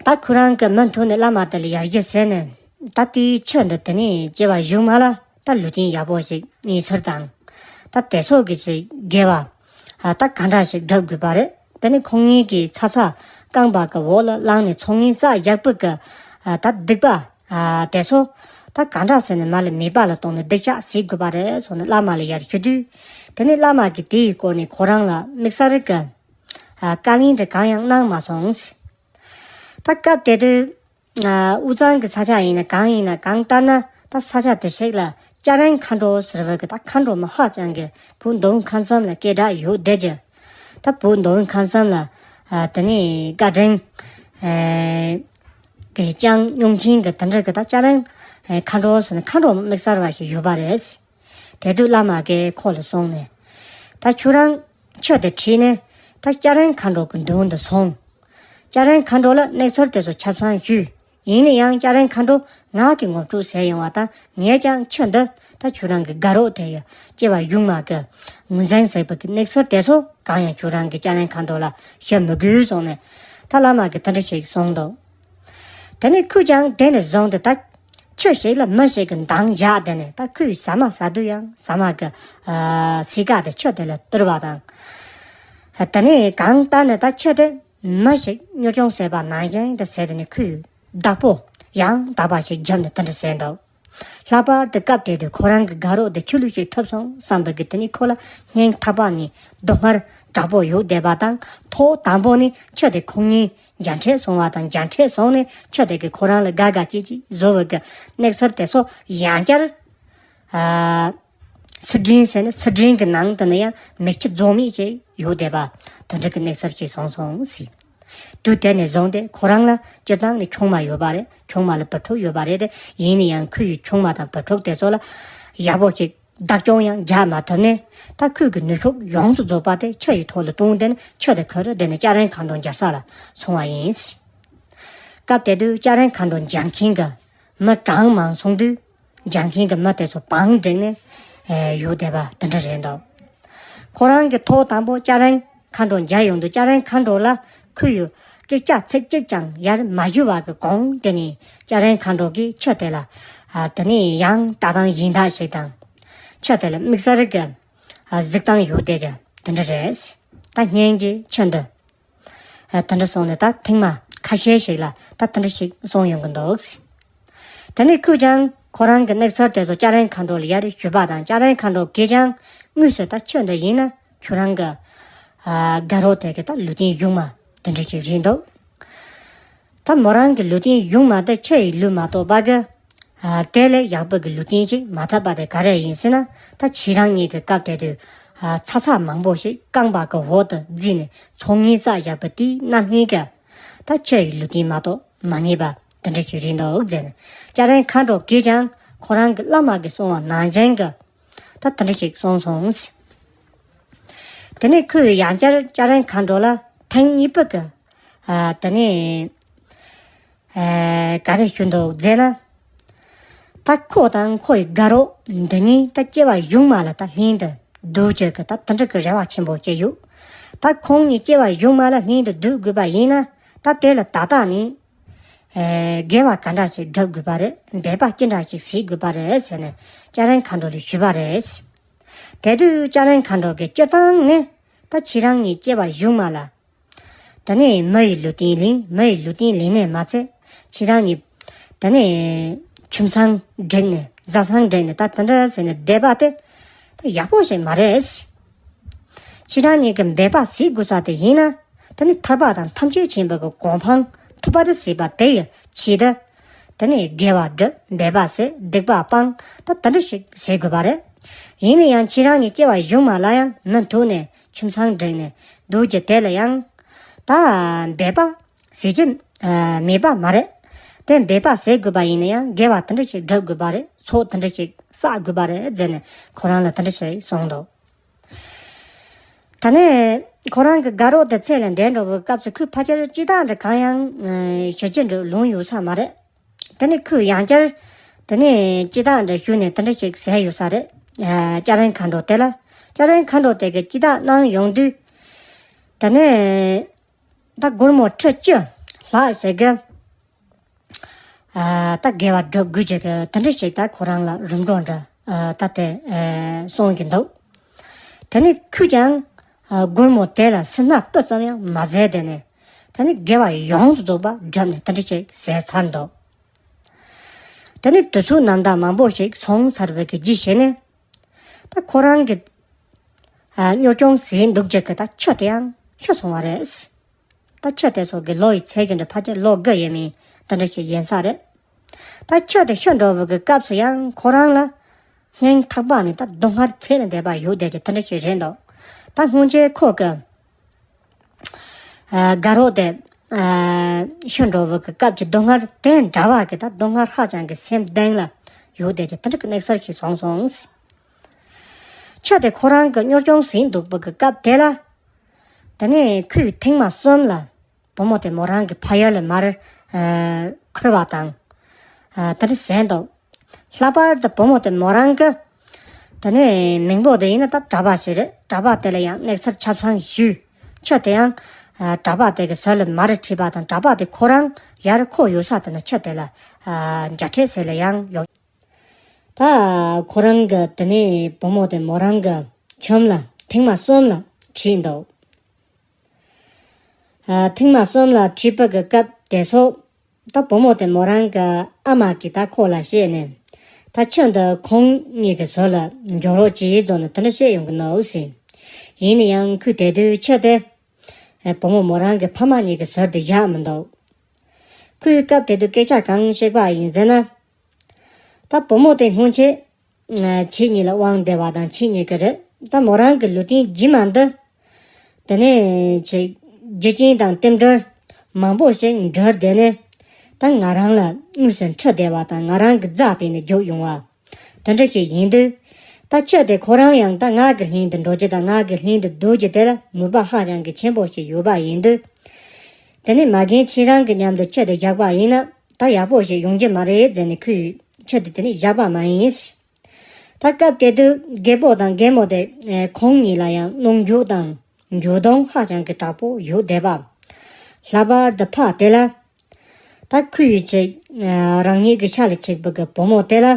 ད་ཁོ་རང་གི་མུ་མཐུད་ནས་བླ་མ་དེ་ལ་ཡར་རྒྱས་ཟེར་ནས། ད་དེའི་ཆུ་འདི་དེ་ནས་སྐྱེ་བ་གཞུག་མ་ལ་ད་ལུས་རྟེན་ཡག་པོ་ཞིག་རྙེད་ཚུལ་དང་། ད་དེ་སོགས་ཀྱི་ཆེད་དགེ་བ་ཨ་ད་ག་འདྲ་ཞིག་བསྒྲུབ་དགོས་པ་རེད། དེ་ནི་ཁོང་གཉིས་ཀྱིས་ཚ་ཚ་རྐང་པ་གི་འོག་ལ་བླངས་ནས་ཚོགས་ངན་བསགས་བཞག་པའི་གི་ཨ་ད་སྡིག་པ་ཨ་དེ་ཚོ་ད་ག་འདྲ་ཟེར་ནས་མ་ལ་མེད་པ་ལ་གཏོང་ནས་སྡིག་བཤགས་བྱེད་དགོས་པ་རེད་ཟེར་ནས་བླ་མ་ལ་ཡར་ཞུ་དུས། དེ་ནི་བླ་མ་གིས་དེའི་སྐོར་ནས་ཁོ་རང་ལ་དམིགས་བསལ་གྱི་ཨ་བཀའ་ལན་འདྲ་གང་ཡང་གནང་མ་སོང་། ད་སྐབས་དེ་དུས་ཨ་དབུས་གཙང་གི་ས་ཆ་ཡིན་ན་གང་ཡིན་ན། གང་ལྟར་ན་ད་ས་ཆ་དེ་ཞིག་ལ་སྐྱ་རེངས་མཁའ་འགྲོ་ཟེར་བའི་གི་ད་མཁའ་འགྲོ་མ་ཧ་ཅང་གི་བོད་མདོ་དབུས་ཁམས་གསུམ་ལ་སྐད་གྲགས་ཡོད་བསྡད་ཀྱི། ད་བོད་མདོ་དབུས་ཁམས་གསུམ་ལ་ཨ་དེ་ནས་བཀའ་དྲིན་ཨེ་གི་ཅང་མྱོང་མཁན་གི་དེ་འདྲ་གི་ད་སྐྱ་རེངས་ཨེ་མཁའ་འགྲོ་ཟེར་ནས་མཁའ་འགྲོ་དམིགས་བསལ་བ་ཞིག་ཡོད་པ་རེད། དེ་དུས་བླ་མ་གིས་ཁོ་ལ་གསུངས་ནས། ད་ཁྱོད་རང་ཆུ་དེ་ཁྲིད་ནས་ད་སྐྱ་རེངས་མཁའ་འགྲོ་གི་མདུན་དུ་སོང་། སྐྱ་རེངས་མཁའ་འགྲོ་ལ་གནས་ཚུལ་དེ་ཚོ་ཆ་ཚང་ཞུས། ཡིན་ན་ཡང་སྐྱ་རེངས་མཁའ་འགྲོ་ང་གི་ངོ་སྤྲོད་ཟེར་ཡོང་བ་དང་། ངས་ཀྱང་ཁྱོད་འདི་ད་ཁྱོད་རང་གི་དགའ་རོགས་དེ་ཡི་སྐྱེ་བ་གཞུག་མ་གི་ངོས་འཛིན་ཟེར་བ་གི་གནས་ཚུལ་དེ་ཚོ་གང་ཡང་ཁྱོད་རང་གི་སྐྱ་རེངས་མཁའ་འགྲོ་ལ་བཤད་མི་དགོས་གསུངས་ནས། ད་བླ་མ་གི་དེ་འདྲ་ཞིག་གསུངས་འདུག་དེ་ནས་ཁོས་ཀྱང་དེ་ནས་བཟུང་སྟེ་ད་ཁྱི་ཞིག་ལ་མི་ཞིག་གི་འདང་བཞག་དེ་ནས། ད་ཁོས་ཟ་མ་ཟ་དུས་ཡང་ཟ་མ་གི་ཨ་སིལ་ཀ་དེ་ཁྱི་དེ་ལ་སྟེར་བ་དང་། དེ་ནས་གང་ལྟར་ནས་ད་ཁྱི་དེ་མི་ཞིག་གཉོར་སྐྱོང་བྱས་པ་ནང་བཞིན་དེ་བྱས། དེ་ནས་ཁོས་བདག་པོ་ཡང་དག་པ་ཞིག་བརྒྱབ་ནས་དེ་འདྲ་བྱས་འདུག་ལྷག་པར་དུ་སྐབས་དེ་དུས་ཁོ་རང་གི་དགའ་རོགས་དེ་ཆོས་ལུགས་ཤིག་ཐོབ་སོང་བསམ་པའི་གི་དེ་ནས་ཁོ་ལ་སྙིང་ཐག་པ་ནས་སྡུག་བསྔལ་དྲག་པོ་ཡོད་བསྡད་པ་དང་། ཐོག་དང་པོ་ནས་ཁྱི་དེ་ཁོ་གཉིས་མཇལ་འཕྲད་སོང་བ་དང་། མཇལ་འཕྲད་སོང་ནས་ཁྱི་དེ་གིས་ཁོ་རང་ལ་དགའ་དགའ་སྐྱིད་སྐྱིད་བཟོ་བའི་གི་གནས་ཚུལ་དེ་ཚོ་ཡང་བསྐྱར་ཨ་ཚུལ་ཁྲིམས་ཟེར་ནས་ཚུལ་ཁྲིམས་ཀྱི་ནང་དུ་ནི་ཡང་མིག་ཆུ་རྫོགས་མེད་ཅིག་ཡོད་བསྡད་པ་དེ་འདྲ་གི་གནས་ཚུལ་ཅིག་བྱུང་སོང་ཟེར། དུས་དེ་ནས་བཟུང་སྟེ་ཁོ་རང་ལ་སྤྱིར་བཏང་ནས་ཆུང་མ་ཡོད་པ་རེད། ཆུང་མ་ལ་བུ་ཕྲུག་ཡོད་པ་རེད། ཡིན་ན་ཡང་ཁོ་ཡི་ཆུང་མ་དང་བུ་ཕྲུག་དེ་ཚོ་ལ་ཡག་པོ་ཞིག་བདག་སྐྱོང་ཡང་རྒྱག་མ་ཐུབ་ནས། ད་ཁོས་ཀྱི་ནུས་ཤུགས་ཡོངས་སུ་རྫོགས་པ་དེ་ཁྱི་ཡི་ཐོག་ལ་བཏང་དེ་ནས་ཁྱི་དེ་ཁོ་རང་དེ་ནས་སྐྱ་རེངས་མཁའ་འགྲོ་མཇལ་ས་ལ་སོང་བ་ཡིན། སྐབས་དེ་དུས་སྐྱ་རེངས་མཁའ་འགྲོ་མཇལ་མཁན་གྱི་མི་གྲངས་མང་སོང་དུས། མཇལ་མཁན་གྱི་མི་དེ་ཚོ་བང་བསྒྲིགས་ནས་ཨེ་ཡོད་བསྡད་པ་དེ་འདྲ་རེད་འདུག་ཁོ་རང་གིས་ཐོག་དང་པོ་སྐྱ་རེངས་མཁའ་འགྲོ་མཇལ་ཡོང་དུས། སྐྱ་རེངས་མཁའ་འགྲོ་ལ་ཁོས་ཡང་སྐད་ཆ་ཚིག་གཅིག་ཀྱང་ཡར་མ་ཞུས་པ་གི་གོང་དེ་ནས་སྐྱ་རེངས་མཁའ་འགྲོ་གིས་ཁྱི་དེ་ལ་ཨ་དེ་ནས་ཡང་ལྟ་སྟངས་གཞན་དག་ཞིག་དང་། ཁྱི་དེ་ལ་དམིགས་བསལ་གྱི་ཨ་གཟིགས་སྟངས་ཡོད་བསྡད་ཀྱི་དེ་འདྲ་རེད། ད་སྙིང་རྗེ་ཁྱི་འདི། ཨ་དེ་འདྲ་སོང་ནས་ད་ཐེངས་མ་ཁ་ཤས་ཤིག་ལ་ད་དེ་འདྲ་ཞིག་གསུངས་ཡོང་གི་འདུག་དེ་ནས་ཁོས་ཀྱང་ཁོ་རང་གི་གནས་ཚུལ་དེ་ཚོ་སྐྱ་རེངས་མཁའ་འགྲོ་ལ་ཡར་ཞུས་པ་དང་། སྐྱ་རེངས་མཁའ་འགྲོ་གིས་ཀྱང་དངོས་སུ་ད་ཁྱི་འདི་ཡིན་ན་ཁྱོད་རང་གི་ཨ་དགའ་རོགས་དེ་གི་ད་ལུས་རྟེན་གཞུག་མ་དེ་འདྲ་ཞིག་རེད་འདུག་ད་མོ་རང་གི་ལུས་རྟེན་གཞུག་མ་དེ་ཁྱི་ཡི་ལུས་མ་གཏོགས་པ་གི་ཨ་དེ་ལས་ཡག་པོ་གི་ལུས་རྟེན་ཞིག་མ་ཐོབ་པ་དེ་ག་རེ་ཡིན་ཟེར་ན། ད་ཁྱེད་རང་གཉིས་ཀྱི་སྐབས་དེ་དུས་ཨ་ཚ་ཚ་མང་པོ་ཞིག་རྐང་པ་གི་འོག་ཏུ་བརྫིས་ནས་ཚོང་ངེས་བསགས་བཞག་པ་དེའི་རྣམ་སྨིན་གྱིས་ད་ཁྱི་ཡི་ལུས་རྟེན་མ་གཏོགས་མ་རྙེད་པ་དེ་འདྲ་ཞིག་རེད་འདུག་ཟེར་ནས། སྐྱ་རེངས་མཁའ་འགྲོ་གིས་ཀྱང་ཁོ་རང་གི་བླ་མ་གིས་གསུངས་པ་ནང་བཞིན་གྱི་ད་དེ་འདྲ་ཞིག་གསུངས་སོང་། དེ་ནས་ཁོས་ཡང་བསྐྱར་སྐྱ་རེངས་མཁའ་འགྲོ་ལ་ཐེངས་གཉིས་པ་གི་ཨ་དེ་ནས་ཨ་ག་རེ་ཞུ་འདུག་ཟེར་ན། ད་ཁོ་དང་ཁོ་ཡི་དགའ་རོགས་འདི་གཉིས་ད་སྐྱེ་བ་གཞུག་མ་ལ་ད་ལྷན་དུ་སྡོད་རྒྱུ་གི་ད་དེ་འདྲ་གི་རེ་བ་ཆེན་པོ་བྱས་ཡོད། ད་ཁོང་གཉིས་སྐྱེ་བ་གཞུག་མ་ལ་ལྷན་དུ་སྡོད་དགོས་པ་ཡིན་ན། ད་དེ་ལ་ད་ལྟ་ནས་ཨེ་དགེ་བ་ག་འདྲ་ཞིག་སྒྲུབ་དགོས་པ་རེད། འབད་པ་ཅི་འདྲ་ཞིག་བྱེད་དགོས་པ་རེད་ཟེར་ནས་སྐྱ་རེངས་མཁའ་འགྲོ་ལ་ཞུས་པ་རེད། དེ་དུས་སྐྱ་རེངས་མཁའ་འགྲོ་གིས་སྤྱིར་བཏང་ནས་ད་ཁྱེད་རང་གཉིས་སྐྱེ་བ་གཞུག་མ་ལ་ད་ནི་མི་ཡི་ལུས་རྟེན་ལེན། མི་ཡི་ལུས་རྟེན་ལེན་ནས་མ་ཚད་ཁྱེད་རང་གཉིས་ད་ནི་ཁྱིམ་ཚང་བསྒྲིགས་ནས་བཟའ་ཚང་བསྒྲིགས་ནས་ད་དེ་འདྲ་ཟེར་ནས་བསྡད་པ་དེ་ད་ཡག་པོ་ཞིག་མ་རེད། ཁྱེད་རང་གཉིས་ཀྱིས་འབད་པ་བྱེད་དགོས་ས་དེ་ཡིན་ན། ད་ནི་ཐར་པ་དང་ཐམས་ཅད་མཁྱེན་པའི་གི་གོ་འཕང་ཐོབ་པ་དེ་བྱེད་པ་དེ་ཡི་ཆེད་དུ། ད་ནི་དགེ་བ་སྒྲུབ། འབད་པ་བྱེད། སྡིག་པ་སྤང་། ད་དེ་འདྲ་ཞིག་བྱེད་དགོས་པ་རེད། ཡིན་ན་ཡང་ཁྱེད་རང་གཉིས་སྐྱེ་བ་གཞུག་མ་ལ་ཡང་མི་མཐུན་ནས་ཁྱིམ་ཚང་བསྒྲིགས་ནས་སྡོད་རྒྱུ་དེ་ལ་ཡང་ད་འབད་པ་བྱེད་རྒྱུ་མེད་པ་མ་རེད། དེ་འབད་པ་བྱེད་དགོས་པ་ཡིན་ན་ཡང་དགེ་བ་དེ་འདྲ་ཞིག་སྒྲུབ་དགོས་པ་རེད། ཚོགས་དེ་འདྲ་ཞིག་བསགས་དགོས་པ་རེད་ཟེར་ནས་ཁོ་རང་ལ་དེ་འདྲ་ཞིག་གསུངས་འདུག་ད་ནས་ཁོ་རང་གི་དགའ་རོགས་དེ་ཚེ་ལས་འདས་འགྲོ་བའི་སྐབས་སུ་ཁོས་ཕལ་ཆེར་སྤྱི་བཏང་འདྲ་གང་ཡང་ཞུ་རྒྱུ་འདྲ་ལོང་ཡོད་ས་མ་རེད། དེ་ནས་ཁོས་ཡང་བསྐྱར་དེ་ནས་སྤྱི་བཏང་འདྲ་ཞུས་ནས་དེ་འདྲ་ཞིག་ཟེར་ཡོད་ས་རེད། ཨ་སྐྱ་རེངས་མཁའ་འགྲོ་དེ་ལ། སྐྱ་རེངས་མཁའ་འགྲོ་དེ་གིས་སྤྱི་བཏང་གནང་ཡོང་དུས། དེ་ནས་ད་སྒོར་མོ་ཁྲི་བཅུ་ལྷག་ཞིག་གི་ཨ་ད་དགེ་བ་སྒྲུབ་དགོས་ཀྱི་གི་དེ་འདྲ་ཞིག་ད་ཁོ་རང་ལ་རིམ་གྲོ་འདྲ་ཨ་ད་དེ་ཨ་གསུང་གི་འདུག་དེ་ནས་ཁོས་ཀྱང་ཨ་སྒོར་མོ་དེ་ལ་སུན་སྣང་སྤུ་ཙམ་ཡང་མ་བྱས། དེ་ནས་དེ་ནས་དགེ་བ་ཡོངས་སུ་རྫོགས་པ་བསྒྲུབས་ནས་དེ་འདྲ་ཞིག་བྱས་ཚར་འདུག་དེ་ནས་དུས་ཚོད་རྣམ་དག་མང་པོ་ཞིག་སོང་ཚར་བའི་གི་རྗེས་ཤིག་ནས། ད་ཁོ་རང་གི་ཨ་གཉོར་སྐྱོང་བྱས་འདུག་ཅིག་གི་ད་ཁྱི་དེ་ཡང་ཤི་སོང་བ་རེད། ད་ཁྱི་དེ་ཚོ་གི་ལོ་ཡི་ཚད་ཀྱི་འདྲ་ཕལ་ཆེར་ལོ་དགུ་ཡས་མས་དེ་འདྲ་ཞིག་ཡིན་ས་རེད། ད་ཁྱི་དེ་ཤི་འགྲོ་བའི་གི་སྐབས་སུ་ཡང་ཁོ་རང་ལ་སྙིང་ཐག་པ་ནས་ད་སྡུག་བསྔལ་ཚད་ལས་འདས་པ་ཡོད་བསྡད་ཀྱི་དེ་འདྲ་ཞིག་རེད་འདུག་ད་སྔོན་ཆད་ཁོ་གི་ཨ་དགའ་རོགས་དེ་ཨ་ཤི་འགྲོ་བའི་གི་སྐབས་ཀྱི་སྡུག་བསྔལ་དེ་འདྲ་བ་གི་ད་སྡུག་བསྔལ་ཧ་ཅང་གི་སེམས་གཏིང་ལ་ཡོད་བསྡད་ཀྱི་དེ་འདྲ་གི་གནས་ཚུལ་ཞིག་བྱུང་སོང་། ཁྱི་དེ་ཁོ་རང་གི་གཉོར་སྐྱོང་བྱས་འདུག་པའི་གི་སྐབས་དེ་ལ། དེ་ནས་ཁོས་ཐེངས་མ་གསུམ་ལ་བུ་མོ་དེ་མོ་རང་གི་ཕ་ཡུལ་ལ་མར་ཨ་ འཁོལ་བ་དང་། ཨ་དེ་འདྲ་བྱས་འདུག་ལྷག་པར་དུ་བུ་མོ་དེ་མོ་རང་གི་དེ་ནས་མིང་པོ་དེ་ཡིན་ན་ད་གྲྭ་པ་ཞིག་རེད། གྲྭ་པ་དེ་ལ་ཡང་གནས་ཚུལ་ཆ་ཚང་ཞུས། ཁྱི་དེ་ཡང་ཨ་གྲྭ་པ་དེ་གི་ཟུར་ལ་མ་རེད་ཁྲིད་པ་དང་། གྲྭ་པ་དེ་ཁོ་རང་ཡར་ཁོ་ཡོད་ས་དེ་ན་ཁྱི་དེ་ལ་ཨ་མཇལ་འཕྲད་ཟེར་ལ་ཡང་ཡོང་། ད་ཁོ་རང་གི་དེ་ནས་བུ་མོ་དེ་མོ་རང་གི་ཁྱིམ་ལ་ཐེངས་མ་གསུམ་ལ་ཁྲིད་འདུག་ཨ་ཐེངས་མ་གསུམ་ལ་ཁྲིད་པ་གི་སྐབས་དེ་ཚོ་ད་བུ་མོ་དེ་མོ་རང་གི་ཨ་མ་གིས་ད་ཁོ་ལ་བཤད་ནས། ད་ཁྱི་འདི་ཁོང་གཉིས་ཀྱི་ཟུར་ལ་འགྱོ་རོགས་གྱིས་བཟོ་ནས་དེ་འདྲ་བཤད་ཡོང་གི་འདུག་ཟེར། ཡིན་ན་ཡང་ཁོས་དེ་དུས་ཁྱི་དེ་ཨེ་བུ་མོ་མོ་རང་གི་ཕ་མ་གཉིས་ཀྱི་ཟུར་དུ་བཞག་མི་འདུག་ཁོས་སྐབས་དེ་དུས་སྐད་ཆ་གང་བཤད་པ་ཡིན་ཟེར་ན། ད་བུ་མོ་དེ་སྔོན་ཆད་ཨ་ཁྱེད་གཉིས་ལ་དབང་བསྡད་པ་དང་ཁྱེད་གཉིས་ཀྱི་རེད། ད་མོ་རང་གི་ལུས་རྟེན་རྗེས་མ་འདི་དེ་ནས་ཁྱེད་རྒྱུ་རྐྱེན་དང་རྟེན་འབྲེལ་མང་པོ་ཞིག་འགྲོ་བསྡད་ནས། ད་ང་རང་ལ་དངོས་སུ་འཁྲིད་བསྡད་པ་དང་། ང་རང་གི་རྩ་དེ་ནས་རྒྱུག་ཡོང་བ་དེ་འདྲ་ཞིག་ཡིན་དུས། ད་ཁྱི་དེ་ཁོ་རང་ཡང་ད་ང་གི་ལྷན་དུ་འགྲོ་རྒྱུ་དང་ང་གི་ལྷན་དུ་སྡོད་རྒྱུ་དེ་ལ་མོས་པ་ཧ་ཅང་གི་ཆེན་པོ་ཞིག་ཡོད་པ་ཡིན་དུས། དེ་ནས་མ་རྒན་ཁྱེད་རང་གི་མཉམ་དུ་ཁྱི་དེ་བཞག་པ་ཡིན་ན་ད་ཡག་པོ་ཞིག་ཡོང་རྒྱུ་མ་རེད་ཟེར་ནས་ཁོས་ཁྱི་དེ་དེ་ནས་བཞག་པ་མ་ཡིན། ད་སྐབས་དེ་དུས་རྒད་པོ་དང་རྒན་མོ་དེ་ཨེ་ཁོང་གཉིས་ལ་ཡང་གནོན་འགྱོད་དང་འགྱོད་གདུང་ཧ་ཅང་གི་དྲག་པོ་ཡོད་བསྡད་པ། ལྷག་པར་དུ་ཕ་དེ་ལ་ད་ཁོ་ཡི་ཆེ་ཨ་རང་ཉིད་ཀྱི་ཤ་ལ་ཆགས་པའི་གི་བུ་མོ་དེ་ལ་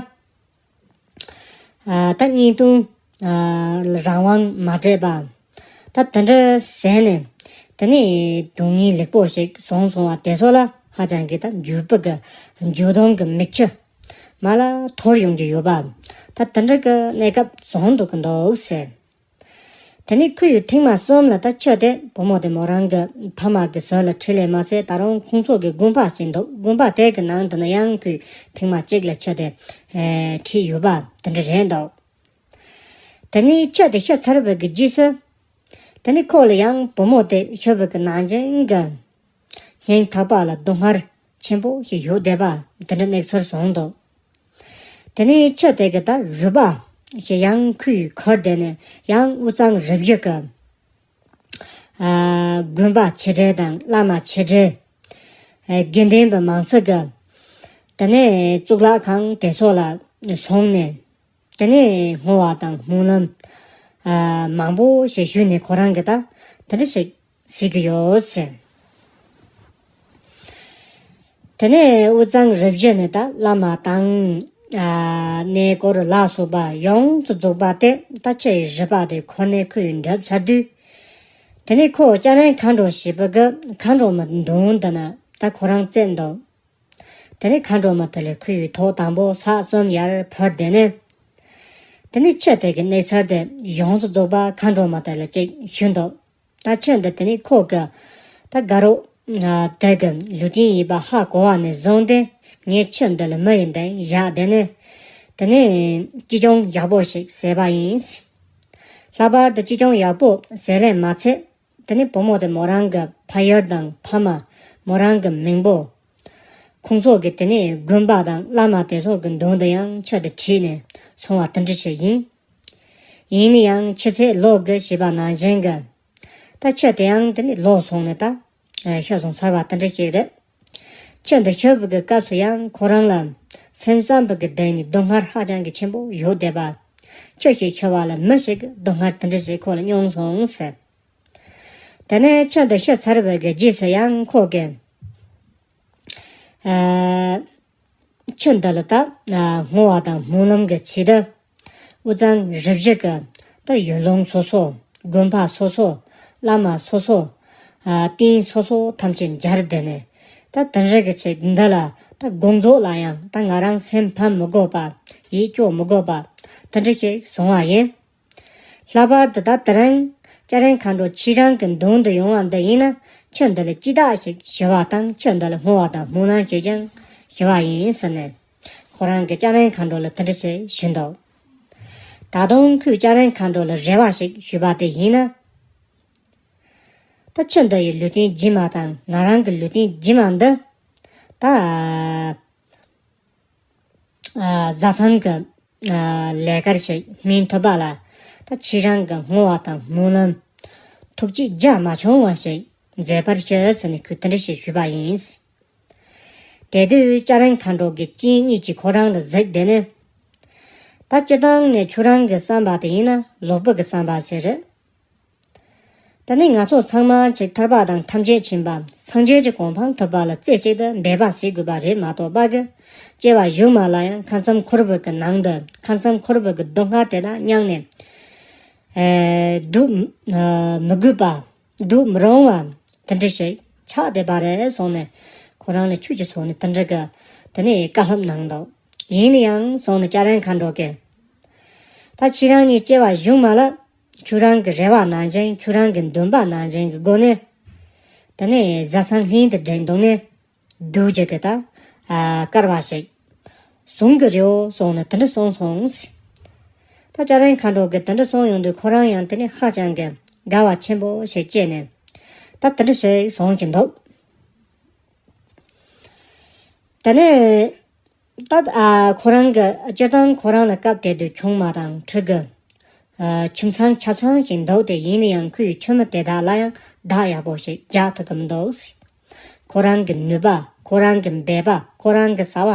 ཨ་ད་བརྙས་བརྡུང་ཨ་རང་དབང་མ་སྤྲད་པ། ད་དེ་འདྲ་བྱས་ནས་དེ་ནས་སྡུག་བསྔལ་ལེགས་པོ་ཞིག་བཟུང་སོང་བ་དེ་ཚོ་ལ་ཧ་ཅང་གི་ད་འགྱོད་པ་གི་འགྱོད་གདུང་གི་མིག་ཆུ་མར་ལ་འཐོར་ཡོང་གི་ཡོད་པ། ད་དེ་འདྲ་གི་གནས་སྐབས་བཟུང་འདུག་གི་འདུག་ཟེར། དེ་ནས་ཁོ་ཡི་ཐེངས་མ་གསུམ་ལ་ད་ཁྱི་དེ་བུ་མོ་དེ་མོ་རང་གི་ཕ་མ་གི་ཟུར་ལ་ཁྲིད་ལས་མ་ཚད། ད་རུང་ཁོང་ཚོ་གི་དགོན་པ་ཞིག་འདུག་དགོན་པ་དེ་གི་ནང་དུ་ན་ཡང་ཁོས་ཐེངས་མ་གཅིག་ལ་ཁྱི་དེ་ཨེ་ཁྲིད་ཡོད་པ་དེ་འདྲ་རེད་འདུག་དེ་ནས་ཁྱི་དེ་ཤི་ཚར་བའི་གི་རྗེས་སུ། དེ་ནས་ཁོ་ལ་ཡང་བུ་མོ་དེ་ཤི་བའི་གི་ནང་བཞིན་གི་སྙིང་ཐག་པ་ལ་སྡུག་བསྔལ་ཆེན་པོ་ཞིག་ཡོད་བསྡད་པ་དེ་འདྲ་གནས་ཚུལ་སོང་འདུག་དེ་ནས་ཁྱི་དེ་གི་ད་རུས་པ་ཞིག་ཡང་ཁོས་འཁུར་བསྡད་ནས་ཡང་དབུས་གཙང་རུ་བཞི་གི་ཨ་དགོན་པ་ཆེ་གྲས་དང་བླ་མ་ཆེ་གྲས། ཨ་དགེ་འདུན་པ་མང་ཚོགས་ཀྱི་དེ་ནས་གཙུག་ལག་ཁང་དེ་ཚོ་ལ་སོང་ནས། དེ་ནས་བསྔོ་བ་དང་སྨོན་ལམ་ཨ་མང་པོ་ཞིག་ཞུས་ནས་ཁོ་རང་གིས་ད་དེ་འདྲ་ཞིག་གཟིགས་ཀྱི་ཡོད་ཟེར། དེ་ནས་དབུས་གཙང་རུ་བཞི་ནས་ད་བླ་མ་དང་ཨ་གནས་སྐོར་ལ་སོགས་པ་ཡོངས་སུ་རྫོགས་པ་དེ་ད་ཁྱི་ཡི་རུས་པ་དེ་འཁུར་ནས་ཁོས་འགྲུབ་ཚར་དུས། དེ་ནས་ཁོ་སྐྱ་རེངས་མཁའ་འགྲོ་ཞེས་པ་གི་མཁའ་འགྲོ་མའི་མདུན་དུ་ན་ད་ཁོ་རང་བཙལ་འདུག་དེ་ནས་མཁའ་འགྲོ་མ་དེ་ལ་ཁོས་ཐོག་དང་པོ་ས་གསུམ་ཡར་ཕུལ། དེ་ནས་དེ་ནས་ཁྱི་དེ་གི་གནས་ཚུལ་དེ་ཡོངས་སུ་རྫོགས་པ་མཁའ་འགྲོ་མ་དེ་ལ་ཅིག་ཞུས་འདུག་ད་ཁྱི་འདི་དེ་ནས་ཁོ་གི་ད་དགའ་རོགས་དེ་གི་ལུས་རྟེན་ཡིན་པ་ཧ་གོ་བ་ནས་བཟུང་སྟེ། ངས་ཁྱི་འདི་ལ་མི་ཡི་འདུན་བཞག་དེ་ནས་དེ་ནས་ཅི་ཅུང་ཡག་པོ་ཞིག་བཟས་པ་ཡིན། ལྷག་པར་དུ་ཅི་ཅུང་ཡག་པོ་བཟས་ལས་མ་ཚད། དེ་ནས་བུ་མོ་དེ་མོ་རང་གི་ཕ་ཡུལ་དང་ཕ་མ། མོ་རང་གི་མིང་པོ། ཁོང་ཚོ་གི་དེ་ནས་དགོན་པ་དང་བླ་མ་དེ་ཚོ་གི་མདུན་དུ་ཡང་ཁྱི་དེ་ཁྲིད་ནས་སོང་བ་དེ་འདྲ་ཞིག་ཡིན། ཡིན་ན་ཡང་ཁྱི་ཚེ་ལོ་དགུ་ཞེས་པ་ནང་བཞིན་གི་ད་ཁྱི་དེ་ཡང་དེ་ནས་ལོག་སོང་ནས་ད་ཤི་སོང་ཚར་བ་དེ་འདྲ་ཞིག་རེད། ཁྱི་འདི་ཤི་བའི་གི་སྐབས་སུ་ཡང་ཁོ་རང་ལ་སེམས་ཙམ་པའི་གི་སྟེང་ནས་སྡུག་བསྔལ་ཧ་ཅང་གི་ཆེན་པོ་ཡོད་བསྡད་པ། ཁྱི་ཞིག་ཤི་བ་ལ་མི་ཞིག་གི་སྡུག་བསྔལ་དེ་འདྲ་ཞིག་ཁོ་ལ་མྱོང་སོང་ཟེར། དེ་ནས་ཁྱི་འདི་ཤི་ཚར་བའི་གི་རྗེས་སུ་ཡང་ཁོ་གི་ཨ་ཁྱི་འདི་ལ་ད་ཨ་བསྔོ་བ་དང་སྨོན་ལམ་གྱི་ཆེད་དུ་དབུས་གཙང་རུ་བཞི་གི་ད་ཡུལ་ལུང་སོ་སོ། དགོན་པ་སོ་སོ། བླ་མ་སོ་སོ། ཨ་རྟེན་སོ་སོ་ཐམས་ཅད་མཇལ། དེ་ནས་ད་དེ་འདྲ་གི་ཆེད་འདི་ལ་ད་དགོངས་རྫོགས་ལ་ཡང་ད་ང་རང་སེམས་ཕམ་མི་དགོས་པ། ཡིད་སྐྱོ་མི་དགོས་པ། དེ་འདྲ་ཞིག་བཟུང་བ་ཡིན། ལྷག་པར་དུ་ད་དེ་རིང་སྐྱ་རེངས་མཁའ་འགྲོ་ཁྱེད་རང་གི་མདུན་དུ་ཡོང་བ་འདི་ཡིན་ན། ཁྱི་འདི་ལ་ཅི་ལྟར་ཞིག་ཞུ་བ་དང་། ཁྱི་འདི་ལ་བསྔོ་བ་དང་སྨོན་ལམ་ཞིག་ཀྱང་ཞུ་བ་ཡིན་ཟེར་ནས། ཁོ་རང་གིས་སྐྱ་རེངས་མཁའ་འགྲོ་ལ་དེ་འདྲ་ཞིག་ཞུས་འདུག་ད་དུང་ཁོས་སྐྱ་རེངས་མཁའ་འགྲོ་ལ་རེ་བ་ཞིག་ཞུས་པ་དེ་ཡིན་ན། ད་ཁྱི་འདི་ཡི་ལུས་རྟེན་རྗེས་མ་དང་ང་རང་གི་ལུས་རྟེན་རྗེས་མ་འདི་ད་ཨ་བཟའ་ཚང་གི་ཨ་ལས་ཀར་ཞིག་སྨིན་ཐུབ་པ་ལ། ད་ཁྱེད་རང་གི་བསྔོ་བ་དང་སྨོན་ལམ་ཐུགས་རྗེ་རྒྱ་མ་ཆུང་བ་ཞིག་མཛད་པར་ཞུ་ཟེར་ནས་ཁོས་དེ་འདྲ་ཞིག་ཞུས་པ་ཡིན། དེ་དུས་སྐྱ་རེངས་མཁའ་འགྲོ་གི་སྤྱན་གཉིས་ཀྱིས་ཁོ་རང་ལ་གཟིགས། དེ་ནས་ད་སྤྱིར་བཏང་ནས་ཁྱོད་རང་གི་བསམ་པ་དེ་ཡིན་ན་ལོག་པ་གི་བསམ་པ་ཞིག་རེད། ད་ནི་ང་ཚོ་ཚང་མ་ཅིག་ཐར་པ་དང་ཐམས་ཅད་མཁྱེན་པ་སངས་རྒྱས་ཀྱི་གོ་འཕང་ཐོབ་པ་ལ་རྩེ་གཅིག་ཏུ་འབད་པ་བྱེད་དགོས་པ་རེད་མ་གཏོགས་པ་གི། སྐྱེ་བ་གཞུག་མ་ལ་ཡང་ཁ་མཚམས་འཁོར་བ་གི་ནང་དུ་ཁ་མཚམས་འཁོར་བ་གི་སྡུག་བསྔལ་དེ་དག་མྱངས་ནས། ཨེ། སྡུག་ཨ། མི་དགོས་པ། སྡུག་མི་རུང་བ་དེ་འདྲ་ཞིག་ཆགས་བསྡད་པ་རེད་གསུངས་ནས། ཁོ་རང་ལ་ཆོས་ཀྱི་ཕྱོགས་ནས་དེ་འདྲ་གི་དེ་ནས་བཀའ་སློབ་གནང་འདུག་ཡིན་ན་ཡང་གསུངས་ནས་སྐྱ་རེངས་མཁའ་འགྲོ་གིས། ད་ཁྱེད་རང་གཉིས་སྐྱེ་བ་གཞུག་མ་ལ་ཁྱོད་རང་གི་རེ་བ་ནང་བཞིན་ཁྱོད་རང་གི་འདུན་པ་ནང་བཞིན་གྱི་སྒོ་ནས། དེ་ནས་བཟའ་ཚང་ལྷན་དུ་སྒྲིག་འདུག་ནས། སྡུག་ཅག་གི་ད། ཨ། སྐལ་བ་ཞིག་བཟུང་གི་རེད་གསུངས་ནས་དེ་འདྲ་གསུངས་སོང་། ད་སྐྱ་རེངས་མཁའ་འགྲོ་གིས་དེ་འདྲ་གསུངས་ཡོང་དུས་ཁོ་རང་ཡང་དེ་ནས་ཧ་ཅང་གི་དགའ་བ་ཆེན་པོ་ཞིག་སྐྱེས་ནས། ད་དེ་འདྲ་ཞིག་གསུང་གི་འདུག་དེ་ནས་ད། ཨ། ཁོ་རང་གི་སྤྱིར་བཏང་ཁོ་རང་ལ་སྐབས་དེ་དུས་ཆུང་མ་དང་ཕྲུ་གུ། ཨ། ཁྱིམ་ཚང་ཆ་ཚང་ཞིག་འདུག་དེ་ཡིན་ན་ཡང་ཁོའི་ཁྱིམ་མི་དེ་དག་ལ་ཡང་བདག་ཡག་པོ་ཞིག་རྒྱག་ཐུབ་ཀྱི་མི་འདུག་ཁོ་རང་གི་ནུས་པ། ཁོ་རང་གི་འབད་པ། ཁོ་རང་གི་བྱ་བ་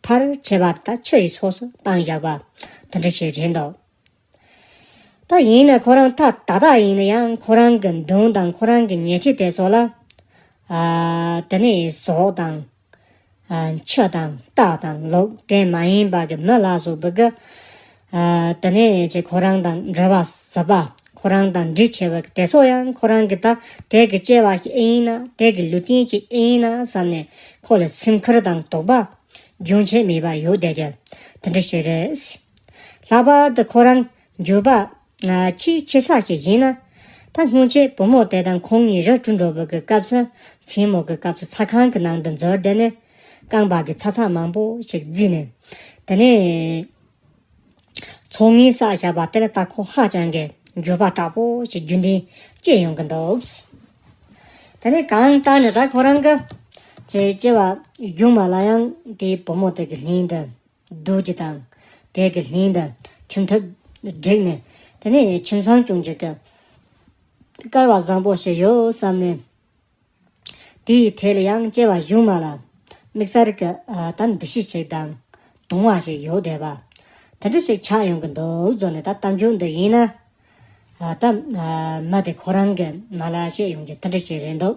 ཕལ་ཆེ་བ་ད་ཕྱི་ཡི་ཕྱོགས་སུ་བཏང་བཞག་པ་དེ་འདྲ་ཞིག་རེད་འདུག་ད་ཡིན་ན་ཁོ་རང་ད་ད་ལྟ་ཡིན་ན་ཡང་ཁོ་རང་གི་མདུན་དང་ཁོ་རང་གི་ཉལ་ཁྲི་དེ་ཚོ་ལ། ཨ། དེ་ནས་ཟོག་དང་། ཨ། ཆུ་དང་རྟ་དང་ལུག་དེ་མ་ཡིན་པ་གི་མི་ལ་སོགས་པ་གི། ཨ། དེ་ནས་ཅིག་ཁོ་རང་དང་འབྲེལ་བ་ཟབ་པ། ཁོ་རང་དང་འདྲིས་ཆེ་བ་གི་དེ་ཚོ་ཡང་ཁོ་རང་གི་ད་དེ་གི་སྐྱེ་བ་ཞིག་ཨེ་ཡིན་ན། དེ་གི་ལུས་རྟེན་ཞིག་ཨེ་ཡིན་ན་བསམ་ནས་ཁོ་ལ་སེམས་ཁུར་དང་དོགས་པ་རྒྱུན་ཆད་མེད་པ་ཡོད་བསྡད་རྒྱུ་དེ་འདྲ་ཞིག་རེད། ལྷག་པར་དུ་ཁོ་རང་འགྱོད་པ་ཆེས་ཆེ་ས་ཞིག་ཡིན་ན། ད་སྔོན་ཆད་བུ་མོ་དེ་དང་ཁོང་གཉིས་རི་ཁྲོད་འགྲོ་བ་གི་སྐབས་སུ། མཚན་མོ་གི་སྐབས་སུ་ཚ་ཁང་གི་ནང་དུ་འཛུལ་བསྡད་ནས་རྐང་པ་གི་ཚ་ཚ་མང་པོ་ཞིག་བརྫིས་ནས། དེ་ནས་ཚོགས་ངན་བསགས་བཞག་པ་དེ་ལ་ད་ཁོ་ཧ་ཅང་གི་འགྱོད་པ་དྲག་པོ་ཞིག་རྒྱུན་ལྡན་སྐྱེས་ཡོང་གི་འདུག་དེ་ནས་གང་ལྟར་ནས་ད་ཁོ་རང་གི་ཅེས་སྐྱེ་བ་གཞུག་མ་ལ་ཡང་དེའི་བུ་མོ་དེ་གི་ལྷན་དུ། རྡོ་རྗེ་དང་། དེ་གི་ལྷན་དུ་ཁྱིམ་ཐབ་བསྒྲིགས་ནས། དེ་ནས་ཁྱིམ་ཚང་སྐྱོང་རྒྱུ་གི་སྐལ་བ་བཟང་པོ་ཞིག་ཡོད་བསམ་ནས། དེའི་ཐད་ལ་ཡང་སྐྱེ་བ་གཞུག་མ་ལ་དམིགས་བསལ་གྱི། ཨ། ད་འདུ་ཤེས་ཤིག་དང་དུང་བ་ཞིག་ཡོད་བསྡད་པ་དེ་འདྲ་ཞིག་ཆགས་ཡོང་གི་འདུག་བཟོ་ནས། ད་གཏམ་རྒྱུད་འདི་ཡིན་ན། ཨ། ད། ཨ། མི་དེ་ཁོ་རང་གི་མ་ལ་བཤད་ཡོང་རྒྱུ་དེ་འདྲ་ཞིག་རེད་འདུག་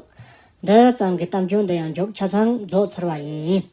འདི་ཙམ་གྱི་གཏམ་རྒྱུད་འདི་ཡང་མཇུག་ཆ་ཚང་རྫོགས་ཚར་བ་ཡིན།